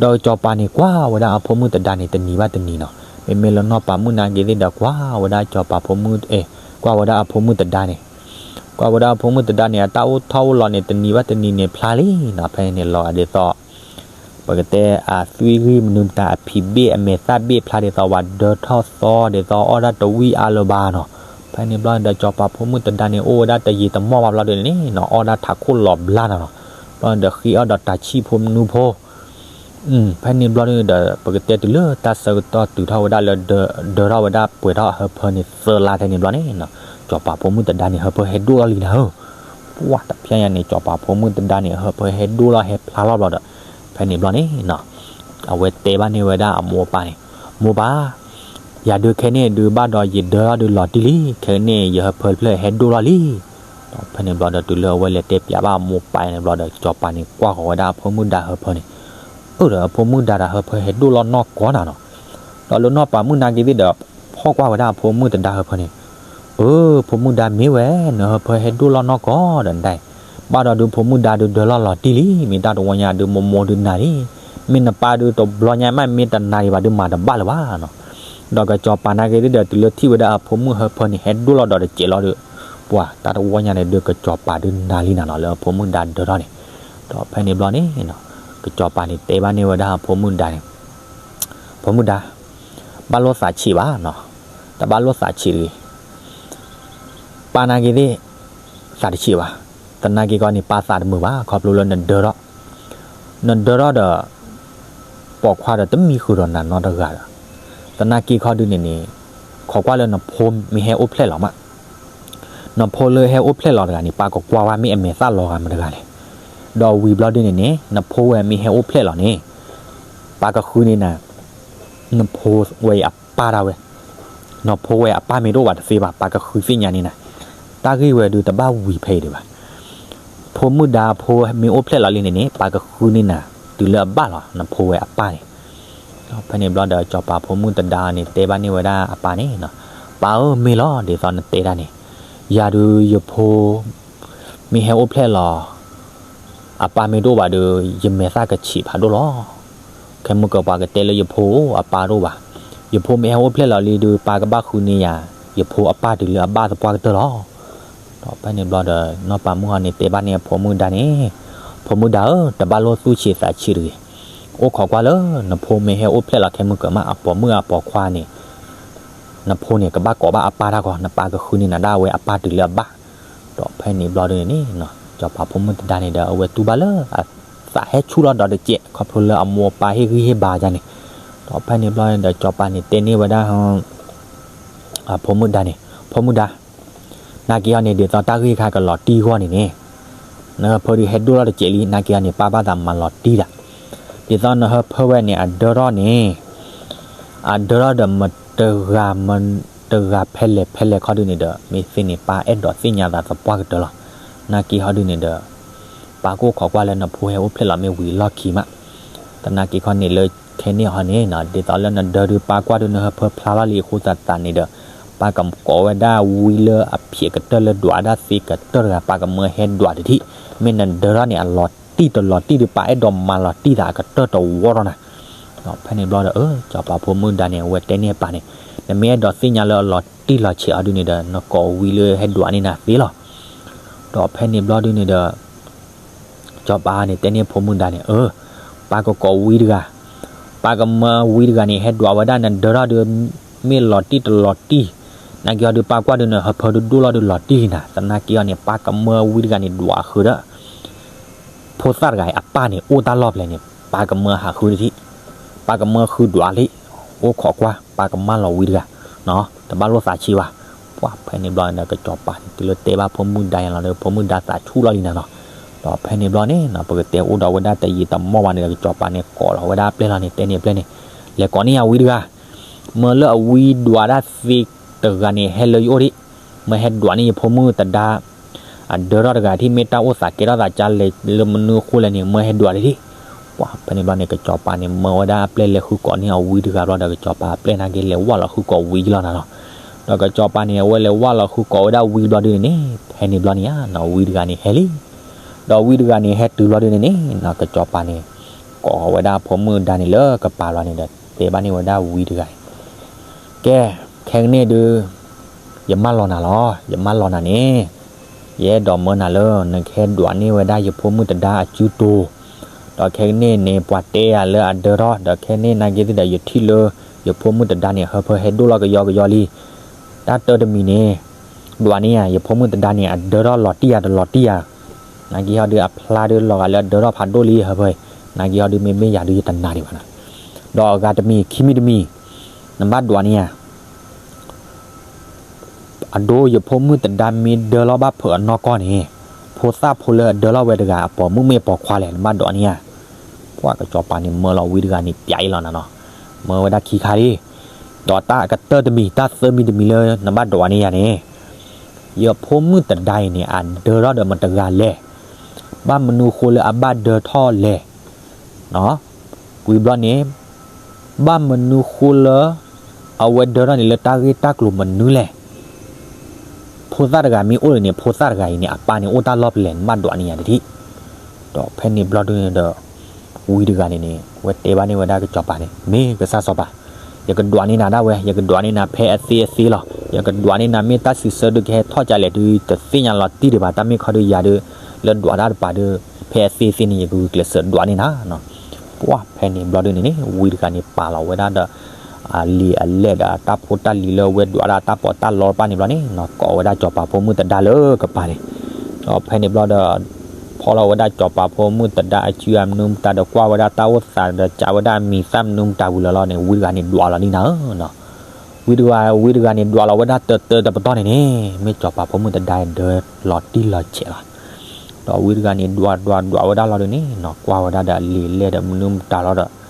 ဒီးစီၤပၤန့ၣ် ကွၢ်ဝဲဒၣ်အဖိမုၣ်တဒါန့ၣ် တနံၤဘၣ်တနံၤနီၤ. မ့မ့ၢ်လၢနီၢ်ပၤမုၣ်နာ်က့သ့ၣ်ဒီး ကွၢ်ဝဲဒၣ်စီၤပၤဖိမုၣ် အဲ ကွၢ်ဝဲဒၣ်အဖိမုၣ်တဒါန့ၣ် ကွၢ်ဝဲဒၣ်အဖိမုၣ်တဒါန့ၣ် အတၢ်အိၣ်ထီၣ်အိၣ်လီၤန့ၣ် တနံၤဘၣ်တနံၤန့ၣ် ဖျါလံနီၤ. ဖဲန့ၣ်လီၤဂာ်ဒ်သိး ပကတဲအသွံၣ်ဂံၢ်မနုၤမတၤ အဖံးဘ့ၣ်အမဲာ်သၣ်ဘ့ၣ် ဖျါဒ်သိးဝဲဒၢထီၣ်သီ ဒ်သိးအီၣ်ဒၣ်တဝံၣ်အါလၢၤဘၣ်နီၤ. ဖဲန့ၣ်ဘျီဒီး စီၤပၤဖိမုၣ်တဒါန့ၣ် အိၣ်ဝဲဒၣ်တယံာ်တမီၢ်ဘၣ်ဘျီဒုးန့ၣ်နီၤ အီၣ်ဒၣ်ထးခိၣ်လီၤဘျါနီၤနီၤ. ဘျီဒီးဃ့အီၣ်ဒီးတၢ်ဆံၣ်ဖိမနုၤဖိ ဖဲန့ၣ်ဘျီဒုးဒီး ပကတဲတုၤလၢတၢ်ဆၢကတီၢ်တုၤထီၣ်ဝဲဒၣ်လၢ ဒၢထီၣ်ဝဲဒၣ်ပှဲၤထီၣ်ဟၢဖၢန့ၣ်သၢလါထဲန့ၣ်ဘျီန့ၣ်နီၤ စီၤပၤဖိမုၣ်တဒါန့ၣ် ဟၢဖၢဟဲဒိၣ်လီၤလံနၤဧၢ. ပှၢ်တဖျဲညါန့ၣ် စီၤပၤဖိမုၣ်တဒါန့ၣ် ဟၢဖၢဟဲဒိၣ်လီၤဟဲဖျါလီၤဘျီဒီး ဖဲန့ၣ်ဘျီန့ၣ်နီၤ အဝဲတဲဘၣ်န့ၢ်ဝဲဒၣ်အမိၢ်အပၢ်န့ၣ်, မိၢ်ပၢ်, ယၤဒုးခဲန့ၣ်ဒုးဘၣ်ဒီးယဒၢထီၣ်ဒုးလီၤတံၢ်လံ, ခဲကနံၣ်အံၤ ယဟၢဖၢတဖျၢၣ်ဟဲဒိၣ်လီၤလံ. ဒီးဖဲန့ၣ်ဘျီဒီး တုၤလၢအဝဲလဲၤတဲပျးဘၣ်အမိၢ်အပၢ်န့ၣ်ဘျီဒီး စီၤပၤန့ၣ်ကွၢ်ဃီၤဝဲဒၣ်အဖိမုၣ်ဒါဟၢဖၢန့ၣ်, အၢၣ်ဒီးအဖိမုၣ်ဒါတၢ်ဟၢဖၢဟဲဒိၣ်လီၤနီၢ်ကီၢ်နၤနီၤ. ဒီးလၢနီၢ်ပၤမုၣ်နာ်က့သ့ၣ်ဒီး ဖီၣ်ကွၢ်ဝဲဒၣ်အဖိမုၣ်တဒါဟၢဖၢန့ၣ်, အၢ ဖိမုၣ်ဒါမ့ၢ်ဝဲ နဟၢဖၢဟဲဒိၣ်လီၤနီၢ်ကီၢ်ဒီးနဒၣ်အံၤ, ဘၣ်ဒီးဒုးဖိမုၣ်ဒါဒုးဒၢလီၤလီၤတံၢ်လံ, မ့ၢ်တၢ်တဝီညါဒုးမိၢ်မိၢ်ဒုးနၤလံ, မ့ၢ်နပၢ်ဒုးတဘျီညါမးမ့ၢ်တနာ်ဒံးဘၣ်ဒုးမၤတဘၣ်လၢၤဘၣ်နီၤ. ဒီးကစီၤပၤနာ်က့သ့ၣ်ဒီး တုၤလၢထံၣ်ဝဲဒၣ်အဖိမုၣ်ဟၢဖၢန့ၣ် ဟဲဒိၣ်လီၤဒီးတစဲးလီၤဒီး ပှၤတၢ်တဝီညါန့ၣ်ဒုး ကစီၤပၤဒုးနၤလံနၤနီၤ လၢအဖိမုၣ်ဒါဒၢထီၣ်န့ၣ်. ဒီးဖဲန့ၣ်ဘျီန့ၣ် ကစီၤပၤန့ၣ်တဲဘၣ်န့ၢ်ဝဲဒၣ်အဖိမုၣ်ဒါန့ၣ်, ဖိမုၣ်ဒါ, ဘၣ်လိၣ်သးဆံးဘၣ်နီၤ, တဘၣ်လိၣ်သးဆံးတဂ့ၤ. ပၢ်နာ်က့သ့ၣ် သးတဆံးဘၣ်, သနာ်က့ခီန့ၣ် ပၢ်သးတမုာ်ဘၣ် ခီဖျိလၢနဒၢထီၣ်, နဒၢထီၣ်ဒီး ပိာ်ခွါဒီးတမံဃုာ်ဒီးနၤနီတဂၤဒီး, သနာ်က့ခီဒုးန့ၣ်န့ၣ် ခိးကွၢ်လၢနဖိမ့ၢ်ဟဲအိၣ်ဖျဲၣ်လီၤမး နဖိလၢဟဲအိၣ်ဖျဲၣ်လီၤတဂၤန့ၣ် ပၢ်ကကွၢ်ဝဲမ့ၢ်အမဲာ်သၣ်လီၤဂာ်မတဂၤလဲၣ်. ဒီးဝံၤဘျီဒုးန့ၣ်န့ၣ် နဖိဝဲမ့ၢ်ဟဲအိၣ်ဖျဲၣ်လီၤန့ၣ် ပၢ်ကဃုန့ၢ်နၤ နဖိဝဲအပၢ်ဒၣ်ဝဲ, နဖိဝဲအပၢ်မ့ၢ်တအိၣ်ဘၣ်တသ့ဘၣ် ပၢ်ကဃုသ့ၣ်ညါန့ၢ်နၤ, တၢ်ဂ့ၢ်ဝဲဒုးတဘၣ်ဝံၤဖဲအံၤဒံးဘၣ်. ဖိမုၣ်ဒါဖိမ့ၢ်အိၣ်ဖျဲၣ်လီၤလံန့ၣ်န့ၣ် ပၢ်ကဃုန့ၢ်နၤ တုၤလၢအဘၣ်လီၤ နဖိဝဲအပၢ်န့ၣ်. ဖဲန့ၣ်ဘျီဒီး စီၤပၤဖိမုၣ်တဒါန့ၣ် တဲဘၣ်န့ၢ်ဝဲဒၣ်အပၢ်န့ၣ်, ပၢ်ဧၢ မ့ၢ်လီၤ ဒ်သိးနတဲဒၣ်န့ၣ်, ယၤဒုးယဖိ မ့ၢ်ဟဲအိၣ်ဖျဲၣ်လီၤ အပၢ်မ့ၢ်တအိၣ်ဘၣ်ဒီး ယမဲာ်သၣ်ကဆံးဖးဒိၣ်လီၤ. ခဲမုၢ်ကၢၤပှၤကတဲလၢယဖိအပၢ်တအိၣ်ဘၣ်, ယဖိမ့ၢ်ဟဲအိၣ်ဖျဲၣ်လီၤလံဒီး ပၢ်ကဘၣ်ဃုန့ၢ်ယၤ ယဖိအပၢ်တုၤလၢအဘၣ်သပှၢ်ကတၢၢ်လီၤ. ဒီးဖဲန့ၣ်ဘျီဒီး နီၢ်ပၤမုၣ်ဟီန့ၣ် တဲဘၣ်န့ၢ်အဖိမုၣ်ဒါန့ၣ်, ဖိမုၣ်ဒါဧၢ တဘၣ်လိၣ်သူၣ်ဆံးသးဆံးတဂ့ၤ, အိၣ်ခိးကွၢ်လၢ နဖိမ့ၢ်ဟဲအိၣ်ဖျဲၣ်လီၤခဲမုၢ်ကၢၤမး အပိာ်မုၣ်အပိာ်ခွါန့ၣ် နဖိန့ၣ် ကဘၣ်ကိးဘၣ်အပၢ်တၢ်ဂီၤ နပၢ်ကဃုန့ၢ်နၤဒၣ်ဝဲအပၢ်တုၤလၢအဘၣ်. ဒီးဖဲန့ၣ်ဘျီဒုးန့ၣ် စီၤပၤဖိမုၣ်တဒါန့ၣ်ဒီး အဝဲတူၢ်ဘၣ်လၢအသးဟဲဆူၣ်လီၤဒီးတစဲး ခီဖျိလၢအမိၢ်အပၢ်ဟ့ၣ်ဂံၢ်ဟ့ၣ်ဘါဒ်န့ၣ်. ဒီးဖဲန့ၣ်ဘျီန့ၣ်ဒီး စီၤပၤန့ၣ်တဲန့ၢ်ဝဲဒၣ် အဖိမုၣ်ဒါန့ၣ်, ဖိမုၣ်ဒါ, နာ်က့ဟီန့ၣ် ဒ်သိးတၢ်ဂ့ၢ်ခါကလီၤတံၢ်အဂီၢ်န့ၣ်န့ၣ်, နဟၢဖၢဒုးဟဲဒိၣ်ထီၣ်တစဲးလံ နာ်က့ဟီန့ၣ် ပၢ်ဘၣ်သးမၤလီၤတံၢ်ဒၣ်. ဒ်သိးနဟၢဖၢဝဲန့ၣ် အဒၢထီၣ်န့ၣ်, အဒၢထီၣ်ဒီးမတဂၤမတဂၤဖဲလဲၣ်ဖဲလဲၣ်ခီဒုးန့ၣ်ဒီး မ့ၢ်သ့န့ၣ် ပၢ်အဲၣ်ဒိးသ့ၣ်ညါသးသပှၢ်ကတၢၢ်လီၤ. နာ်က့ဟီဒုးန့ၣ်ဒီး ပၢ်ကအိၣ်ခိးကွၢ်လၢနဖိဟဲအိၣ်ဖျဲၣ်လီၤမ့ၢ်ဝံၤလီၢ်ခံမး. သနာ်က့ခီန့ၣ်လၢခဲန့ၣ်ဟီန့ၣ် ဒ်သိးလၢနဒၢဒုးပၢ်ကွၢ်ဒုးနဟၢဖၢဖျါလီၤလံအဃိသတးန့ၣ်ဒီး ပၢ်ကကိးဝဲဒၣ်ဝံလၢအဖံးအကတၢၢ်လၢဒွးဒၣ်သ့ကတၢၢ်တဂၤ ပၢ်ကမၢဟဲဒွးတထံၣ်, မ့ၢ်နဒၢထီၣ်န့ၣ် အလီၤတံၢ်တလီၤတံၢ်ဒီး ပၢ်အဲၣ်ဒိးမၤလီၤတံၢ်သးအကတၢၢ်တဝီထီၣ်နၤ. ဒီးဖဲန့ၣ်ဘျီဒီး စီၤပၤဖိမုၣ်ဒါန့ၣ် အဝဲတဲန့ၢ်အပၢ်န့ၣ်, နမ့ၢ်အဲၣ်ဒိးသ့ၣ်ညါလၢအလီၤတံၢ်လီၤဆဲးအီၤဒုန့ၣ်ဒီး နကိးဝံလၢဟဲဒွးန့ၢ်နၤသ့လီၤ. ဒီးဖဲန့ၣ်ဘျီဒုန့ၣ်ဒီး စီၤပၤန့ၣ်တဲန့ၢ်ဖိမုၣ်ဒါန့ၣ်, အၢ, ပၢ်ကကိးဝံတဂၤ, ပၢ်ကမၢဝံတဂၤန့ၣ် ဟဲဒွးဝဲဒၣ်နဒၢထီၣ်ဒီး မ့ၢ်လီၤတံၢ်တလီၤတံၢ်, နာ်က့ဟီဒုး ပၢ်ကွၢ်ဒုး နဟၢဖၢဒုးဒိၣ်လီၤဒုးလီၤတံၢ်လံနၤ, သနာ်က့အီၤန့ၣ် ပၢ်ကမၢဝံတဂၤန့ၣ် ဒွးဃုာ်ဒီး ဖိသၣ်တဂၤအံၤအပၢ်န့ၣ် အိၣ်တၢ်လီၢ်ဖဲလဲၣ်န့ၣ် ပၢ်ကမၢဟးဃုတထံၣ်, ပၢ်ကမၢဃုဒွးလံ, အိၣ်ခိးကွၢ် ပၢ်ကမၢလီၤဝံတဂၤ, တဘၣ်လိၣ်သးဆံးဘၣ်. ပှၤဖဲန့ၣ်ဘျီန့ၣ်ဒီး စီၤပၤန့ၣ် တုၤလၢတဲဘၣ်ဖိမုၣ်ဒါယါလီၤဒီး ဖိမုၣ်ဒါသးဆူၣ်လီၤလံနၤနီၤ. ဒီးဖဲန့ၣ်ဘျီန့ၣ်နီၤ ပကတဲအိၣ်ဒီးဝဲဒၣ်တယံာ်တမီၢ်ဘၣ်န့ၣ်ဒီး စီၤပၤန့ၣ်ကိးလီၤဝဲဒၣ်အပျဲၢ်လီၤန့ၣ် တဲန့ၢ်အပျဲၢ်န့ၣ်, လဲၤကိးန့ၢ်ယၤဝံတဂၤ, မၢလၢအဝံဒွးဒၣ်သ့တဂၤန့ၣ် ဟဲလၢယအိၣ်ဒံး, မၢဟဲဒွးန့ၢ်ယဖိမုၣ်တဒါ အဒၢထီၣ်တဂၤထံၣ် မ့ၢ်တၢ်အိၣ်သးကဲထီၣ်သးကါလဲၣ်လၢမနုၤအဃိလဲၣ်န့ၣ် မၢဟဲဒွးဒံး. ပှၤဖဲန့ၣ်ဘျီန့ၣ် စီၤပၤန့ၣ် မၢဝဲဒၣ်အပျဲၢ်လဲၤဃုကိးန့ၢ်အဝံတဂၤဘျီဒီး စီၤပၤအပျဲၢ်နာ်က့လဲၤဝၢ်လီၤဃုကိးဝံလီၤနၤနီၤ. ဒီးစီၤပၤန့ၣ် အဝဲလဲၤဝၢ်လီၤဃုကိးဝဲဒၣ်ဝံဘျီဒုန့ၣ်န့ၣ် ဖဲန့ၣ်ဘျီန့ၣ်ဧါနီၤ ဝံတဂၤန့ၣ်ဟဲလံ. ဒီးဝံတဂၤန့ၣ်ဟဲတုၤဘျီဒုန့ၣ်န့ၣ်နီၤ စီၤပၤန့ၣ် ကိးဝဲဒၣ်ဖိမုၣ်ဒါန့ၣ်လၢကပၤလီၤန့ၣ်ဒီး တဲဘၣ်န့ၢ်ဝဲဒၣ်ဝံတဂၤန့ၣ်, ကဲ, ခဲကနံၣ်ဒုး ယမၢလီၤနၤလီၤ, ယမၢလီၤနၤန့ၣ်, ယအဲၣ်ဒိးမၢနၤလၢ နကဟဲဒွးန့ၢ်ဝဲဒၣ်ယဖိမုၣ်တဒါအစုတိၤ, ဒီးခဲကနံၣ်န့ၣ် ပှၤတဲယၤလၢအဒၢထီၣ် ဒီးခဲကနံၣ်နာ်က့သ့ၣ်ဒီး ယထံၣ်လၢ ယဖိမုၣ်တဒါန့ၣ် ဟၢဖၢဟဲဒိၣ်လီၤကယီကယီလံ. တၢ်တၢတမံၤန့ၣ် ဒွးန့ၢ်ယၤ ယဖိမုၣ်တဒါန့ၣ် အဒၢထီၣ်လီၤတံၢ်ယၤတလီၤတံၢ်ယၤ နာ်က့ဟီဒုးအဖျါဒုးလီၤဂာ်လၢအဒၢထီၣ်ဖးဒိၣ်လံဟၢဖၢ, နာ်က့ဟီဒုးမ့မ့ၢ်ယၤဒုးယတနာ်ဒံးဘၣ်နၤ. ဒီးအဂၤတမံၤခံမံၤတမံၤ နဘၣ်ဒွးန့ၢ်ယၤ အဒိ ယဖိမုၣ်တဒါမ့ၢ်ဒၢလီၤဘၣ်ဖုးအနီၢ်ကီၢ်န့ၣ် ဖိသၣ်ဖိလၢအဒၢလီၤဝဲတဂၤ အပိာ်မုၣ်မ့ၢ်ပိာ်ခွါလဲၣ် နဘၣ်ဒွးန့ၢ်ဧါ. ပှၤကစီၤပၤန့ၣ်မၢလီၤဝံတဂၤန့ၣ် ပျးအံၤလီၤနၤနီၤ, မၢဝဲဒၣ်ခံခါလံ. ဒီးတၢ်ကတၢၢ်တမံၤ တၢ်သၢမံၤတမံၤလၢနဘၣ်ဒွးန့ၢ်ယၤန့ၣ် ယဖိမုၣ်တဒါအံၤန့ၣ် အဒၢထီၣ်ဒီးမတဂၤလဲၣ်, ဘၣ်မနုၤဃိလၢအဘၣ်ဒၢထီၣ်လဲၣ် ကွံာ်ဘျီန့ၣ် ဘၣ်မနုၤဃိလၢ အဝဲဒၢထီၣ်န့ၣ်လၢတၢ်ဂ့ၢ်တၢ်ကျိၤမနုၤလဲၣ်. ဖိသၣ်တဂၤမ့ၢ်အိၣ်လၢန့ၣ် ဖိသၣ်တဂၤအံၤန့ၣ် အပၢ်န့ၣ်အိၣ်တၢ်လီၢ်ဖဲလဲၣ် နဘၣ်ဒွးန့ၢ်ယၤတထံၣ်. ဒီးဖဲန့ၣ်ဘျီဒုန့ၣ်ဒီး ဝံတဂၤန့ၣ်န့ၣ် ဝဲတဲဘၣ်န့ၢ်ဝဲဒၣ်ကစီၤပၤန့ၣ် မ့ၢ်ကစၢ်စီၤပၤ, ယကဒွးန့ၢ်နၤဒၣ်ဝဲ ယကဒွးန့ၢ်နၤဖဲအသ့အသ့လီၤ. ယကဒွးန့ၢ်နၤမ့ၢ်တၢ်စံးဆၢဒုးကဟဲထီၣ်ကလဲၣ်ဒုး တသ့ၣ်ညါလီၤတံၢ်ဒံးဘၣ် တၢ်မ့ၢ်ခီဒုးယၤဒုး လၢဒွးတၢ်တပၤဒုး ဖဲအသ့အသ့န့ၣ် ယကဂုာ်ကျဲးစၢးဒွးန့ၢ်နၤနီၤ. ပှၤဖဲန့ၣ်ဘျီဒုန့ၣ်န့ၣ် ဝံတဂၤန့ၣ်ပာ်လီၤဝဲဒၣ်ဒီး အလံာ်အလဲၢ်ဒီးအတၢ်ဖိတၢ်လံၤလၢအဝဲဒွးဒၣ်တၢ်ပီးတၢ်လီတဖၣ်န့ၣ်ဘျီန့ၣ်နီၤ ကိးဝဲဒၣ်စီၤပၤဖိမုၣ်တဒါလၢကပၤန့ၣ်. ဒီးဖဲန့ၣ်ဘျီဒီး ဖီၣ်လီၤဝဲဒၣ်စီၤပၤဖိမုၣ်တဒါအစုအမနုၤမတၤဒီး ကွၢ်ဝဲဒၣ်တၢ်အိၣ်သးဒီးစံးဝဲဒၣ်အမံၤသၣ်မနုၤမတၤဝံၤလီၤလီၤန့ၣ် ဝံတဂၤန့ၣ်ဒွးလီၤန့ၢ်နၤဧၢနီၤ. ဝံတဂၤ ဝံတဂၤန့ၣ်ဒွးလီၤဝဲဒၣ်တၢတၢတပတီၢ်န့ၣ်န့ၣ် မ့ၢ်စီၤပၤဖိမုၣ်တဒါဒၢလီၤတံၢ်လီၤဆဲးလီၤ. ဒီးဝံတဂၤန့ၣ်ဒွးဒွးဒွးဝဲဒၣ်လီၤဒုန့ၣ်နီၤ ကွၢ်ဝဲဒၣ်ဒီးအလံာ်အလဲၢ်ဒီးမနုၤမတၤလီၤဒီး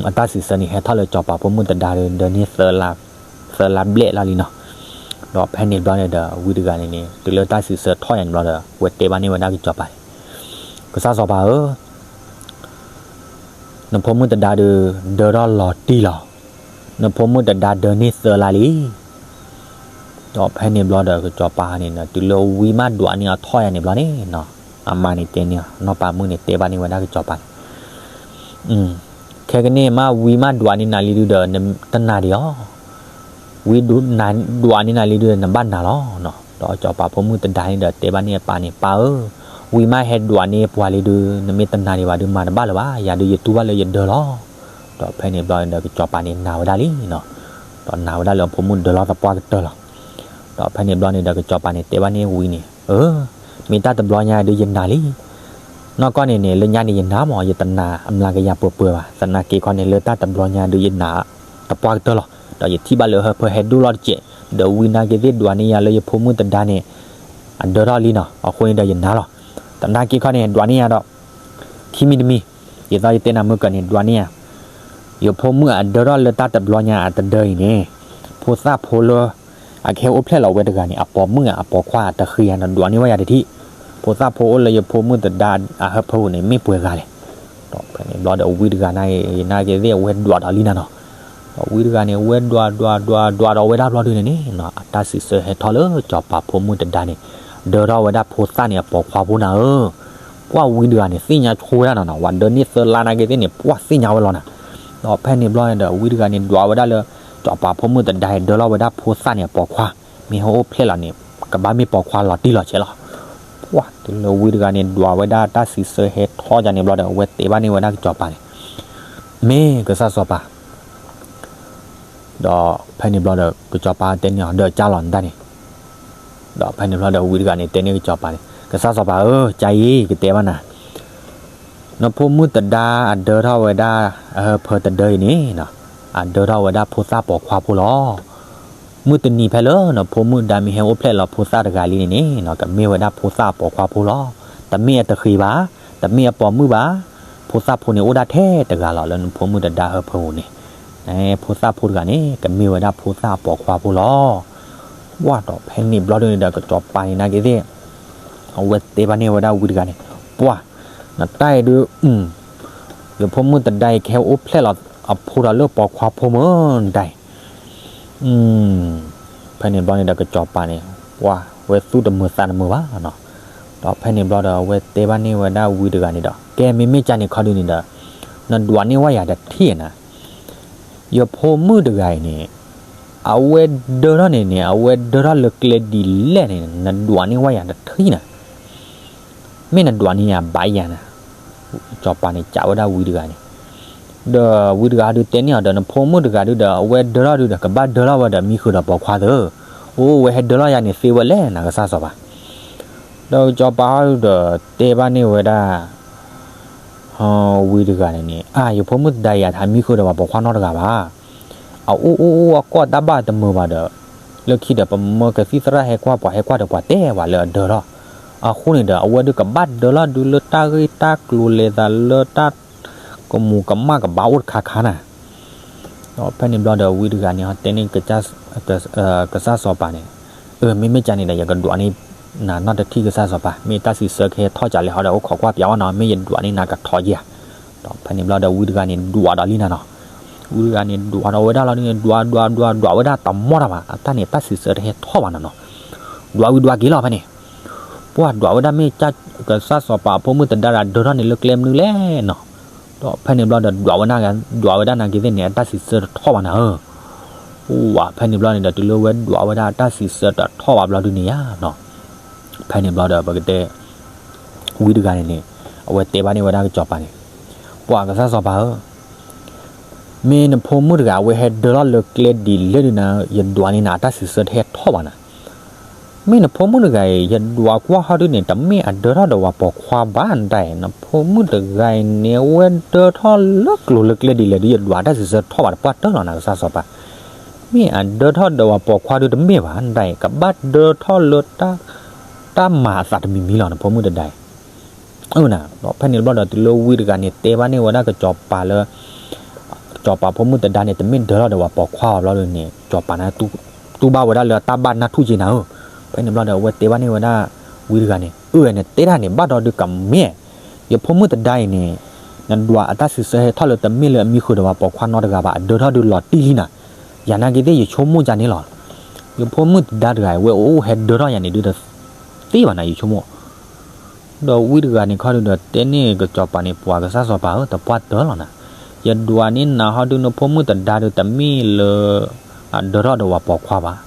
အတၢ်စံးဆၢန့ၣ် ဟဲထီၣ်လၢစီၤပၤဖိမုၣ်တဒါဒီး ဒၢန့ၢ် သၢလါဘျဲၣ်လီၤလံနီၤ. ဒီးဖဲန့ၣ်ဘျီန့ၣ်ဒီး ဝံတဂၤန့ၣ်န့ၣ် တုၤလၢတၢ်စံးဆၢထီၣ်ယၤန့ၣ်ဘျီဒီး ဝဲတဲဘၣ်န့ၢ်ဝဲဒၣ်ကစီၤပၤန့ၣ်, ကစၢ်စီၤပၤဧၢ, နဖိမုၣ်တဒါဒီး ဒၢထီၣ်လီၤတံၢ်လီၤ. နဖိမုၣ်တဒါဒၢန့ၢ်သၢလါလံ. ဒီးဖဲန့ၣ်ဘျီဒီး ကစီၤပၤန့ၣ် တုၤလၢဝံမးဒွးန့ၢ်အီၤထီၣ်ယၤန့ၣ်ဘျီန့ၣ်နီၤ, အမါန့ၣ်တဲန့ၢ်အီၤ နီၢ်ပၤမုၣ်န့ၣ်တဲဘၣ်န့ၢ်ဝဲဒၣ်ကစီၤပၤန့ၣ် ခဲကနံၣ်မးဝံမးဒွးန့ၢ်နၤလံဒုဒီး နတနာ်ဒံးအီၤ, ဝံဒွးန့ၢ်နၤလံဒုဒီး နဘၣ်နာ်လီၤ. ဒီးစီၤပၤဖိမုၣ်တဒါန့ၣ်ဒီးတဲဘၣ်န့ၢ်အပၢ်န့ၣ် ပၢ်ဧၢ, ဝံမးဟဲဒွးန့ၢ်ပှၤလံဒု နမ့ၢ်တနာ်ဒံးဘၣ်ဒု မၤတဘၣ်လၢၤဘၣ်, ယၤဒုယတူၢ်ဘၣ်လၢယဒၢလီၤ. ဒီးဖဲန့ၣ်ဘျီန့ၣ်ဒီး ကစီၤပၤန့ၣ်နာ်ဝဲဒၣ်လံနီၤ, ဒီးနာ်ဝဲဒၣ်လၢအဖိမုၣ်ဒၢလီၤသပှၢ်ကတၢၢ်လီၤ. ဒီးဖဲန့ၣ်ဘျီန့ၣ်ဒီး ကစီၤပၤန့ၣ်တဲဘၣ်န့ၢ်ဝံန့ၣ် အၢ, မ့ၢ်တၢ်တဘျီညါဒုယနာ်လံ. နီၢ်ကီၢ်န့ၣ်န့ၣ် လၢညါန့ၣ်ယနာ်မး ယတနာ်အမျးကယၤပှဲၤပှဲၤဘၣ်, သနာ်က့ခီန့ၣ် လၢတၢ်တဘျီညါဒုယနာ်သပှၢ်ကတၢၢ်လီၤ. ဒီးယထံၣ်ဘၣ်လၢဟၢဖၢဟဲဒိၣ်လီၤတစဲး, ဒီးဝံနာ်က့သ့ၣ်ဒွးန့ၢ်ယၤလၢယဖိမုၣ်တဒါန့ၣ် အဒၢထီၣ်လံနီၤ, အဃိန့ၣ်ဒီးယနာ်လီၤ. သနာ်က့ခီန့ၣ် ဒွးန့ၢ်ယၤဒီး ခံမံၤတမံၤ, ဒ်သိးယတဲနၤမုၢ်ကၢန့ၣ် ဒွးန့ၢ်ယၤ, ယဖိမုၣ်အဒၢထီၣ်လၢတၢ်တဘျီညါအတဒၢအံၤန့ၣ်, ဖိသၣ်ဖိလၢ အကဟဲအိၣ်ဖျဲၣ်လီၤဝဲတဂၤန့ၣ် အပိာ်မုၣ်ဧါအပိာ်ခွါဧါတဃံဧါန့ၣ် ဒွးန့ၢ်ဝဲယၤတထံၣ်, ဖိသၣ်ဖိအိၣ်လၢယဖိမုၣ်တဒါအဟၢဖၢပူၤန့ၣ် မ့ၢ်ပှဲၤဂၤလဲၣ်. ဒီးဖဲန့ၣ်ဘျီဒီးဝံတဂၤန့ၣ် နာ်က့သ့ၣ်အဝဲဒွးဒီးလံနၤနီၤ, ဝံတဂၤန့ၣ် ဝဲဒွးဒွးဒွးဒွးဒီးဝဲဒၣ်ဘျီဒုန့ၣ်န့ၣ်နီၤ အတၢ်စံးဆၢဟဲထီၣ်လၢစီၤပၤဖိမုၣ်တဒါန့ၣ် ဒၢထီၣ်ဝဲဒၣ်ဖိသၣ်န့ၣ်အပိာ်ခွါဖိနၤဧၢ. ပှၢ်ဝံတဂၤန့ၣ် သ့ၣ်ညါဆိဝဲဒၣ်နီၤနီၤ ဝဲဒၢန့ၢ်သၢလါနာ်က့သ့ၣ်န့ၣ် ပှၢ်သ့ၣ်ညါဝဲလီၤနၤ. ဒီးဖဲန့ၣ်ဘျီန့ၣ်ဒီး ဝံတဂၤန့ၣ် ဒွးဝဲဒၣ်လၢ စီၤပၤဖိမုၣ်တဒါအံၤ ဒၢထီၣ်ဝဲဒၣ်ဖိသၣ်န့ၣ်အပိာ်ခွါ မ့ၢ်ဟဲအိၣ်ဖျဲၣ်လီၤန့ၣ် ကဘၣ်မ့ၢ်ပိာ်ခွါလီၤတံၢ်လီၤဆဲးလီၤ. ပှၢ်တုၤလၢဝံတဂၤန့ၣ် ဒွးဝဲဒၣ်တၢ်စံးဆၢဟဲထီၣ်ယၤန့ၣ်ဘျီဒီး အဝဲတဲဘၣ်န့ၢ်ဝဲဒၣ်ကစီၤပၤန့ၣ် မ့ၢ်ကစၢ်စီၤပၤ ဒီးဖဲန့ၣ်ဘျီဒီး ကစီၤပၤတဲန့ၢ်အီၤ ဒီးကၢ်လီၤနတၢ်န့ၣ်. ဒီးဖဲန့ၣ်ဘျီဒီး ဝံတဂၤန့ၣ် တဲန့ၢ်ကစီၤပၤန့ၣ် ကစၢ်စီၤပၤဧၢ, ကၢ်အံၤ ကတဲဘၣ်နၤ, နဖိမုၣ်တဒါအဒၢထီၣ်ဝဲဒၣ် အဟၢဖၢတဒၢအံၤန့ၣ် အဒၢထီၣ်ဝဲဒၣ်ဖိသၣ်ပိာ်ခွါဖိလီၤ. မုၢ်တနံၤဖဲလၢနဖိမုၣ်ဒါမ့ၢ်ဟဲအိၣ်ဖျဲၣ်လီၤဖိသၣ်တဂၤလံန့ၣ်န့ၣ် ကမ့ၢ်ဝဲဒၣ်ဖိသၣ်အပိာ်ခွါဖိလီၤ. တမ့ၢ်အတဃ့ဘၣ်, တမ့ၢ်အပိာ်မုၣ်ဘၣ်, ဖိသၣ်ဖိန့ၣ်အိၣ်ဒၣ်ထဲတဂၤလီၤ လၢနဖိမုၣ်တဒါဟၢဖၢပူၤန့ၣ်, ဖိသၣ်ဖိတဂၤန့ၣ် ကမ့ၢ်ဝဲဒၣ်ဖိသၣ်အပိာ်ခွါဖိလီၤ. ပှၢ်ဒီးဖဲန့ၣ်ဘျီဒုန့ၣ်ဒီး ကစီၤပၤန့ၣ်နာ်က့သ့ၣ် အဝဲတဲဘၣ်န့ၢ်ဝဲဒၣ်ဝံတဂၤန့ၣ်, ပှၢ်, နတၢ်အံၤဒုး ယဖိမုၣ်တဒါအံၤ ကဟဲအိၣ်ဖျဲၣ်လီၤအဖိဒီးလၢပိာ်ခွါဖိမုၢ်နတၢ်အံၤ ဖဲန့ၣ်ဘျီန့ၣ်ဒီး ကစီၤပၤန့ၣ် ပှၢ်ဝဲသူၣ်တမုာ်သးတမုာ်ဘၣ်နီၤ. ဒီးဖဲန့ၣ်ဘျီဒီး အဝဲတဲဘၣ်န့ၢ်ဝဲဒၣ်ဝံတဂၤန့ၣ်ဒီး ကဲမ့မ့ၢ်ကၢ်န့ၣ်ခီဒုန့ၣ်ဒီး နဒွးန့ၢ်ဝဲယၤတထံၣ်နၤ, ယဖိမုၣ်တဂၤအံၤန့ၣ် အဝဲဒၢထီၣ်န့ၣ်န့ၣ် အဝဲဒၢထီၣ်လၢကျဲဒ်လဲၣ်န့ၣ် နဒွးန့ၢ်ဝဲယၤတထံၣ်နၤ မ့ၢ်နဒွးန့ၢ်ယၤဘၣ်ယၤနၤ, စီၤပၤန့ၣ် ကးဝဲဒၣ်ဝံတဂၤန့ၣ်, ဒီးဝံတဂၤဟီဒုးတဲန့ၢ်အီၤဒီး နဖိမုၣ်တဂၤဒုဒီး အဝဲဒၢထီၣ်ဒုဒီး ကဘၣ်ဒၢထီၣ်ဝဲဒီးမံဃုာ်ဒီးပိာ်ခွါသၢ, အိၣ်ဝဲဟဲဒၢထီၣ်ယၤန့ၣ်သ့ဝဲလဲၣ် နကစၢ်စီၤပၤ. ဒီးစီၤပၤဟီဒုဒီး တဲဘၣ်န့ၢ်ဝဲဒၣ် ဝံတဂၤန့ၣ်န့ၣ် အါ ယဖိမုၣ်တဒါယၤ တဟးမံဃုာ်ဒီးပှၤပိာ်ခွါနီတဂၤဘၣ်. အအိၣ်အိၣ်အိၣ်အကီၢ်တၢ်ဘၣ်တမုာ်ဘၣ်ဒီး လၢခံဒီးပမၢကသံၣ်သရၣ်ဟဲကွၢ်ပှၤဟဲကွၢ်ဒီးပှၤတဲပှၤလၢအဒၢထီၣ်, အဃိန့ၣ်ဒီး အဝဲဒုးကဘၣ်ဒၢထီၣ်ဒုလၢတၢ်ဂ့ၢ်တၢ်ကျိၤလဲၤသးလၢတၢ်ကမူၤကမၣ်ကဘၣ်အိၣ်တခါခါနၤ. ဒီးဖဲန့ၣ်ဘျီဒီး ဝံတဂၤန့ၣ် ဟီတဲန့ၢ် ကစၢ်စီၤပၤန့ၣ်, အၢ မ့မ့ၢ်ကၢ်န့ၣ်ဒီး ယကဒွးန့ၢ်နၤနီတထံၣ် ကစၢ်စီၤပၤ, မ့ၢ်တၢ်စံးဆၢကဟဲထီၣ်ကလဲာ်ဟီဒီး အိၣ်ခိးကွၢ်ပၠးဝဲနီၤ, မ့ၢ်ယဒွးန့ၢ်နၤကထီၣ်ယဲၢ်ဧါ. ဒီးဖဲန့ၣ်ဘျီဒီး ဝံတဂၤန့ၣ်ဒွးဒီးလံနၤနီၤ. ဝံတဂၤန့ၣ် ဒွးဒီးဝဲဒၣ်လီၤဒုန့ၣ် ဒွးဒွးဒွးဒွးဝဲဒၣ်တမီၢ်တၢ်ဘၣ်, အတၢ်န့ၣ် တၢ်စံးဆၢတဟဲထီၣ်ဘၣ်နီၤနီၤ. ဒွးဝံၤဒွးက့ၤလီၤဖဲန့ၣ်, ပှၢ်ဒွးဝဲဒၣ်မ့ၢ် ကစၢ်စီၤပၤအဖိမုၣ်တဒါဒီးဒၢထီၣ်န့ၣ်လၢကျဲမနုၤလဲၣ်နီၤ. ဒီးဖဲန့ၣ်ဘျီဒီး ဒွးဝဲဒၣ်နာ်က့သ့ၣ်န့ၣ် အတၢ်စံးဆၢတထီၣ်ဘၣ်နၤဧၢ. ပှၢ်ဖဲန့ၣ်ဘျီန့ၣ်ဒီး တုၤလၢဝဲဒွးဝဲဒၣ်အတၢ်စံးဆၢတထီၣ်ဘၣ်ဘျီဒုန့ၣ်ယါနီၤ. ဖဲန့ၣ်ဘျီဒီး ပကတဲ ဝံတဂၤန့ၣ်န့ၣ် အဝဲတဲဘၣ်န့ၢ်ဝဲဒၣ်ကစီၤပၤန့ၣ်, ပှၢ်ကစၢ်စီၤပၤဧၢ, မ့ၢ်နဖိမုၣ်တဂၤ အဝဲဟဲဒၢထီၣ်လၢကျဲဒ်လဲၣ်ဒုနၤ, ယဒွးန့ၢ်နၤ အတၢ်စံးဆၢတဟဲထီၣ်ဘၣ်နၤ. မ့ၢ်နဖိမုၣ်တဂၤအံၤ ယဒွးကွၢ်ဟီဒုန့ၣ် တမ့ၢ်အဒၢထီၣ်ဒီးပှၤပိာ်ခွါဘၣ်ဒၣ်အံၤ, နဖိမုၣ်တဂၤအံၤန့ၣ် အဝဲဒၢထီၣ်လၢကျိၤလၢကျဲဒ်လဲၣ်ဒု ယဒွးတၢ်စံးဆၢတထီၣ်ဘၣ် တပှၢ်တၢၢ်လီၤနၤ ကစၢ်စီၤပၤ. မ့ၢ်အဒၢထီၣ်ဒီးပှၤပိာ်ခွါဒုတမ့ၢ်ဘၣ်ဒၣ်အံၤ, ကဘၣ်ဒၢထီၣ်လၢ တၢ်မၤအသးတမံၤမံၤလီၤ နဖိမုၣ်တဒါအံၤ. အၢနၤ, ဒီးဖဲန့ၣ်တဘျီဒီး တုၤလၢဝံတဂၤန့ၣ် တဲဘၣ်န့ၢ်ဝဲဒၣ်ကစီၤပၤလၢ စီၤပၤဖိမုၣ်တဒါန့ၣ် တမ့ၢ်ဒၢထီၣ်ဒီးပှၤပိာ်ခွါဘၣ်ဘျီဒုန့ၣ် စီၤပၤန့ၣ် တူၢ်ဘၣ်ဝဲဒၣ်လၢအတၢ်ဘၣ်နၢ်ထူၣ်က့နၤဧၢ. ဖဲန့ၣ်တဘျီဒီး အဝဲတဲဘၣ်န့ၢ်ဝဲဒၣ် ဝံတဂၤန့ၣ်, အၢ နတဲတၢ်န့ၣ် ဘၣ်ဒီးဒုကမ့ၢ်, ယဖိမုၣ်တဒါအံၤန့ၣ် နဒွးအတၢ်စံးဆၢဟဲထီၣ်လၢတမ့ၢ်လၢအမံဃုာ်ဒီးပှၤပိာ်ခွါနီတဂၤဘၣ် အဒၢထီၣ်ဒုလီၤတံၢ်လံနၤ. ယၤနာ်က့သ့ၣ် ယဆိကမိၣ်ကန့ၣ်လီၤ. ယဖိမုၣ်တဒါတဂၤအံၤ ဝဲအိၣ်ဟဲဒၢထီၣ်ယၤန့ၣ်ဒုတသ့ဘၣ်နၤ ယဆိကမိၣ် ဒီးဝံတဂၤန့ၣ်ခီဒုဒီး တဲန့ၢ်ကစီၤပၤန့ၣ် ပှၤကစၢ်စီၤပၤဧၢ, တပှၢ်တၢၢ်လီၤနၤ. ယဒွးန့ၢ်နၤဟီဒု နဖိမုၣ်တဒါဒု တမ့ၢ်လၢ အဒၢထီၣ်ဒီးပှၤပိာ်ခွါဘၣ်.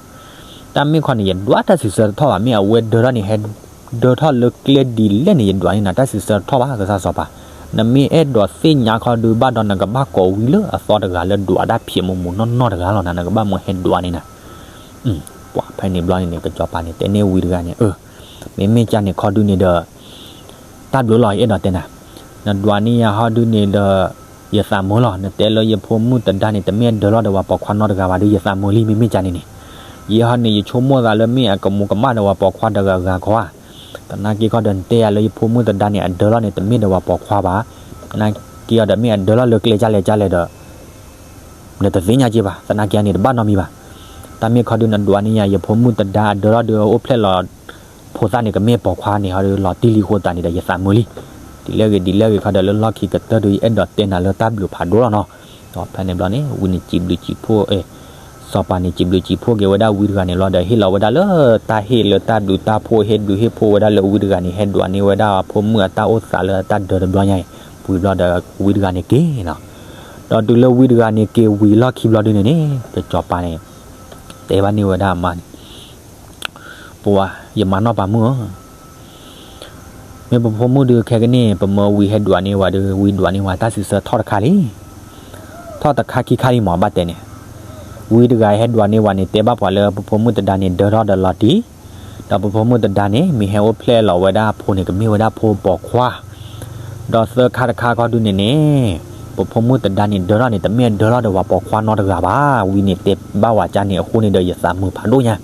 တၢ်မ့ၢ်ခီန့ၣ် ယဒွးတၢ်စံးဆၢတထီၣ်ဘၣ်, မ့ၢ်အဝဲဒၢထီၣ်န့ၣ် ဟဲဒၢထီၣ်လၢကျဲဒ်လဲၣ်န့ၣ် ယဒွးန့ၢ်နၤ တၢ်စံးဆၢတထီၣ်ဘၣ် ကစၢ်စီၤပၤ. နမ့ၢ်အဲၣ်ဒိးသ့ၣ်ညါခီဒုဘၣ်ဒီး နကဘၣ်ကိးဝံၤလၢအသီတဂၤလၢဒွးတၢ်ဖံးမူးမူးနီၢ်နီၢ်တဂၤလီၤနၤ, နကဘၣ်မၢဟဲဒွးန့ၢ်နၤ. ပှၢ်ဖဲန့ၣ်ဘျီန့ၣ်န့ၣ် ကစီၤပၤန့ၣ် တဲန့ၢ်ဝံတဂၤန့ၣ်, အၢ မ့မ့ၢ်ကၢ်န့ၣ်ခီဒုန့ၣ်ဒီး တၢ်ဘျုးလီၤ ယအဲၣ်ဒိးတဲနၤ, နဒွးန့ၢ်ယၤဟီဒုန့ၣ်ဒီး ယသးမုာ်လီၤ. နတဲလၢယဖိမုၣ်တဒါန့ၣ် တမ့ၢ်အဒၢထီၣ်ဒီးပှၤပိာ်ခွါနီတဂၤဘၣ်ဒု ယသးမုာ်လံ မ့မ့ၢ်ကၢ်န့ၣ်န့ၣ်. ယဲဟီန့ၣ် ယဆိကမိၣ်သးလၢမ့ၢ်အကမူးကမၣ်ဒီးပှၤပိာ်ခွါတဂၤဂၤခီဧါ. သနာ်က့ခီဒီး နတဲယၤလၢယဖိမုၣ်တဒါန့ၣ် အဒၢထီၣ်န့ၣ် တမ့ၢ်ဒီးပှၤပိာ်ခွါဘၣ်. သနာ်က့အီၤဒီး မ့ၢ်အဒၢထီၣ်လၢကျဲကၢ်လဲၣ်ကၢ်လဲၣ်ဒီး နတသ့ၣ်ညါက့ဘၣ်, သနာ်က့န့ၣ် တဘၣ်နီတမံၤဘၣ်. တၢ်မ့ၢ်ခီဒု နဒွးန့ၢ်ယၤ ယဖိမုၣ်တဒါအဒၢထီၣ်ဒု အိၣ်ဖျဲၣ်လီၤ ဖိသၣ်န့ၣ် ကမ့ၢ်ပိာ်ခွါန့ၣ်ဟီဒု လီၤတံၢ်လံအဃိသတးန့ၣ်ဒီး ယသးမုာ်လံ. ဒ်လဲၣ်ဂ့ၤ ဒ်လဲၣ်ဂ့ၤခီဒီး လၢလီၢ်ခံကတၢၢ်ဒု ယအဲၣ်ဒိးတဲနၤလၢတၢ်ဘျုးဖးဒိၣ်လီၤနီၤ. ဖဲန့ၣ်ဘျီန့ၣ် ဝံန့ၣ်စံးဘျုးစံးဖှိၣ်, စီၤပၤန့ၣ်စံးဘျုးစံးဖှိၣ်က့ၤဝဲဒၣ်ဝံတဂၤန့ၣ်လီၤဒီး ဟ့ၣ်လီၤဝဲဒၣ်လၢတၢ်ဟ့ၣ်လၢတၢ်ဘျုးတၢ်ဖှိၣ် ဟ့ၣ်ဘျုးဟ့ၣ်ဖှိၣ်ဝဲဒၣ်လၢဝံတဂၤန့ၣ် ဟဲဒွးန့ၢ်ဝဲဒၣ်အဖိမုၣ်အတၢ်အိၣ်သးလၢတၢ်ဒၢတဘျီညါအံၤ, ဝံၤဘျီဒီးဝံတဂၤန့ၣ်က့ၤနီၤ. ဒီးတုၤလၢဝံတဂၤန့ၣ်က့ၤဝံၤလီၢ်ခံဘျီဒုန့ၣ်န့ၣ် ကစီၤပၤန့ၣ် တဲဘၣ်န့ၢ်ဝဲဒၣ်အမါန့ၣ် ပှၤ ယမါနီၢ်ပၤမုၣ်ဧၢ, မ့ၢ်ပဖိမုၣ်ဒုးခဲကနံၣ် ပမၢဝံဟဲဒွးန့ၢ်ဝဲဒုး ဝံဒွးန့ၢ်ဝဲတၢ်စံးဆၢထီၣ်တခါလံ. ထီၣ်တခါခံခါလံမးဘၣ်တဲန့ၣ်, ဝံတဂၤဟဲဒွးန့ၢ်ဝဲန့ၣ် တဲဘၣ်ပှၤလၢပဖိမုၣ်တဒါန့ၣ်ဒၢထီၣ်ဒီးလီၤတံၢ်, ဒီးပဖိမုၣ်တဒါန့ၣ် မ့ၢ်ဟဲအိၣ်ဖျဲၣ်လီၤဝဲဒၣ်အဖိန့ၣ် ကမ့ၢ်ဝဲဒၣ်ဖိပိာ်ခွါ ဒီးသၢခါတခါခီဒုန့ၣ်န့ၣ်, ပဖိမုၣ်တဒါန့ၣ်ဒၢထီၣ်န့ၣ် တမ့ၢ်အဒၢထီၣ်ဒီးပှၤပိာ်ခွါနီတဂၤဘၣ်. ဝံန့ၣ်တဲဘၣ်ဝဲကန့ၣ်အဃိန့ၣ်ဒီး ယသးမုာ်ဖးဒိၣ်ညါ,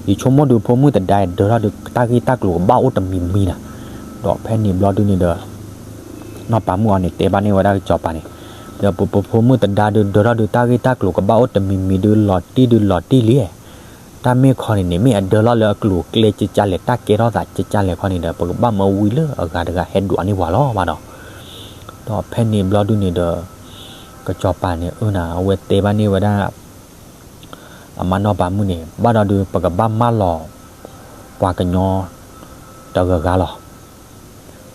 ယဆိကမိၣ်ဒုးဖိမုၣ်တဒါဒၢထီၣ်ဒုး တၢ်ဂ့ၢ်တၢ်ကျိၤကဘၣ်အိၣ်တမံၤမံၤနၤ. ဒီးဖဲန့ၣ်ဘျီဒုန့ၣ်ဒီး နီၢ်ပၤမုၣ်အီၤန့ၣ်တဲဘၣ်န့ၢ်ဝဲဒၣ်ကစီၤပၤန့ၣ်, ဒီးပဖိမုၣ်တဒါဒုးဒၢထီၣ်ဒုး တၢ်ဂ့ၢ်တၢ်ကျိၤကဘၣ်အိၣ်တမံၤမံၤဒုး လီၤတံၢ်ဒုးလီၤတံၢ်လံ. တၢ်မ့ၢ်ခီန့ၣ်န့ၣ် မ့ၢ်အဒၢထီၣ်လၢအကျိၤအကျဲကကလဲၣ် တၢ်ကဲထီၣ်သးကကလဲၣ်ခီန့ၣ်ဒီး ပကဘၣ်မၢဝံလၢအဂၤတဂၤဟဲဒွးန့ၢ်ပှၤလီၤဘၣ်ဒီး, ဒီးဖဲန့ၣ်ဘျီဒုန့ၣ်ဒီး ကစီၤပၤန့ၣ်အၢနၤ အဝဲတဲဘၣ်န့ၢ်ဝဲဒၣ် အမါနီၢ်ပၤမုၣ်န့ၣ် ဘၣ်ဒီးဒုး ပကဘၣ်မၢလီၤ ပှၤကညီတဂၤဂၤလီၤ.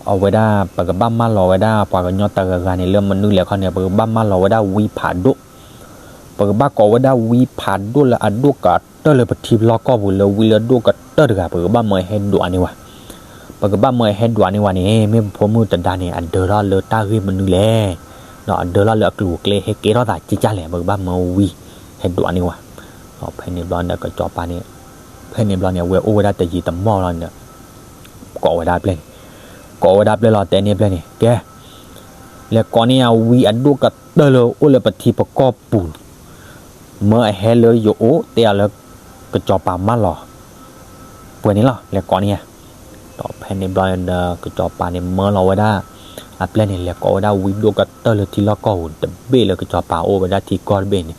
အဝဲဒၣ် ပကဘၣ်မၢလီၤဝဲဒၣ်ပှၤကညီတဂၤဂၤန့ၣ် လၢမနုၤလဲၣ်ခီန့ၣ် ပကဘၣ်မၢလီၤဝဲဒၣ်ဝံဖးဒိၣ်, ပကဘၣ်ကိးဝဲဒၣ်ဝံဖးဒိၣ်လၢအဒိၣ်ကတၢၢ်လၢပထံလီၢ်ကီၢ်ပူၤ လၢဝံလၢဒိၣ်ကတၢၢ်တဂၤ ပကဘၣ်မၢဟဲဒွးန့ၢ်ဝဲ ပကဘၣ်မၢဟဲဒွးန့ၢ်ဝဲန့ၣ် မ့ၢ်ပဖိမုၣ်တဒါန့ၣ် အဒၢထီၣ်လၢတၢ်ဂ့ၢ်မနုၤလဲၣ်, ဒီးအဒၢထီၣ်လၢအကျိၤအကျဲဟဲကဲထီၣ်သးကကလဲၣ် ပကဘၣ်မၢဝံ ဟဲဒွးန့ၢ်ဝဲ. ဖဲန့ၣ်ဘျီန့ၣ်ကစီၤပၤန့ၣ် ဖဲန့ၣ်ဘျီန့ၣ် အဝဲအိၣ်ဝဲဒၣ်တယံာ်တမီၢ်လီၤန့ၣ် ကိးဝဲဒၣ်အပျဲၢ်န့ၣ်, ကိးဝဲဒၣ်အပျဲၢ်လီၤ တဲန့ၢ်အပျဲၢ်န့ၣ် ကဲ လဲၤကိးန့ၢ်ယၤဝံအဒိၣ်ကတၢၢ်လၢအိၣ်လၢပထံပကီၢ်ပူၤ, မၢအဟဲလၢယအိၣ် တဲအီၤလၢ ကစီၤပၤမၢလီၤ ပှဲၤန့ၣ်လီၤ လဲၤကိးန့ၢ်ယၤ. ဒီးဖဲန့ၣ်ဘျီဒီး ကစီၤပၤန့ၣ်မၢလီၤဝဲဒၣ် အပျဲၢ်န့ၣ် လဲၤကိးဝဲဒၣ်ဝံဒိၣ်ကတၢၢ်လၢထံလီၢ်ကီၢ်ပူၤတဘ့ၣ်လၢကစီၤပၤအိၣ်ဝဲဒၣ်ထံကီၢ်တဘ့ၣ်န့ၣ်,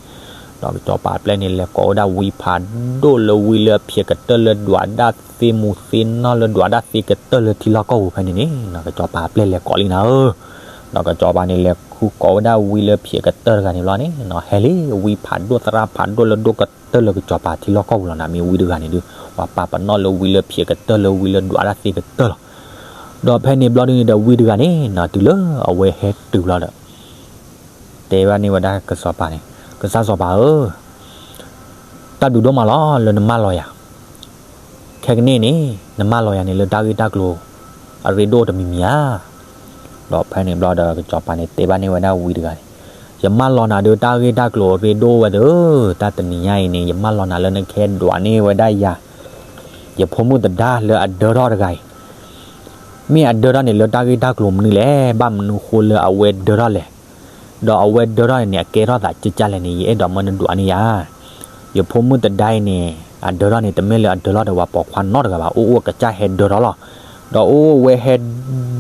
ဒီးကစီၤပၤအပျဲၢ်န့ၣ် လဲၤကိးဝဲဒၣ်ဝံဖးဒိၣ်လၢဝံလၢဖျဲးကတၢၢ်လၢဒွးဒၣ်သ့မူၤသ့နီၢ်လၢဒွးဒၣ်သ့ကတၢၢ်လၢထံလီၢ်ကီၢ်ပူၤဖဲန့ၣ်န့ၣ် ကစီၤပၤအပျဲၢ်လဲၤကိးလံနၤဧၢ. ဒီးကစီၤပၤန့ၣ် လဲၤဃုကိးဝဲဒၣ်ဝံလၢဖျဲးကတၢၢ်တဂၤန့ၣ်ဘျီန့ၣ် ဟဲလံ ဝံဖးဒိၣ်သရၣ်ဖးဒိၣ်လၢဒိၣ်ကတၢၢ်လၢကစီၤပၤထံလီၢ်ကီၢ်ပူၤလီၤနၤ မ့ၢ်ဝံတဂၤန့ၣ်ဒုး ပှၤပာ်ပနီၣ်လၢဝံလၢဖျဲးကတၢၢ်လၢဝံလၢဒွးဒၣ်သ့ကတၢၢ်လီၤ. ဒီးဖဲန့ၣ်ဘျီဒုးန့ၣ်ဒီးဝံတဂၤန့ၣ် တုၤလၢအဝဲဟဲတုၤဘျီဒီး တဲဘၣ်န့ၢ်ဝဲဒၣ်ကစီၤပၤန့ၣ်, ကစၢ်စီၤပၤဧၢ, တၢ်ဘျုးဒိၣ်မးလီၤလၢနမၢလီၤယၤ, ခဲကနံၣ်န့ၣ် နမၢလီၤယၤန့ၣ် လၢတၢ်ဂ့ၢ်တၢ်ကျိၤ အရ့ဒိၣ်တမံၤမံၤဧါ. ဒီးဖဲန့ၣ်ဘျီဒီးကစီၤပၤန့ၣ် တဲဘၣ်န့ၢ်ဝဲဒၣ်ဝံတဂၤန့ၣ်, ယမၢလီၤနၤဒီးတၢ်ဂ့ၢ်တၢ်ကျိၤအရ့ဒိၣ်ဝဲဒီး တၢ်တနံၤညါအံၤန့ၣ် ယမၢလီၤနၤလၢနကဟဲဒွးန့ၢ်ဝဲဒၣ်ယၤ ယဖိမုၣ်သဒါလၢအဒၢထီၣ်တဂၤအံၤ, မ့ၢ်အဒၢထီၣ်န့ၣ်လၢတၢ်ဂ့ၢ်တၢ်ကျိၤမနုၤလဲၣ်, ဘၣ်မနုၤဃိလၢအဝဲဒၢထီၣ်လဲၣ်, ဒီးအဝဲဒၢထီၣ်န့ၣ် အကဲထီၣ်သးကကလဲၣ်န့ၣ် ယအဲၣ်ဒိးမၢနဒွးန့ၢ်ယၤ. ယဖိမုၣ်သဒါအံၤန့ၣ် အဒၢထီၣ်န့ၣ် တမ့ၢ်လၢအဒၢထီၣ်ဒီးပှၤပိာ်ခွါနီတဂၤဘၣ်, အိၣ်အိၣ်ကစၢ်ဟဲဒၢထီၣ်လီၤ. ဒီးအိၣ်ဝဲဟဲဒ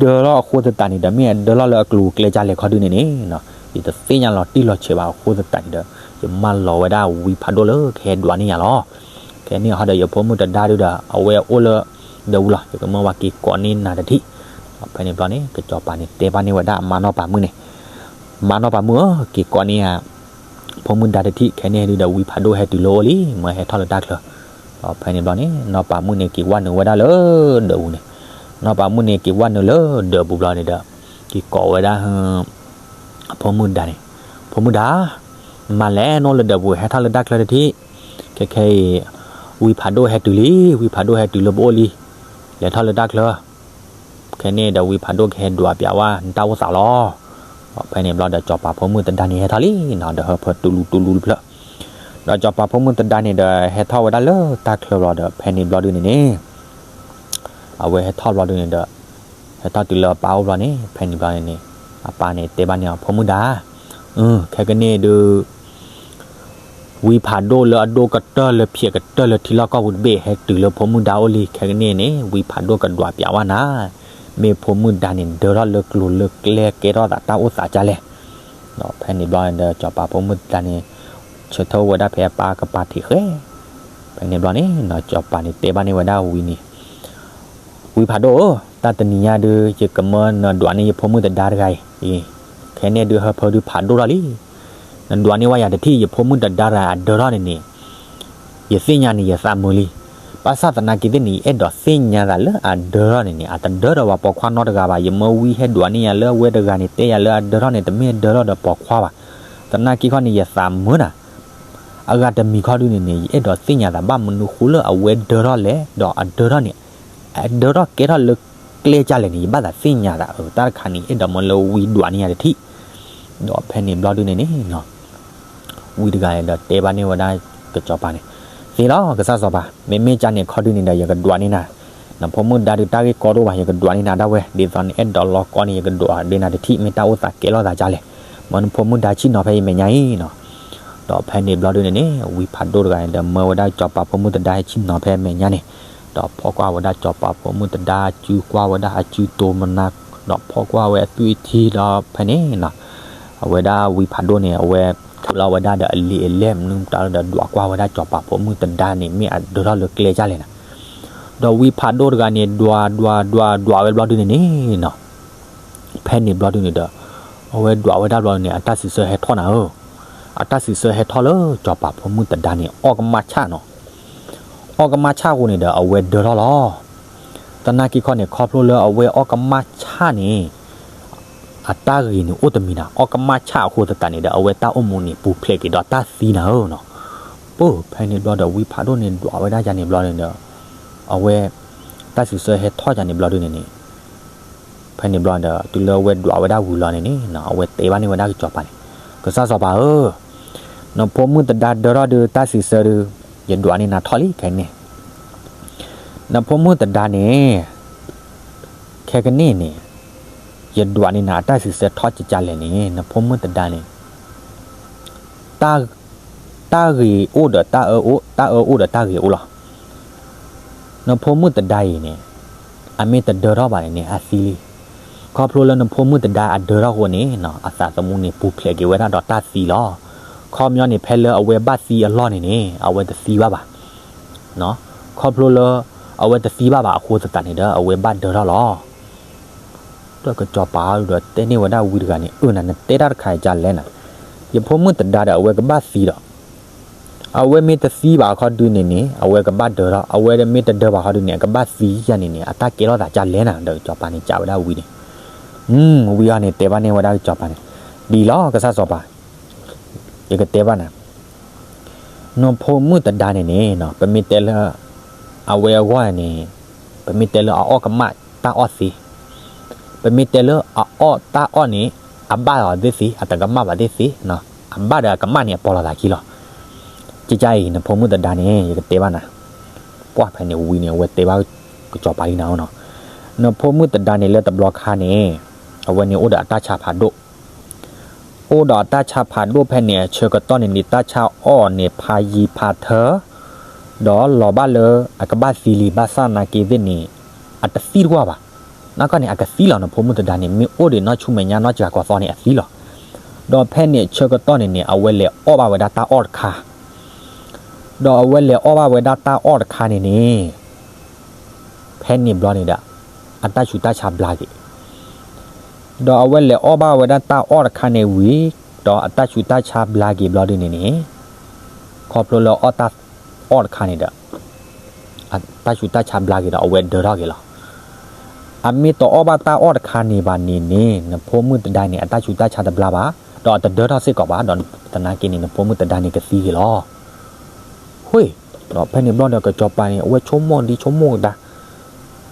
ၢထီၣ်အဃိသတးန့ၣ်ဒီး မ့ၢ်အဒၢထီၣ်လၢအကျိၤအကျဲကလဲၣ်ခီဒုန့ၣ်န့ၣ် ယတသ့ၣ်ညါလီၤတံၢ်လီၤဆဲးဘၣ်အဃိသတးန့ၣ်ဒီး ယမၢလီၤဝဲဒၣ်ဝံဖးဒိၣ်လၢကဟဲဒွးန့ၢ်ယၤလီၤ. ခဲန့ၣ်ဟီဒီးယဖိမုၣ်သဒါဒုဒီး အဝဲအိၣ်လၢ ဒၢးပူၤလီၤ, ယကမၢဝဲက့ၤကိးန့ၢ်နၤတထံၣ်. ဒီးဖဲန့ၣ်ဘျီန့ၣ် ကစီၤပၤန့ၣ် တဲဘၣ်န့ၢ်ဝဲဒၣ်အမါနီၢ်ပၤမုၣ်န့ၣ်, မါနီၢ်ပၤမုၣ်ဧၢ, က့ၤကိးန့ၢ်ယၤ ဖိမုၣ်ဒါတထံၣ်. ခဲန့ၣ်ဒုဒီးဝံဖးဒိၣ်ဟဲတုၤလၢအအိၣ်လံ, မၢဟဲထီၣ်လၢတၢ်ချၢ. ဒီးဖဲန့ၣ်ဘျီန့ၣ် နီၢ်ပၤမုၣ်န့ၣ်က့ၤဝဲနုာ်ဝဲဒၣ်လၢဒၢးပူၤန့ၣ်, နီၢ်ပၤမုၣ်န့ၣ်က့ၤဝဲနုာ်လၢဒၢးပူၤဘျီန့ၣ်ဒီး က့ၤကိးဝဲဒၣ် အဖိမုၣ်ဒါန့ၣ်, ဖိမုၣ်ဒါ, မၤလဲၣ်နအိၣ်လၢဒၢးပူၤ ဟဲထီၣ်လၢတၢ်ချၢတထံၣ်. ခဲခဲအံၤ ဝံဖးဒိၣ်ဟဲတုၤလံ, ဝံဖးဒိၣ်ဟဲတုၤလၢပအိၣ်လံ, လဲၤထီၣ်လၢတၢ်ချၢ. ခဲန့ၣ်ဒီးဝံဖးဒိၣ်ကဟဲဒွးပျးဝဲနတၢ်အိၣ်သးလီၤ. ဖဲန့ၣ်ဘျီဒီးစီၤပၤဖိမုၣ်သဒါန့ၣ်ဟဲထီၣ်လံနီၤ, ဒီးဟၢဖၢတူလူတူလူတဖျၢၣ်. ဒီးစီၤပၤဖိမုၣ်သဒါန့ၣ်ဒီးဟဲထီၣ်ဝဲဒၣ်လၢတၢ်ချၢဘျီဒီး ဖဲန့ၣ်ဘျီဒုန့ၣ်န့ၣ် အဝဲဟဲထီၣ်ဘျီဒုန့ၣ်ဒီး ဟဲထီၣ်တုၤလၢအပၢ်အိၣ်ဘျီန့ၣ် ဖဲန့ၣ်ဘျီန့ၣ်န့ၣ် အပၢ်န့ၣ်တဲဘၣ်န့ၢ်အီၤ ဖိမုၣ်ဒါ, ခဲကနံၣ်ဒုး ဝံဖးဒိၣ်လၢအဒိၣ်ကတၢၢ်လၢဖျဲးကတၢၢ်လၢထံလီၢ်ကီၢ်ပူၤတဘ့ၣ် ဟဲတုၤလၢဖိမုၣ်ဒါအိၣ်လံ. ခဲကနံၣ်န့ၣ် ဝံဖးဒိၣ်ကဒွးပျးဝဲနၤ, မ့ၢ်ဖိမုၣ်ဒါန့ၣ် ဒၢထီၣ်လၢကျိၤလၢကျဲကဲထီၣ်သးတၢ်အိၣ်သးကလဲၣ်. ဒီးဖဲန့ၣ်ဘျီဒီး စီၤပၤဖိမုၣ်သဒါန့ၣ် ဆၢထၢၣ်ဝဲဒၣ်ဖဲအပၢ်ကပၤထံးဃဲ. ဖဲန့ၣ်ဘျီန့ၣ် စီၤပၤန့ၣ်တဲဘၣ်န့ၢ်ဝဲဒၣ်ဝံန့ၣ် ဝံဖးဒိၣ်ဧၢ, တၢ်တနံၤညါဒုး ယကမၢနဒွးန့ၢ်ယဖိမုၣ်သဒါတဂၤအံၤ, ခဲန့ၣ်ဒုးဟၢဖၢဒုးဖးဒိၣ်ထီၣ်လံ. နဒွးန့ၢ်ဝဲယၤတထံၣ် ယဖိမုၣ်တဒါတဂၤအဒၢထီၣ်န့ၣ်န့ၣ်, ယသ့ၣ်ညါန့ၣ် ယသးမုာ်လံ. ဘၣ်ဆၣ်သနာ်က့သ့ၣ်န့ၣ် ယအဲၣ်ဒိးသ့ၣ်ညါသးလၢအဒၢထီၣ်န့ၣ်န့ၣ် အတဒၢဒီးပှၤပိာ်ခွါနီတဂၤဘၣ်. ယမၢဝံဟဲဒွးန့ၢ်ယၤလၢအဝဲတဂၤန့ၣ် တဲယၤလၢအဒၢထီၣ်န့ၣ် တမ့ၢ်အဒၢထီၣ်ဒီးပိာ်ခွါဘၣ်. သနာ်က့ခီန့ၣ် ယသးမုာ်နၤ အဂၤတမံၤခီဒုန့ၣ်န့ၣ် ယအဲၣ်ဒိးသ့ၣ်ညါသးဘၣ်မနုၤဃိလၢအဝဲဒၢထီၣ်လဲၣ်, ဒီးအဒၢထီၣ်န့ၣ် အဒၢထီၣ်ကဲထီၣ်လၢကျဲကၢ်လဲၣ်န့ၣ် ယဘၣ်သးသ့ၣ်ညါသး. အတၢ်တခါန့ၣ် အဲၣ်ဒိးမၢလၢဝံဒွးန့ၢ်ယၤတထံၣ်. ဒီးဖဲန့ၣ်ဘျီဒုန့ၣ်န့ၣ် ဝံတဂၤဒီးတဲဘၣ်န့ၢ်ဝဲဒၣ်ကစီၤပၤန့ၣ်, သ့လီၤ ကစၢ်စီၤပၤ, မ့မ့ၢ်ကန့ၣ်ခီဒုန့ၣ်ဒီး ယကဒွးန့ၢ်နၤ, နဖိမုၣ်ဒါဒုးတၢ်ဂ့ၢ်ကီဒိၣ်ဘၣ် ယကဒွးန့ၢ်နၤဒၣ်ဝဲ, ဒ်သိးနအဲၣ်ဒိးလီၤကီန့ၣ် ယကဒွးဒ့နၤတထံၣ် မ့ၢ်တၢ်အိၣ်သးကဲလိာ်သးဒ်လဲၣ်, မၢနဖိမုၣ်ဒါဆ့ၣ်နီၤဖဲယမဲာ်ညါအံၤနီၤ. ဒီးဖဲန့ၣ်ဘျီဒုန့ၣ်န့ၣ် ဝံဖးဒိၣ်တဂၤန့ၣ်ဒီး မၢဝဲဒၣ်စီၤပၤဖိမုၣ်တဒါဆ့ၣ်နီၤဖဲမဲာ်ညါန့ၣ်, ဒီးဖီၣ်ကွၢ်ဝဲဒၣ်စီၤပၤဖိမုၣ်တဒါအစု ကွၢ်ဝဲဒၣ်အစုတိၤမနၤ, ဒီးဖီၣ်ကွၢ်ဝဲအသွံၣ်အထံဒီးဖဲန့ၣ်နီၤ အဝဲဒၣ်ဝံဖးဒိၣ်န့ၣ် အဝဲထုးလီၤဝဲဒၣ်ဒီးအလံာ်အလဲၢ်မနုၤမတၤဒီး ဒွးကွၢ်ဝဲဒၣ်စီၤပၤဖိမုၣ်တဒါန့ၣ် မ့ၢ်အဒၢထီၣ်လၢကျဲကၢ်လဲၣ်နၤ. ဒီးဝံဖးဒိၣ်တဂၤန့ၣ် ဒွးဒွးဒွးဒွးဝဲဘျီဒုန့ၣ်န့ၣ်နီၤ, ဖဲန့ၣ်ဘျီဒုန့ၣ်ဒီး အဝဲဒွးဝဲဒၣ်ဘျီန့ၣ် အတၢ်စံးဆၢဟဲထီၣ်နၤဧၢ, အတၢ်စံးဆၢဟဲထီၣ်လၢစီၤပၤဖိမုၣ်တဒါန့ၣ် အီၣ်ကမၣ်ဆၣ်နီၤ. အီၣ်ကမၣ်ဆၣ်အဃိန့ၣ်ဒီး အဝဲဒၢထီၣ်လီၤ. သနာ်က့ခီန့ၣ် ခီဖျိလၢအဝဲအီၣ်ကမၣ်ဆၣ်န့ၣ် အတၢ်ဂ့ၤန့ၣ်အိၣ်တမံၤနၤ, အီၣ်ကမၣ်ဆၣ်အဃိသတးန့ၣ်ဒီး အဝဲတၢ်အိၣ်မူန့ၣ် ပူၤဖျဲးက့ၤဒီးတၢ်သံနၤဧၢနီၤ. ပၢ် ဖဲန့ၣ်ဘျီဒီး ဝံဖးဒိၣ်န့ၣ်ဒွးဝဲဒၣ်ယၤန့ၣ်ဘျီန့ၣ်ဒီး အဝဲ တၢ်စံးဆၢဟဲထီၣ်ယၤန့ၣ်ဘျီဒုန့ၣ်န့ၣ် ဖဲန့ၣ်ဘျီဒီး တုၤလၢအဝဲဒွးဝဲဒၣ်ဝံၤလီၤန့ၣ်န့ၣ် အဝဲတဲဘၣ်န့ၢ်ဝဲဒၣ်ကစီၤပၤန့ၣ်, ကစၢ်စီၤပၤဧၢ, နဖိမုၣ်တဒါဒၢထီၣ်ဒုး တၢ်စံးဆၢဒုး ယဒွးန့ၢ်နၤထီၣ်လံခဲန့ၣ်, နဖိမုၣ်တဒါန့ၣ် ခဲကနံၣ်န့ၣ် ယဒွးန့ၢ်နၤအတၢ်စံးဆၢထီၣ်ကကလဲၣ်န့ၣ် နဖိမုၣ်တဒါန့ၣ် တၢ်ဂ့ၤအိၣ်ဒီးတၢ်အၢအိၣ်, တၢ်အၢအိၣ်ဒီးတၢ်ဂ့ၤအိၣ်လီၤ. နဖိမုၣ်တဒါအံၤန့ၣ် အမ့ၢ်တဒၢထီၣ်ဘၣ်န့ၣ်န့ၣ် အသံလံ. ခီဖျိလၢနဖိမုၣ်တဒါအဒၢထီၣ်အဃိန့ၣ် အသးသမူန့ၣ် ပူၤဖျဲးက့ၤဝဲဒၣ်ဒီးတၢ်သံလီၤ. ခီပညီန့ၣ် ဖဲလၢအဝဲဘၣ်သံအလီၢ်န့ၣ်န့ၣ် အဝဲတသံဘၣ်ဘၣ်. ခီဖျိလၢ အဝဲတသံဘၣ်ဘၣ်အဃိသတးန့ၣ်ဒီး အဝဲဘၣ်ဒၢထီၣ်လီၤ. ဒီးကစီၤပၤဒီးတဲန့ၢ်ဝဲဒၣ်ဝံတဂၤန့ၣ် အၢ နၤနတဲတၢ်တခါအံၤကလဲၣ်နၤ, ယဖိမုၣ်တဒါဒီးအဝဲကဘၣ်သံဒီး အဝဲမ့ၢ်တသံဘၣ်အခီဒုန့ၣ်န့ၣ် အဝဲကဘၣ်ဒၢထီၣ်, အဝဲမ့ၢ်တဒၢဘၣ်အခီဒုန့ၣ် အကဘၣ်သံယၤန့ၣ်န့ၣ် အတၢ်ကဲထီၣ်သးကလဲၣ်နၤ, ဒီးကစီၤပၤန့ၣ်စံးဝဲဒၣ်ဝံန့ၣ်, ဝံအံၤန့ၣ် တဲဘၣ်န့ၢ်ဝဲဒၣ်ကစီၤပၤန့ၣ်, ဒ်လီၤ ကစၢ်စီၤပၤ, ယကတဲဘၣ်နၤ နဖိမုၣ်တဒါန့ၣ်န့ၣ် ပမ့ၢ်တဲလၢ အဝဲအဂီၢ်န့ၣ် ပမ့ၢ်တဲလၢအအီၣ်ကမၣ်တၢ်အီၣ်သ့, ပမ့ၢ်တဲလၢအအီၣ်တၢ်အီၣ်န့ၣ် အဘၣ်အီၤသ့ၣ်သ့, အတကမၣ်ဘၣ်သ့ၣ်သ့, အဘၣ်ဒီးအကမၣ်န့ၣ် အပိာ်လိာ်သးခံလီၤ. ကကါအံၤ နဖိမုၣ်တဒါန့ၣ် ယကတဲဘၣ်နၤ, ပှၢ်ဖဲန့ၣ်ဝံန့ၣ် အဝဲတဲဘၣ်ကစီၤပၤလံနၤနီၤ, နဖိမုၣ်တဒါန့ၣ် လၢတဘျီခါန့ၣ် အဝဲန့ၣ်အိၣ်ဒီးအတၢ်ဆါဖးဒိၣ် အိၣ်ဒီးအတၢ်ဆါဖးဒိၣ်ဖဲန့ၣ် အဆၢကတီၢ်န့ၣ်န့ၣ် တၢ်ဆါအီၣ်န့ၣ် ဖးယံၤဖးထၢ, ဒီးလီၤဘၣ်လၢအကဘၣ်သံလံ ဘၣ်ဆၣ်သနာ်က့သ့ၣ်န့ၣ် အတသံတကွၢ်ဘၣ်. နီၢ်ကီၢ်န့ၣ် အကသံလီၤ နဖိမုၣ်တဒါန့ၣ် မ့ၢ်အိၣ်ဒံးနီၢ်ဆူမဲာ်ညါနီၢ်စှၤကီးသီန့ၣ် အသံလီၤ. ဒီးဖဲန့ၣ်အဆၢကတီၢ်န့ၣ်န့ၣ် အဝဲလဲၤအီၣ်ဘၣ်ဝဲဒၣ်တၢ်အီၣ်တခါ, ဒီးအဝဲလဲၤအီၣ်ဘၣ်ဝဲဒၣ်တၢ်အီၣ်တခါန့ၣ်န့ၣ် ဖဲန့ၣ်ဘျီန့ၣ်ဒီး အတၢ်ဆူးတၢ်ဆါဘျါက့ၤ ဒီးအဝဲလဲၤအီၣ်ဘၣ်ဝဲဒၣ်တၢ်အီၣ်တခါန့ၣ်ဝံၤ, ဒီးအတၢ်ဆူးတၢ်ဆါဘျါက့ၤဘျီဒုန့ၣ်န့ၣ်, ခီဖျိလၢအီၣ်တၢ်အီၣ်တခါန့ၣ်ဒီး အတၢ်ဆူးတၢ်ဆါဘျါက့ၤဒီး အဝဲဒၢထီၣ်က့ၤလီၤ. အမ့ၢ်တအီၣ်ဘၣ်တၢ်အီၣ်တခါန့ၣ်ဘၣ်န့ၣ်န့ၣ် နဖိမုၣ်တဒါန့ၣ် အတၢ်ဆူးတၢ်ဆါတဘျါဘၣ်, ဒီးအတဒၢထီၣ်စ့ၢ်ကီးဘၣ်, ဒီးသနာ်က့န့ၣ် နဖိမုၣ်တဒါန့ၣ်ကသံက့ၤလီၤ. ဟ့ၣ်, ဒီးဖဲန့ၣ်ဘျီဒီးကစီၤပၤန့ၣ် အဝဲဆိကမိၣ်ဒံးဆိကမိၣ်ကဒါ,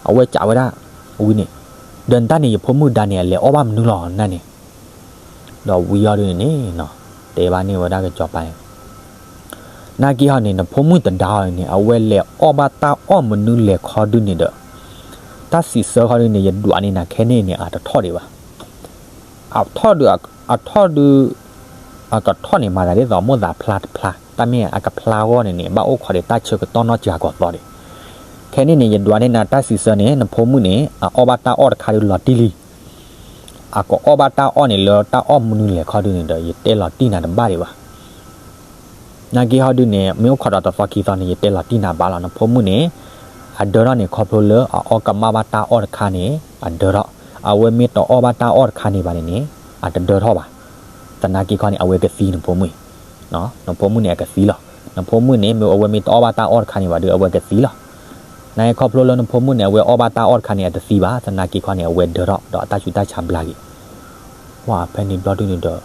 အဝဲစံးဝဲဒၣ်ဝံန့ၣ်, ဒီးနတၢ်န့ၣ် ယဖိမုၣ်ဒါန့ၣ် အလဲၤအီၣ်ဘၣ်မနုၤလီၤနန့ၣ်, ဒီးဝံအီၤဒုန့ၣ်န့ၣ်, တဲဘၣ်န့ၢ်ဝဲဒၣ်ကစီၤပၤန့ၣ်, နာ်က့ဟီန့ၣ် နဖိမုၣ်တဒါအီၤန့ၣ် အဝဲလဲၤအီၣ်ဘၣ်တၢ်အီၣ်မနုၤလဲၣ်ခီဒုန့ၣ်ဒီး, တၢ်စံးဆၢခီဒုန့ၣ် ယဒွးန့ၢ်နၤခဲန့ၣ်န့ၣ် အတထီၣ်ဒံးဘၣ်. အထီၣ်ဒုး, အထီၣ်ဒုး, အကထီၣ်န့ၣ် မၤသးဒ်သိးမိၣ်သးဖျါတဖျါ, တၢ်မ့ၢ်အကဖျါအဂီၢ်န့ၣ်န့ၣ် ဘၣ်အိၣ်ခိးဒံးတၢ်ဆၢကတီၢ်နီၢ်စှၤကီးသီဒံး. ခဲန့ၣ်န့ၣ် ယဒွးန့ၢ်နၤတၢ်စံးဆၢန့ၣ် နဖိမုၣ်န့ၣ် အအီၣ်ဘၣ်တၢ်အီၣ်တခါဒုးလီၤတံၢ်လံ. အကအီၣ်ဘၣ်တၢ်အီၣ်န့ၣ်လၢတၢ်အီၣ်မနုၤလဲၣ်ခီဒုန့ၣ်ဒီး ယတဲလီၤတံၢ်နၤတဘၣ်ဒံးဘၣ်. နာ်က့ဟီဒုန့ၣ် မ့ၢ်အိၣ်ခိးဒီးတသီခံသီန့ၣ် ယတဲလီၤတံၢ်နၤဘၣ်လီၤ. နဖိမုၣ်န့ၣ် အဒၢထီၣ်န့ၣ် ခီဖျိလၢအအီၣ်ကမၣ်ဘၣ်တၢ်အီၣ်တခါန့ၣ် အဒၢထီၣ်, အဝဲမ့ၢ်တအီၣ်ဘၣ်တၢ်အီၣ်တခါန့ၣ်ဘၣ်န့ၣ်န့ၣ် အတဒၢထီၣ်ဘၣ်. သနာ်က့ခီန့ၣ် အဝဲကသံနဖိမုၣ်အံၤ, နဖိမုၣ်န့ၣ်အကသံလီၤ. နဖိမုၣ်န့ၣ် မ့ၢ်အဝဲမ့ၢ်တအီၣ်ဘၣ်တၢ်အီၣ်တခါန့ၣ်ဘၣ်ဒီး အဝဲကသံလီၤ. နာ်က့ခီဖျိလၢနဖိမုၣ်န့ၣ် အဝဲအီၣ်ဘၣ်တၢ်အီၣ်တခါန့ၣ် အတသံဘၣ်, သနာ်က့ခီန့ၣ် အဝဲဒၢထီၣ်ဒီးအတၢ်ဆူးတၢ်ဆါဘျါက့ၤ. ဝဲဖဲန့ၣ်ဘျီဒုန့ၣ်ဒီး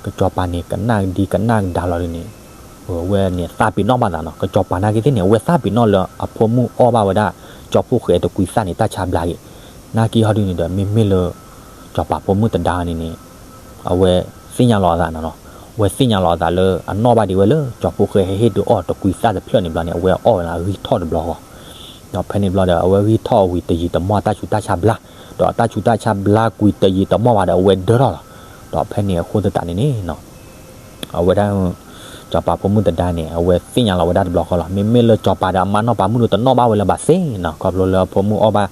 ကစီၤပၤန့ၣ် ကနၣ်ဒံကနၣ်ဒါလီၤဒုန့ၣ်, အဝဲန့ၣ်သးပ့ၤနီၣ်ဘၣ်သးနီၤ, ကစီၤပၤနာ်က့သ့ၣ်န့ၣ် အဝဲသးပ့ၤနီၣ်လၢအဖိမုၣ်အီၣ်ဘၣ်ဝဲဒၣ် ကၠီဖှိၣ်ဃဲတကွံသၣ်န့ၣ် တၢ်ဆါဘျါက့ၤ. နာ်က့ဟီဒုန့ၣ်ဒီး မ့မ့ၢ်လၢ စီၤပၤဖိမုၣ်တဒါန့ၣ်န့ၣ် အဝဲသ့ၣ်ညါလီၤအသးနီၤ, အဝဲသ့ၣ်ညါလီၤအသးလၢအနီၣ်ဘၣ်ဒံးဝဲလၢ ကၠီဖှိၣ်ဃဲဟဲဟ့ၣ်ဒုးအီၣ်တကွံသၣ်တဖျၢၣ်န့ၣ်ဘျီန့ၣ် အဝဲအီၣ်ဝဲလၢအဂံၢ်ထီၣ်တဘျီဃီ. ဒီးဖဲန့ၣ်ဘျီဒီး အဝဲဂံၢ်ထီၣ်ဝံၤတယံာ်တမီၢ် တၢ်ဆူးတၢ်ဆါဘျါ, ဒီးတၢ်ဆူးတၢ်ဆါဘျါကွံာ်တယံာ်တမီၢ်ဘၣ်ဒီး အဝဲဒၢထီၣ်လီၤ. ဒီးဖဲန့ၣ်အဃိသတးန့ၣ်န့ၣ် အဝဲဒၣ် စီၤပၤဖိမုၣ်တဒါန့ၣ် အဝဲသ့ၣ်ညါလီၤဝဲဒၣ်တဘျီဃီလီၤ. မ့မ့ၢ်လၢစီၤပၤဒီးအမါနီၢ်ပၤမုၣ်ဒုးတနီၣ်ဘၣ်ဝဲလၢၤဘၣ်စ့ၢ်နီၤ, ခီဖျိလၢအဖိမုၣ်အီၣ်ဘၣ်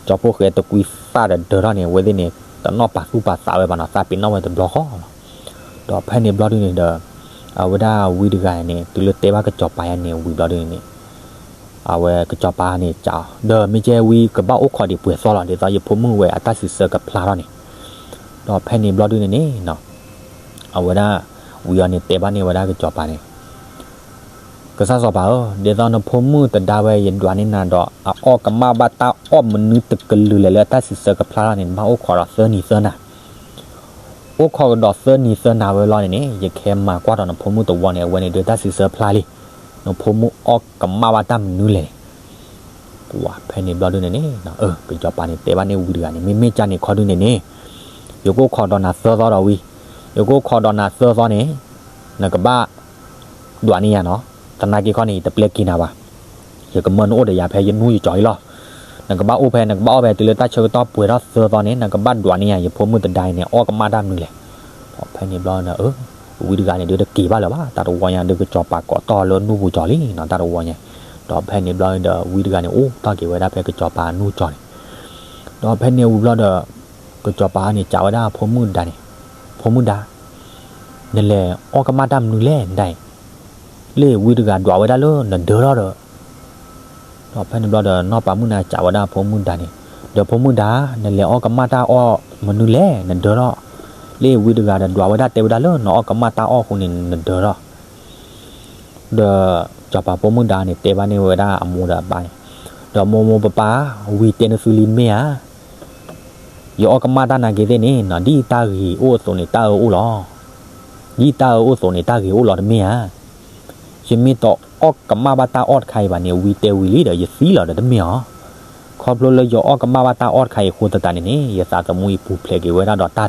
ကၠီဖှိၣ်ဃဲတကွံသၣ်ဒီးဒၢထီၣ်န့ၣ် အဝဲသ့ၣ်န့ၣ် တနီၣ်ပာ်သူၣ်ပာ်သးဝဲဘၣ်နီၤ, သးပ့ၤနီၣ်ဝဲတဘျီဃီလီၤ. ဒီးဖဲန့ၣ်ဘျီဒုန့ၣ်ဒီး အဝဲဒၣ်ဝံတဂၤန့ၣ် တုၤလၢတဲဘၣ်ကစီၤပၤယါန့ၣ်ဝံၤဘျီဒုန့ၣ်န့ၣ် အဝဲကစီၤပၤန့ၣ် ကး ဒီးမ့ၢ်ကဲဝံ ကဘၣ်အိၣ်ခိးဒံးပှဲၤသီလီၤ, ဒ်သိးယဖိမုၣ်ဝဲအတၢ်စံးဆၢကဖျါထီၣ်န့ၣ်. ဒီးဖဲန့ၣ်ဘျီဒုန့ၣ်န့ၣ် အဝဲဒၣ်ဝံအီၤန့ၣ်တဲဘၣ်န့ၢ်ဝဲဒၣ်ကစီၤပၤန့ၣ် ကစၢ်စီၤပၤဧၢ, ဒ်သိးနဖိမုၣ်တဒါဝဲ ယဒွးန့ၢ်နၤဒီး အအီၣ်ကမၣ်ဘၣ်တၢ်အီၣ်မနုၤတကလုာ်လဲၣ်လၢအတၢ်စံးဆၢကဖျါထီၣ်န့ၣ် နဘၣ်အိၣ်ခိးဒီးသၢနံၤသၢနၤ, အိၣ်ခိးကဒီးသၢနံၤသၢနၤဝဲလီၤန့ၣ်န့ၣ် ယကဟဲမၤကွၢ်ဒီးနဖိမုၣ်တဝီန့ၣ် အဝဲန့ၣ်ဒုးတၢ်စံးဆၢဖျါလံ, နဖိမုၣ်အီၣ်ကမၣ်ဘၣ်တၢ်မနုၤလဲၣ်. ပှၤဖဲန့ၣ်ဘျီဒုန့ၣ်န့ၣ် ကစီၤပၤန့ၣ်တဲဘၣ်န့ၢ်ဝံတဂၤန့ၣ် မ့မ့ၢ်ကၢ်န့ၣ်ခီဒုန့ၣ်န့ၣ် ယကအိၣ်ခိးဒီးနၤသၢသီဒီးဝံ, ယကအိၣ်ခိးဒီးနၤသၢသီန့ၣ် နကဘၣ်ဒွးန့ၢ်ယၤနီၤ, သနာ်က့ခီန့ၣ် ယတပျဲက့ၤနၤဘၣ်, ယကမၢနအိၣ်ဒီးယၤဖဲယနူယကၠီအံၤလီၤ. နကဘၣ်အိၣ်ဖဲ နကဘၣ်အီၣ်ဖဲတုၤလၢတၢ်ဆၢကတီၢ်ပှဲၤထီၣ်သၢသီန့ၣ် နကဘၣ်ဒွးန့ၢ်ယၤ ယဖိမုၣ်တဒါအံၤန့ၣ် အီၣ်ကမၣ်တၢ်မနုၤလဲၣ်. ဒီးဖဲန့ၣ်ဘျီဒီး ဝံတဂၤန့ၣ်ဒုးတက့ၤဘၣ်လၢၤဘၣ်, တၢ်တဝီညါဒုးကစီၤပၤကိးတီၢ်လၢနူၢ်ပူၤကၠီလံနီၤ, တၢ်တဝီညါ. ဒီးဖဲန့ၣ်ဘျီဒီး ဝံတဂၤန့ၣ် အိၣ်ထီၣ်က့ၤဝဲဒၣ်ဖဲကစီၤပၤနူၢ်ကၠီန့ၣ်. ဒီးဖဲန့ၣ်ဝံၤဘျီဒီး ကစီၤပၤန့ၣ် ကးဝဲဒၣ်ဖိမုၣ်ဒါန့ၣ်, ဖိမုၣ်ဒါ, နလဲၤအီၣ်ကမၣ်တၢ်မနုၤလဲၣ်နဒါအံၤ, လၢဝံတဂၤဒွးဝဲဒၣ်လၢနဒၢထီၣ်ဒီး ဒီးဖဲန့ၣ်ဘျီဒီး နီၢ်ပၤမုၣ်န့ၣ်ကးဝဲဒၣ်ဖိမုၣ်ဒါန့ၣ်, ဒီးဖိမုၣ်ဒါ, နလဲၤအီၣ်ကမၣ်တၢ်အီၣ်မနုၤလဲၣ် နဒၢထီၣ်, လၢဝံတဂၤဒီးဒွးဝဲဒၣ်တဲဝဲဒၣ်လၢနအီၣ်ကမၣ်တၢ်အီၣ်အဃိန့ၣ် နဒၢထီၣ်. ဒီးစီၤပၤဖိမုၣ်ဒါန့ၣ် တဲဘၣ်န့ၢ်ဝဲဒၣ်အမိၢ်ဒီးအပၢ်န့ၣ်, ဒီးမိၢ်မိၢ်ပၢ်ပၢ်, ဝံတဲနသုလံတမ့ၢ်ဧါ. ယအီၣ်ကမၣ်တၢ်နာ်က့သ့ၣ်န့ၣ်နီၤ, ဒ်တၢ်ဂ့ၤအိၣ်အသိးန့ၣ် တၢ်အၢအိၣ်လီၤ. ဒ်တၢ်အၢအိၣ်အသိးန့ၣ် တၢ်ဂ့ၤအိၣ်လီၤတမ့ၢ်ဧါ. ယမ့ၢ်တအီၣ်ကမၣ်ဘၣ်တၢ်အီၣ်တခါအံၤဘၣ်န့ၣ် ဝံတဲဝံၤလံဒီး ယသံလီၤဒီးတမ့ၢ်ဧါ. ခီဖျိလၢယအီၣ်ကမၣ်ဘၣ်တၢ်အီၣ်တခါအံၤအဃိသတးန့ၣ်န့ၣ် ယသးသမူအံၤပူၤဖျဲးက့ၤဝဲဒၣ်ဒီးတၢ်သံ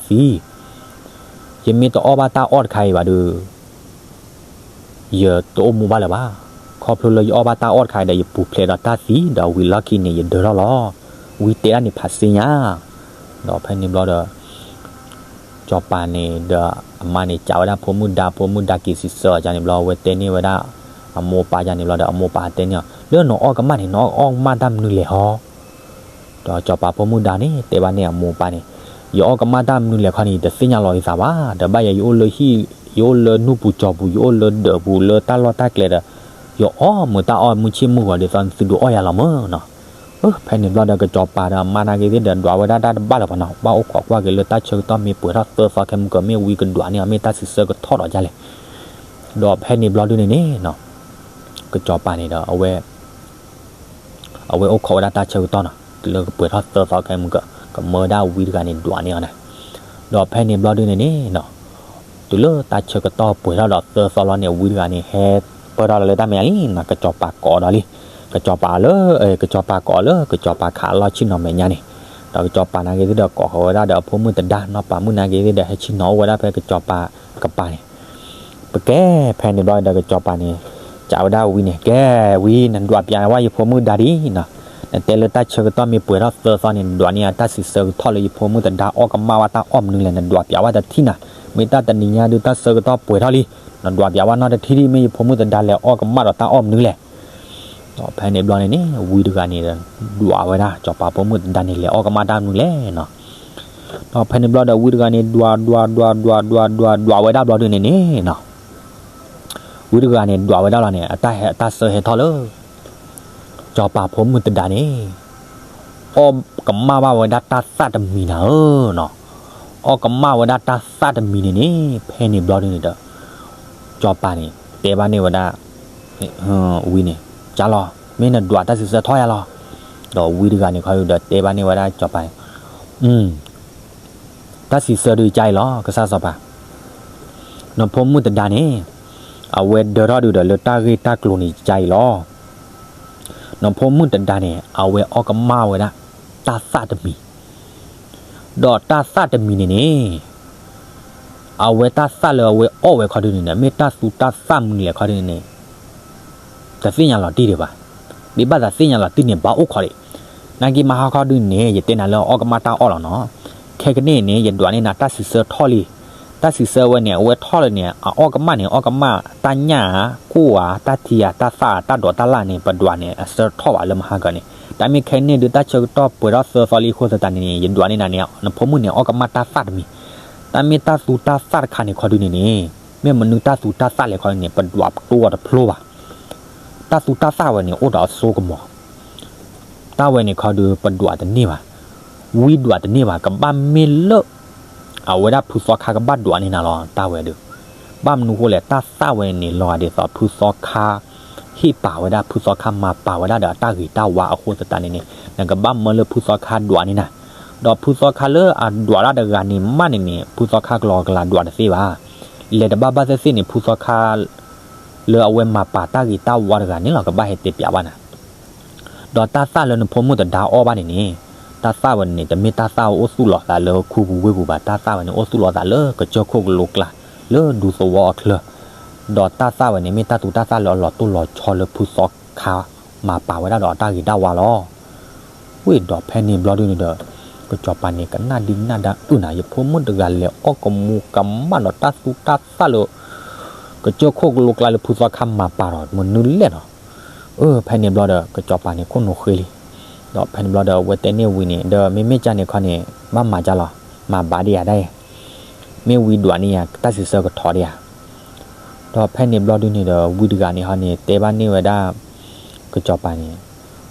ယမ့ၢ်တအီၣ်ဘၣ်တၢ်အီၣ်တခါအံၤဘၣ်ဒီး ယတအိၣ်မူဘၣ်လၢၤဘၣ်. ခီဖျိလၢယအီၣ်ဘၣ်တၢ်အီၣ်တခါအံၤဒီး ယပူၤဖျဲးဒီးတၢ်သံ ဒီးဝံၤလီၢ်ခံန့ၣ် ယဒၢထီၣ်လီၤ. ဝံတဲဒၣ်န့ၣ်ဖးသ့ၣ်ညါ. ဒီးဖဲန့ၣ်ဘျီဒီး စီၤပၤန့ၣ်ဒီးအမါန့ၣ် ကးဝဲဒၣ်ဖိမုၣ်ဒါ, ဖိမုၣ်ဒါက့ၤစံးဆၢအီၤန့ၣ်ဘျီ အဝဲတဲန့ၢ်ဝဲဒၣ် အမိၢ်အပၢ်ယါန့ၣ်ဘျီဒီး အမိၢ်အပၢ်တဲန့ၢ်အီၤ လၢနအီၣ်ကမၣ်န့ၣ် နအီၣ်ကမၣ်တၢ်မနုၤလဲၣ်ဟီ. ဒီးစီၤပၤဖိမုၣ်ဒါန့ၣ် တဲဘၣ်န့ၢ်အမိၢ်အပၢ်န့ၣ်, ယအီၣ်ကမၣ်တၢ်မနုၤလဲၣ်ခီန့ၣ် ယတသ့ၣ်ညါလီၤယသးဘၣ်. ဒီးဘၣ်ယဲ ယအိၣ်လၢဟံၣ်, ယအိၣ်လၢနူၢ်ပူၤကၠီပူၤ, ယအိၣ်လၢဒၢးပူၤ, လၢတၢ်လီၢ်တၢ်ကျဲဒီး ယအီၣ်မ့ၤတၢ်အီၣ်မုၢ်ဆ့ၣ်မုၢ်ဂီၤ ဒ်သိးသုဒုးအီၣ်ယၤလီၤမ့ၢ်နီၤ. ဖဲန့ၣ်ဘျီဒီး ကစီၤပၤဒီးအမါနာ်က့သ့ၣ်ဒီး ဒွးဝဲဒၣ်တၢ်တဘၣ်လၢၤဘၣ်နီၤ. ဘၣ်အိၣ်ခိးကွၢ်က့ၤလၢတၢ်ဆၢကတီၢ်မ့ၢ်ပှဲၤထီၣ်သၢသီခဲမုၢ်ကၢၤ မ့ၢ်ဝံကဒွးန့ၢ်အီၤ မ့ၢ်တၢ်စံးဆၢကထီၣ်ဒီးဒ်လဲၣ်. ဒီးဖဲန့ၣ်ဘျီဒုန့ၣ်န့ၣ် ကစီၤပၤန့ၣ်ဒီး အဝဲ အဝဲအိၣ်ခိးဝဲဒၣ်တၢ်ဆၢကတီၢ်နီၤ, တုၤလၢကပှဲၤထီၣ်သၢသီခဲမုၢ်ကၢၤ ကမၢဝဲဒၣ်ဝံတဂၤန့ၣ်ဒွးန့ၢ်အီၤန့ၣ်. ဒီးဖဲန့ၣ်ဘျီဒုန့ၣ်န့ၣ် တုၤလၢတၢ်ဆၢကတီၢ်ပှဲၤထီၣ်ဒီးသၢသီလီၤန့ၣ် ဝံတဂၤန့ၣ် ဟဲပၢၢ်ထီၣ်လီၤလၢတၢ်မဲာ်ညါလံနီၤ, ကစီၤပၤကိးဒီးလံ. ကစီၤပၤလၢ, ကစီၤပၤကိးလၢ ကစီၤပၤခးအလီၢ်ဆ့ၣ်နီၤမဲာ်ညါန့ၣ်, ဒီးကစီၤပၤနာ်က့သ့ၣ်ဒီး ကိးဃီၤဝဲဒၣ်ဒီးအဖိမုၣ်တဒါ, နီၢ်ပၤမုၣ်နာ်က့သ့ၣ်ဒီး ဟဲဆ့ၣ်နီၤအိၣ်ဝဲဒၣ်ဖဲကစီၤပၤကပၤန့ၣ်. ပကဲဖဲန့ၣ်ဘျီဒီး ကစီၤပၤန့ၣ် ကးဝဲဒၣ်ဝံန့ၣ်, ကဲဝံ နဒွးပျးဝဲယဖိမုၣ်ဒါဒံးနီၤ, နတဲလၢတၢ်ဆၢကတီၢ်မ့ၢ်ပှဲၤထီၣ်သၢသီန့ၣ် နဒွးန့ၢ်ယၤတၢ်စံးဆၢကထီၣ်လၢယဖိမုၣ်တဒါအီၣ်ကမၣ်ဝဲတၢ်အီၣ်မနုၤလဲၣ် နဒွးပျးဝဲတထံၣ်နၤ, မ့ၢ်တၢ်တနံၤညါဒုးတၢ်ဆၢကတီၢ်ပှဲၤထီၣ်လံ, နဒွးပျးဝဲနီတထံၣ်ဒံး မ့ၢ်ယဖိမုၣ်တဒါလဲၤအီၣ်ကမၣ်ဒီးတၢ်အီၣ်မနုၤလဲၣ်. ဒီးဖဲန့ၣ်ဘျီန့ၣ်န့ၣ် ဝံတဂၤန့ၣ် ဒွးဝဲဒၣ်စီၤပၤဖိမုၣ်တဒါန့ၣ် လဲၤအီၣ်ကမၣ်တၢ်မနုၤလဲၣ်နီၤ. ဒီးဖဲန့ၣ်ဘျီဒီး ဝံတဂၤန့ၣ် ဒွးဒွးဒွးဒွးဒွးဒွးဒွးဝဲဒၣ်ဘျီဒုန့ၣ်န့ၣ်နီၤ, ဝံတဂၤန့ၣ် ဒွးဝဲဒၣ်လီၤန့ၣ် အတၢ်ဟဲအတၢ်စၢဟဲထီၣ်လၢ စီၤပၤဖိမုၣ်တဒါန့ၣ် အီၣ်ကမၣ်ဘၣ်ဝဲဒၣ်တၢ်သၣ်တမံၤနၤဧၢနီၤ, အီၣ်ကမၣ်ဝဲဒၣ်တၢ်သၣ်တမံၤန့ၣ်န့ၣ် ဖဲန့ၣ်ဘျီဒုန့ၣ်ဒီး စီၤပၤန့ၣ် တဲဘၣ်န့ၢ်ဝဲဒၣ် ဝံန့ၣ် ကၢ်လီၤ မ့ၢ်နဒွးတၢ်စံးဆၢထီၣ်ယၤလီၤ. ဒီးဝံတဂၤန့ၣ်ခီဒုဒီးတဲဘၣ်န့ၢ်ဝဲဒၣ်စီၤပၤန့ၣ် တၢ်စံးဆၢဒုကၢ်အံၤလီၤ ကစၢ်စီၤပၤ, နဖိမုၣ်တဒါန့ၣ် အဝဲဒၢထီၣ်ဒုဒီးလၢတၢ်ဂ့ၢ်တၢ်ကျိၤန့ၣ်ကၢ်အံၤလီၤ. နဖိမုၣ်တဒါန့ၣ် အဝဲအီၣ်ကမၣ်ဝဲဒၣ် တၢ်သၣ်တမံၤ ဒီးတၢ်သၣ်တမံၤန့ၣ်န့ၣ် အဝဲတၢ်သၣ်လၢအဝဲအီၣ်ဝဲခီဒုန့ၣ်န့ၣ် မ့ၢ်တၢ်သူတၢ်သၣ်မနုၤလဲၣ်ခီဒုန့ၣ်န့ၣ် တသ့ၣ်ညါလီၤတံၢ်ဒံးဘၣ်. ဒ်ဘၣ်သးသ့ၣ်ညါလီၤတံၢ်န့ၣ် ဘၣ်အိၣ်ခိးလံ. နာ်က့မဟါခီဒုန့ၣ် ယတဲနၤလၢအီၣ်ကမၣ်တၢ်အီၣ်လီၤနီၤ. ခဲကနံၣ်န့ၣ် ယဒွးန့ၢ်နၤတၢ်စံးဆၢထီၣ်လံ. တၢ်စံးဆၢဝဲန့ၣ် အဝဲထီၣ်လၢန့ၣ် အအီၣ်ကမၣ်န့ၣ် အီၣ်ကမၣ်တၢ်ညၣ်ဧါ ကိၣ်ဧါ တၢ်ထံဧါ တၢ်သၣ်ဧါ တၢ်ဒိးတၢ်လၣ်န့ၣ် ပဒွးန့ၣ် အဆၢထီၣ်ဘၣ်လၢမဟါခီန့ၣ်. တၢ်မ့ၢ်ခဲကနံၣ်ဒု တၢ်ဆၢကတီၢ်ပှဲၤထီၣ်သၢသီလံအဃိသတးန့ၣ်န့ၣ် ယဒွးန့ၢ်နၤန့ၣ် နဖိမုၣ်န့ၣ် အီၣ်ကမၣ်တၢ်သၣ်တမံၤ. တၢ်မ့ၢ်တၢ်သူတၢ်သၣ်တခါန့ၣ်ခီဒုန့ၣ်န့ၣ် မ့ၢ်မနုၤတၢ်သူတၢ်သၣ်လဲၣ်ခီန့ၣ် ပဒွးပတိၢ်အီၤတဖျိဘၣ်. တၢ်သူတၢ်သၣ်ဝဲန့ၣ် အိၣ်ဒီးအစိကမီၤ တၢ်ဝဲန့ၣ်ခီဒု ပဒွးတန့ၢ်ဘၣ်, ဝံဒွးတန့ၢ်ဘၣ်, ကဘၣ်မ့ၢ်လၢ အဝဲဒၣ်ဖုသီခါကဘၣ်ဒွးန့ၢ်နၤလီၤ တၢ်ဝဲဒု. ဘၣ်မနုၤဃိလဲၣ် တၢ်သၣ်ဝဲန့ၣ် လီၤဂာ်ဒ်သိးဖုသီခါ ဟ့ၣ်ပာ်ဝဲဒၣ် ဖုသီခါမၤပာ်ဝဲဒၣ်ဒီးအတၢ်ဂ့ၤတၢ်ဝါအဃိသတးန့ၣ်န့ၣ် နကဘၣ်မၢလၢဖုသီခါဒွးန့ၢ်နၤ. ဒီးဖုသီခါလၢအဒွးတၢ်တဂၤန့ၣ်မးန့ၣ်န့ၣ် ဖုသီခါကလီကလီဒွးတသ့ဘၣ်. လဲၤတဘၣ်ဘၣ်သ့ၣ်သ့ၣ်န့ၣ် ဖုသီခါ လၢအဝဲမၤပာ်တၢ်ဂ့ၤတၢ်ဝါတဂၤန့ၣ်လီၤ ကဘၣ်ဟဲတဲပၠးဘၣ်နၤ. ဒီးတၢ်သၣ်လၢနဖိမုၣ်တဒါအီၣ်ဘၣ်န့ၣ်န့ၣ် တၢ်သၣ်ဝဲန့ၣ် တမ့ၢ်တၢ်သၣ်အိၣ်သူၣ်လီၤသးလၢခူပူၤဝ့ၢ်ပူၤဘၣ်, တၢ်သၣ်ဝဲန့ၣ် အိၣ်သူၣ်လီၤသးလၢကစၢၢ်ခိၣ်ကလိကျါ လၢဒူသဝီအချၢ. ဒီးတၢ်သၣ်ဝဲန့ၣ် မ့ၢ်တၢ်သူတၢ်သၣ်လၢအလီၤတိၢ်လီၤဆီလၢဖုသီခါ မၤပာ်ဝဲဒၣ်ဒီးအတၢ်ဂ့ၤတၢ်ဝါလီၤ. ဝံၤဒီးဖဲန့ၣ်ဘျီဒုန့ၣ်ဒီး ကစီၤပၤန့ၣ် ကနၣ်ဒံးနၣ်ဒါအုၣ်နၤ ယဖိမုၣ်တဂၤလဲၤအီၣ်ကမူၤကမၣ်ဒီးတၢ်သူတၢ်သၣ်လၢ ကစၢၢ်ခိၣ်ကလိကျါလၢဖုသီခါမၤပာ်ဒီးမနုၤလဲၣ်နီၤ. အၢ ဖဲန့ၣ်ဘျီဒီး ကစီၤပၤန့ၣ်ခိၣ်နူာ်ဃ့လံ. ဒီးဖဲန့ၣ်ဘျီဒီး အဝဲတဲန့ၢ်ဝံၤန့ၣ် ဒီးမ့မ့ၢ်ကၢ်န့ၣ်ခီန့ၣ် ဘၣ်မၤကၢ်လီၤ, မၤဘၣ်ဒံးယၤဒၣ်အံၤ, မ့ၢ်ဝံဒွးန့ၢ်ယၤ တၢ်စံးဆၢကထီၣ်ဒံးယၤ ဒီးဖဲန့ၣ်ဘျီဒုန့ၣ်ဒီး ဝံတဂၤန့ၣ်ဟီန့ၣ် တဲဘၣ်န့ၢ်ဝဲဒၣ် ကစီၤပၤန့ၣ်,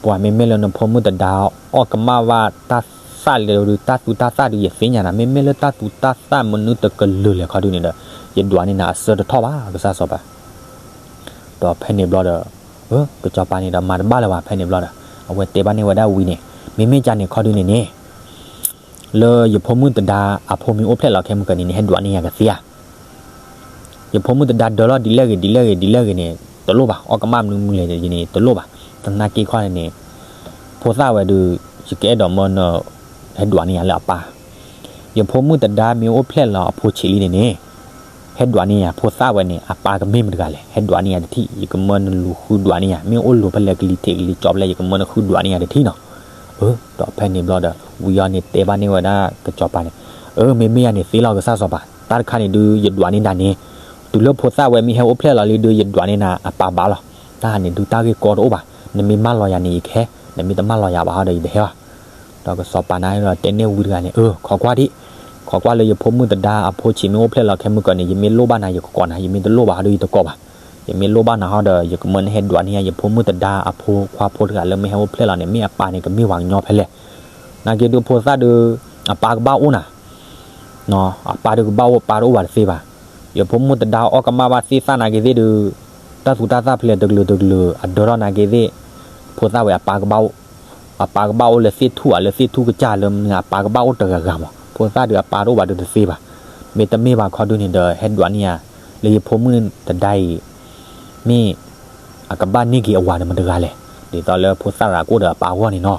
ပှၤမ့မ့ၢ်လၢနဖိမုၣ်တဒါအီၣ်ကမၣ်ဘၣ်တၢ်သၣ်လၢဒု တၢ်သူတၢ်သၣ်ဒု ယသ့ၣ်ညါနၤ, မ့မ့ၢ်လၢတၢ်သူတၢ်သၣ်မနုၤတကလုာ်လဲၣ်ခီဒုန့ၣ်ဒီး ယဒွးန့ၢ်နၤအဆၢတထီၣ်ဘၣ် ကစၢ်စီၤပၤ. ဒီးဖဲန့ၣ်ဘျီဒီး ကစီၤပၤန့ၣ်ဒီးမၤတဘၣ်လၢၤဘၣ် ဖဲန့ၣ်ဘျီဒီး အဝဲတဲဘၣ်န့ၢ်ဝဲဒၣ်ဝံန့ၣ်, မ့မ့ၢ်ကၢ်န့ၣ်ခီဒုန့ၣ်န့ၣ် လၢယဖိမုၣ်တဒါအဖိမ့ၢ်အိၣ်ဖျဲၣ်လီၤခဲမုၢ်ကၢန့ၣ်န့ၣ် ဟဲဒွးန့ၢ်ယၤကသ့ဧါ. ယဖိမုၣ်တဒါဒၢလီၤဒ်လဲၣ်ဂ့ၤ ဒ်လဲၣ်ဂ့ၤ ဒ်လဲၣ်ဂ့ၤန့ၣ် တလိၣ်ဘၣ်, အီၣ်ကမၣ်မနုၤမနုၤလဲၣ်န့ၣ် တလိၣ်ဘၣ်. သနာ်က့ခီန့ၣ်န့ၣ် ဖိသၣ်ဝဲဒု ယကအဲၣ်ဒိးမၢန ဟဲဒွးန့ၢ်ယၤလၢအပၢ် ယဖိမုၣ်တဒါမ့ၢ်အိၣ်ဖျဲၣ်လီၤအဖိဆံးလံန့ၣ်န့ၣ် ဟဲဒွးန့ၢ်ယၤ ဖိသၣ်ဝဲန့ၣ် အပၢ်ကမ့ၢ်မတဂၤလဲၣ်, ဟဲဒွးန့ၢ်ယၤတထံၣ်, ယကမၢနလူၤဃုဒွးန့ၢ်ယၤ, မ့ၢ်အိၣ်လူၤဖဲလဲၣ်ကလံၤထံးကလံၤကၠီဖဲလဲၣ် ယကမၢနဃုဒွးန့ၢ်ယၤတထံၣ်နီၤ. အၢ ဒီးဖဲန့ၣ်ဘျီဒီး ဝံအီၤန့ၣ်တဲဘၣ်န့ၢ်ဝဲဒၣ်ကစီၤပၤန့ၣ်, အၢ မ့မ့ၢ်ယၤန့ၣ်သ့လီၤ ကစၢ်စီၤပၤ, တၢ်တခါန့ၣ်ဒု ယဒွးန့ၢ်နၤန့ၣ် တုၤလၢဖိသၣ်ဝဲမ့ၢ်ဟဲအိၣ်ဖျဲၣ်လီၤလံဒု ယဒွးန့ၢ်နၤအပၢ်ဘၣ်လီၤ. တၢ်န့ၣ်ဒုတၢ်ဂ့ၢ်ကီတအိၣ်ဘၣ်, နမ့ၢ်မၢလီၤယၤန့ၣ် ယကဟဲ, နမ့ၢ်တမၢလီၤယၤဘၣ်ဟီဒီးယတဟဲဘၣ်. ဒီးကစီၤပၤန့ၣ်ဒီးတဲန့ၢ်ဝံတဂၤန့ၣ်, အၢ ခိးကွၢ်ဒံး, ခိးကွၢ်လၢယဖိမုၣ်တဒါအဖိဆံးမ့ၢ်အိၣ်ဖျဲၣ်လီၤခဲမုၢ်ကၢန့ၣ် ယမ့ၢ်လိၣ်ဘၣ်နၤ ယကကိးနၤ, ယမ့ၢ်တလိၣ်ဘၣ်ဟီဒီးယတကိးဘၣ်. ယမ့ၢ်လိၣ်ဘၣ်နၤဟီဒီး ယကမၢနဟဲဒွးန့ၢ်ယၤ ယဖိမုၣ်တဒါအဖိခွါဖိတဂၤလၢမ့ၢ်ဟဲအိၣ်ဖျဲၣ်လီၤန့ၣ် မ့ၢ်အပၢ်န့ၣ်ကမ့ၢ်ပှၤကညီဖဲလဲၣ်. နာ်က့ဒုဖိသၣ်ဒု အပၢ်ကဘၣ်အိၣ်နၤ အပၢ်ဒုကဘၣ်အိၣ် ပၢ်တအိၣ်ဘၣ်တသ့ဘၣ်. ယဖိမုၣ်တဒါအီၣ်ကမၣ်ဘၣ်သ့ၣ်သၣ်နာ်က့သ့ၣ်ဒု တၢ်သူတၢ်သၣ်ဖဲလဲၣ်တကလုာ်တကလုာ် အဒၢထီၣ်နာ်က့သ့ၣ် ဖိသၣ်ဝဲအပၢ်ကဘၣ်အိၣ်, အပၢ်ကဘၣ်အိၣ်လၢသ့ၣ်ထူၣ်ဧါ လၢသ့ၣ်ထူၣ်ကစၢ်လၢမနုၤ အပၢ်ကဘၣ်အိၣ်တဂၤဂၤမး. ဖိသၣ်ဒုအပၢ်တအိၣ်ဘၣ်ဒုတသ့ဘၣ်. မ့တမ့ၢ်ဘၣ်ခီဒုန့ၣ်ဒီး ဟဲဒွးန့ၢ်ယၤ လၢယဖိမုၣ်တဒါအံၤ မ့ၢ် အကဘၣ်န့ၢ်က့ၤအဝၤန့ၣ်မတဂၤလဲၣ်. ဒ်သိးလၢဖိသၣ်သးကအိၣ်ဒီးအပၢ်အဂီၢ်န့ၣ်နီၤ.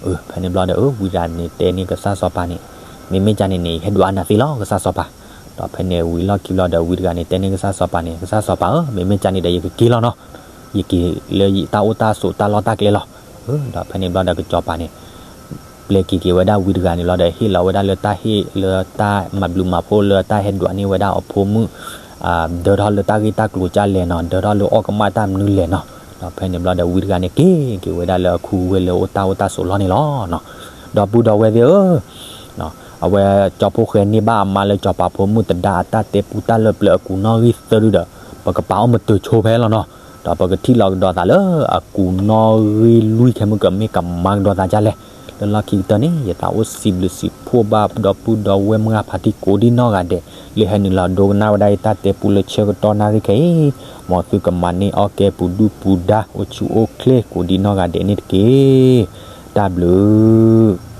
အၢ ဖဲန့ၣ်ဘျီဒီး အၢ ဝံတဂၤန့ၣ်တဲန့ၢ်ကစၢ်စီၤပၤန့ၣ်, မ့မ့ၢ်ကၢ်န့ၣ်န့ၣ် ယဟဲဒွးနၤသ့လီၤ ကစၢ်စီၤပၤ. ဒီးဖဲန့ၣ်ဝံၤလီၢ်ခံဘျီဒီး ဝံတဂၤန့ၣ်တဲန့ၢ်ကစၢ်စီၤပၤန့ၣ်, ကစၢ်စီၤပၤဧၢ, မ့မ့ၢ်ကၢ်န့ၣ်ဒီး ယကက့ၤလီၤနီၤ. ယက့ၤလၢယတၢ်အိၣ်တၢ်ဆိးတၢ်လီၢ်တၢ်ကျဲလီၤ. အၢ ဒီးဖဲန့ၣ်ဘျီဒီး ကစီၤပၤန့ၣ် ပျဲက့ၤက့ၤဝဲဒၣ်ဝံတဂၤန့ၣ်လီၤဒီး ဟ့ၣ်လီၤဝဲဒၣ်လၢတၢ်ဟ့ၣ်လၢတၢ်မၤဘျုးမၤဖှိၣ်လၢတၢ်ဟဲဒွးန့ၢ်ဝဲဒၣ်အဖိမုၣ် ဒၢထီၣ်လၢတၢ်ဂ့ၢ်တၢ်ကျိၤကၢ်လဲၣ်နီၤ, ဒၢထီၣ်လၢအီၣ်ကမၣ်တၢ်မနုၤလဲၣ်နီၤ. ဒီးဖဲန့ၣ်ဘျီဒီး ဝံတဂၤန့ၣ်က့ၤက့ၤဝဲဒၣ်လၢအခူဝ့ၢ်လၢအအိၣ်တၢ်အိၣ်တၢ်ဆိးလီၢ်န့ၣ်လီၤ. ဒီပုၢ်ဒီဝဲၢ်သ့ၣ်ဧၢ, အဝဲကၠီဖိဃဲန့ၢ်ဘၣ်အမါလၢစီၤပၤဖိမုၣ်တဒါအတၢ်တဲပူတၢ်လၢပျၢၤအကူးနီၣ်ဂံၢ်သၢဒုဒီး ပကပာ်အီၤမတုၤဆိဖဲလီၤနီၤ. ဒီးပကထံၣ်လီၤကဒီးသးလၢအကူးနီၣ်ဂံၢ်လွံၢ်ခဲမုၢ်ကၢ မ့ၢ်ကမၤကဒီးသးဒ်လဲၣ်. တလီၢ်ခံကတၢၢ်န့ၣ် ယသးအိၣ်စံးဘျုးစံးဖှိၣ်ဘၣ်ဒီပုၢ်ဒီဝဲၢ်မုၢ်ဂၢ်ဖါတံၢ်ကိးဒံနီၢ်ဂၤဒဲး လၢဟဲနုာ်လီၤဒိကနၣ်ဝဲဒၣ်ယတၢ်တဲပူလၢဆၢကတီၢ်နၣ်ရံၣ်ခဲအံၤ, မ်သုကမၤန့ၢ်အီၣ်ကဲပူၤဒုၣ်ပူၤဒါ အိၣ်ဆူၣ်အိၣ်ချ့ကိးဒံနီၢ်ဂၤဒဲးန့ၣ်တက့ၢ်. တၢ်ဘျုး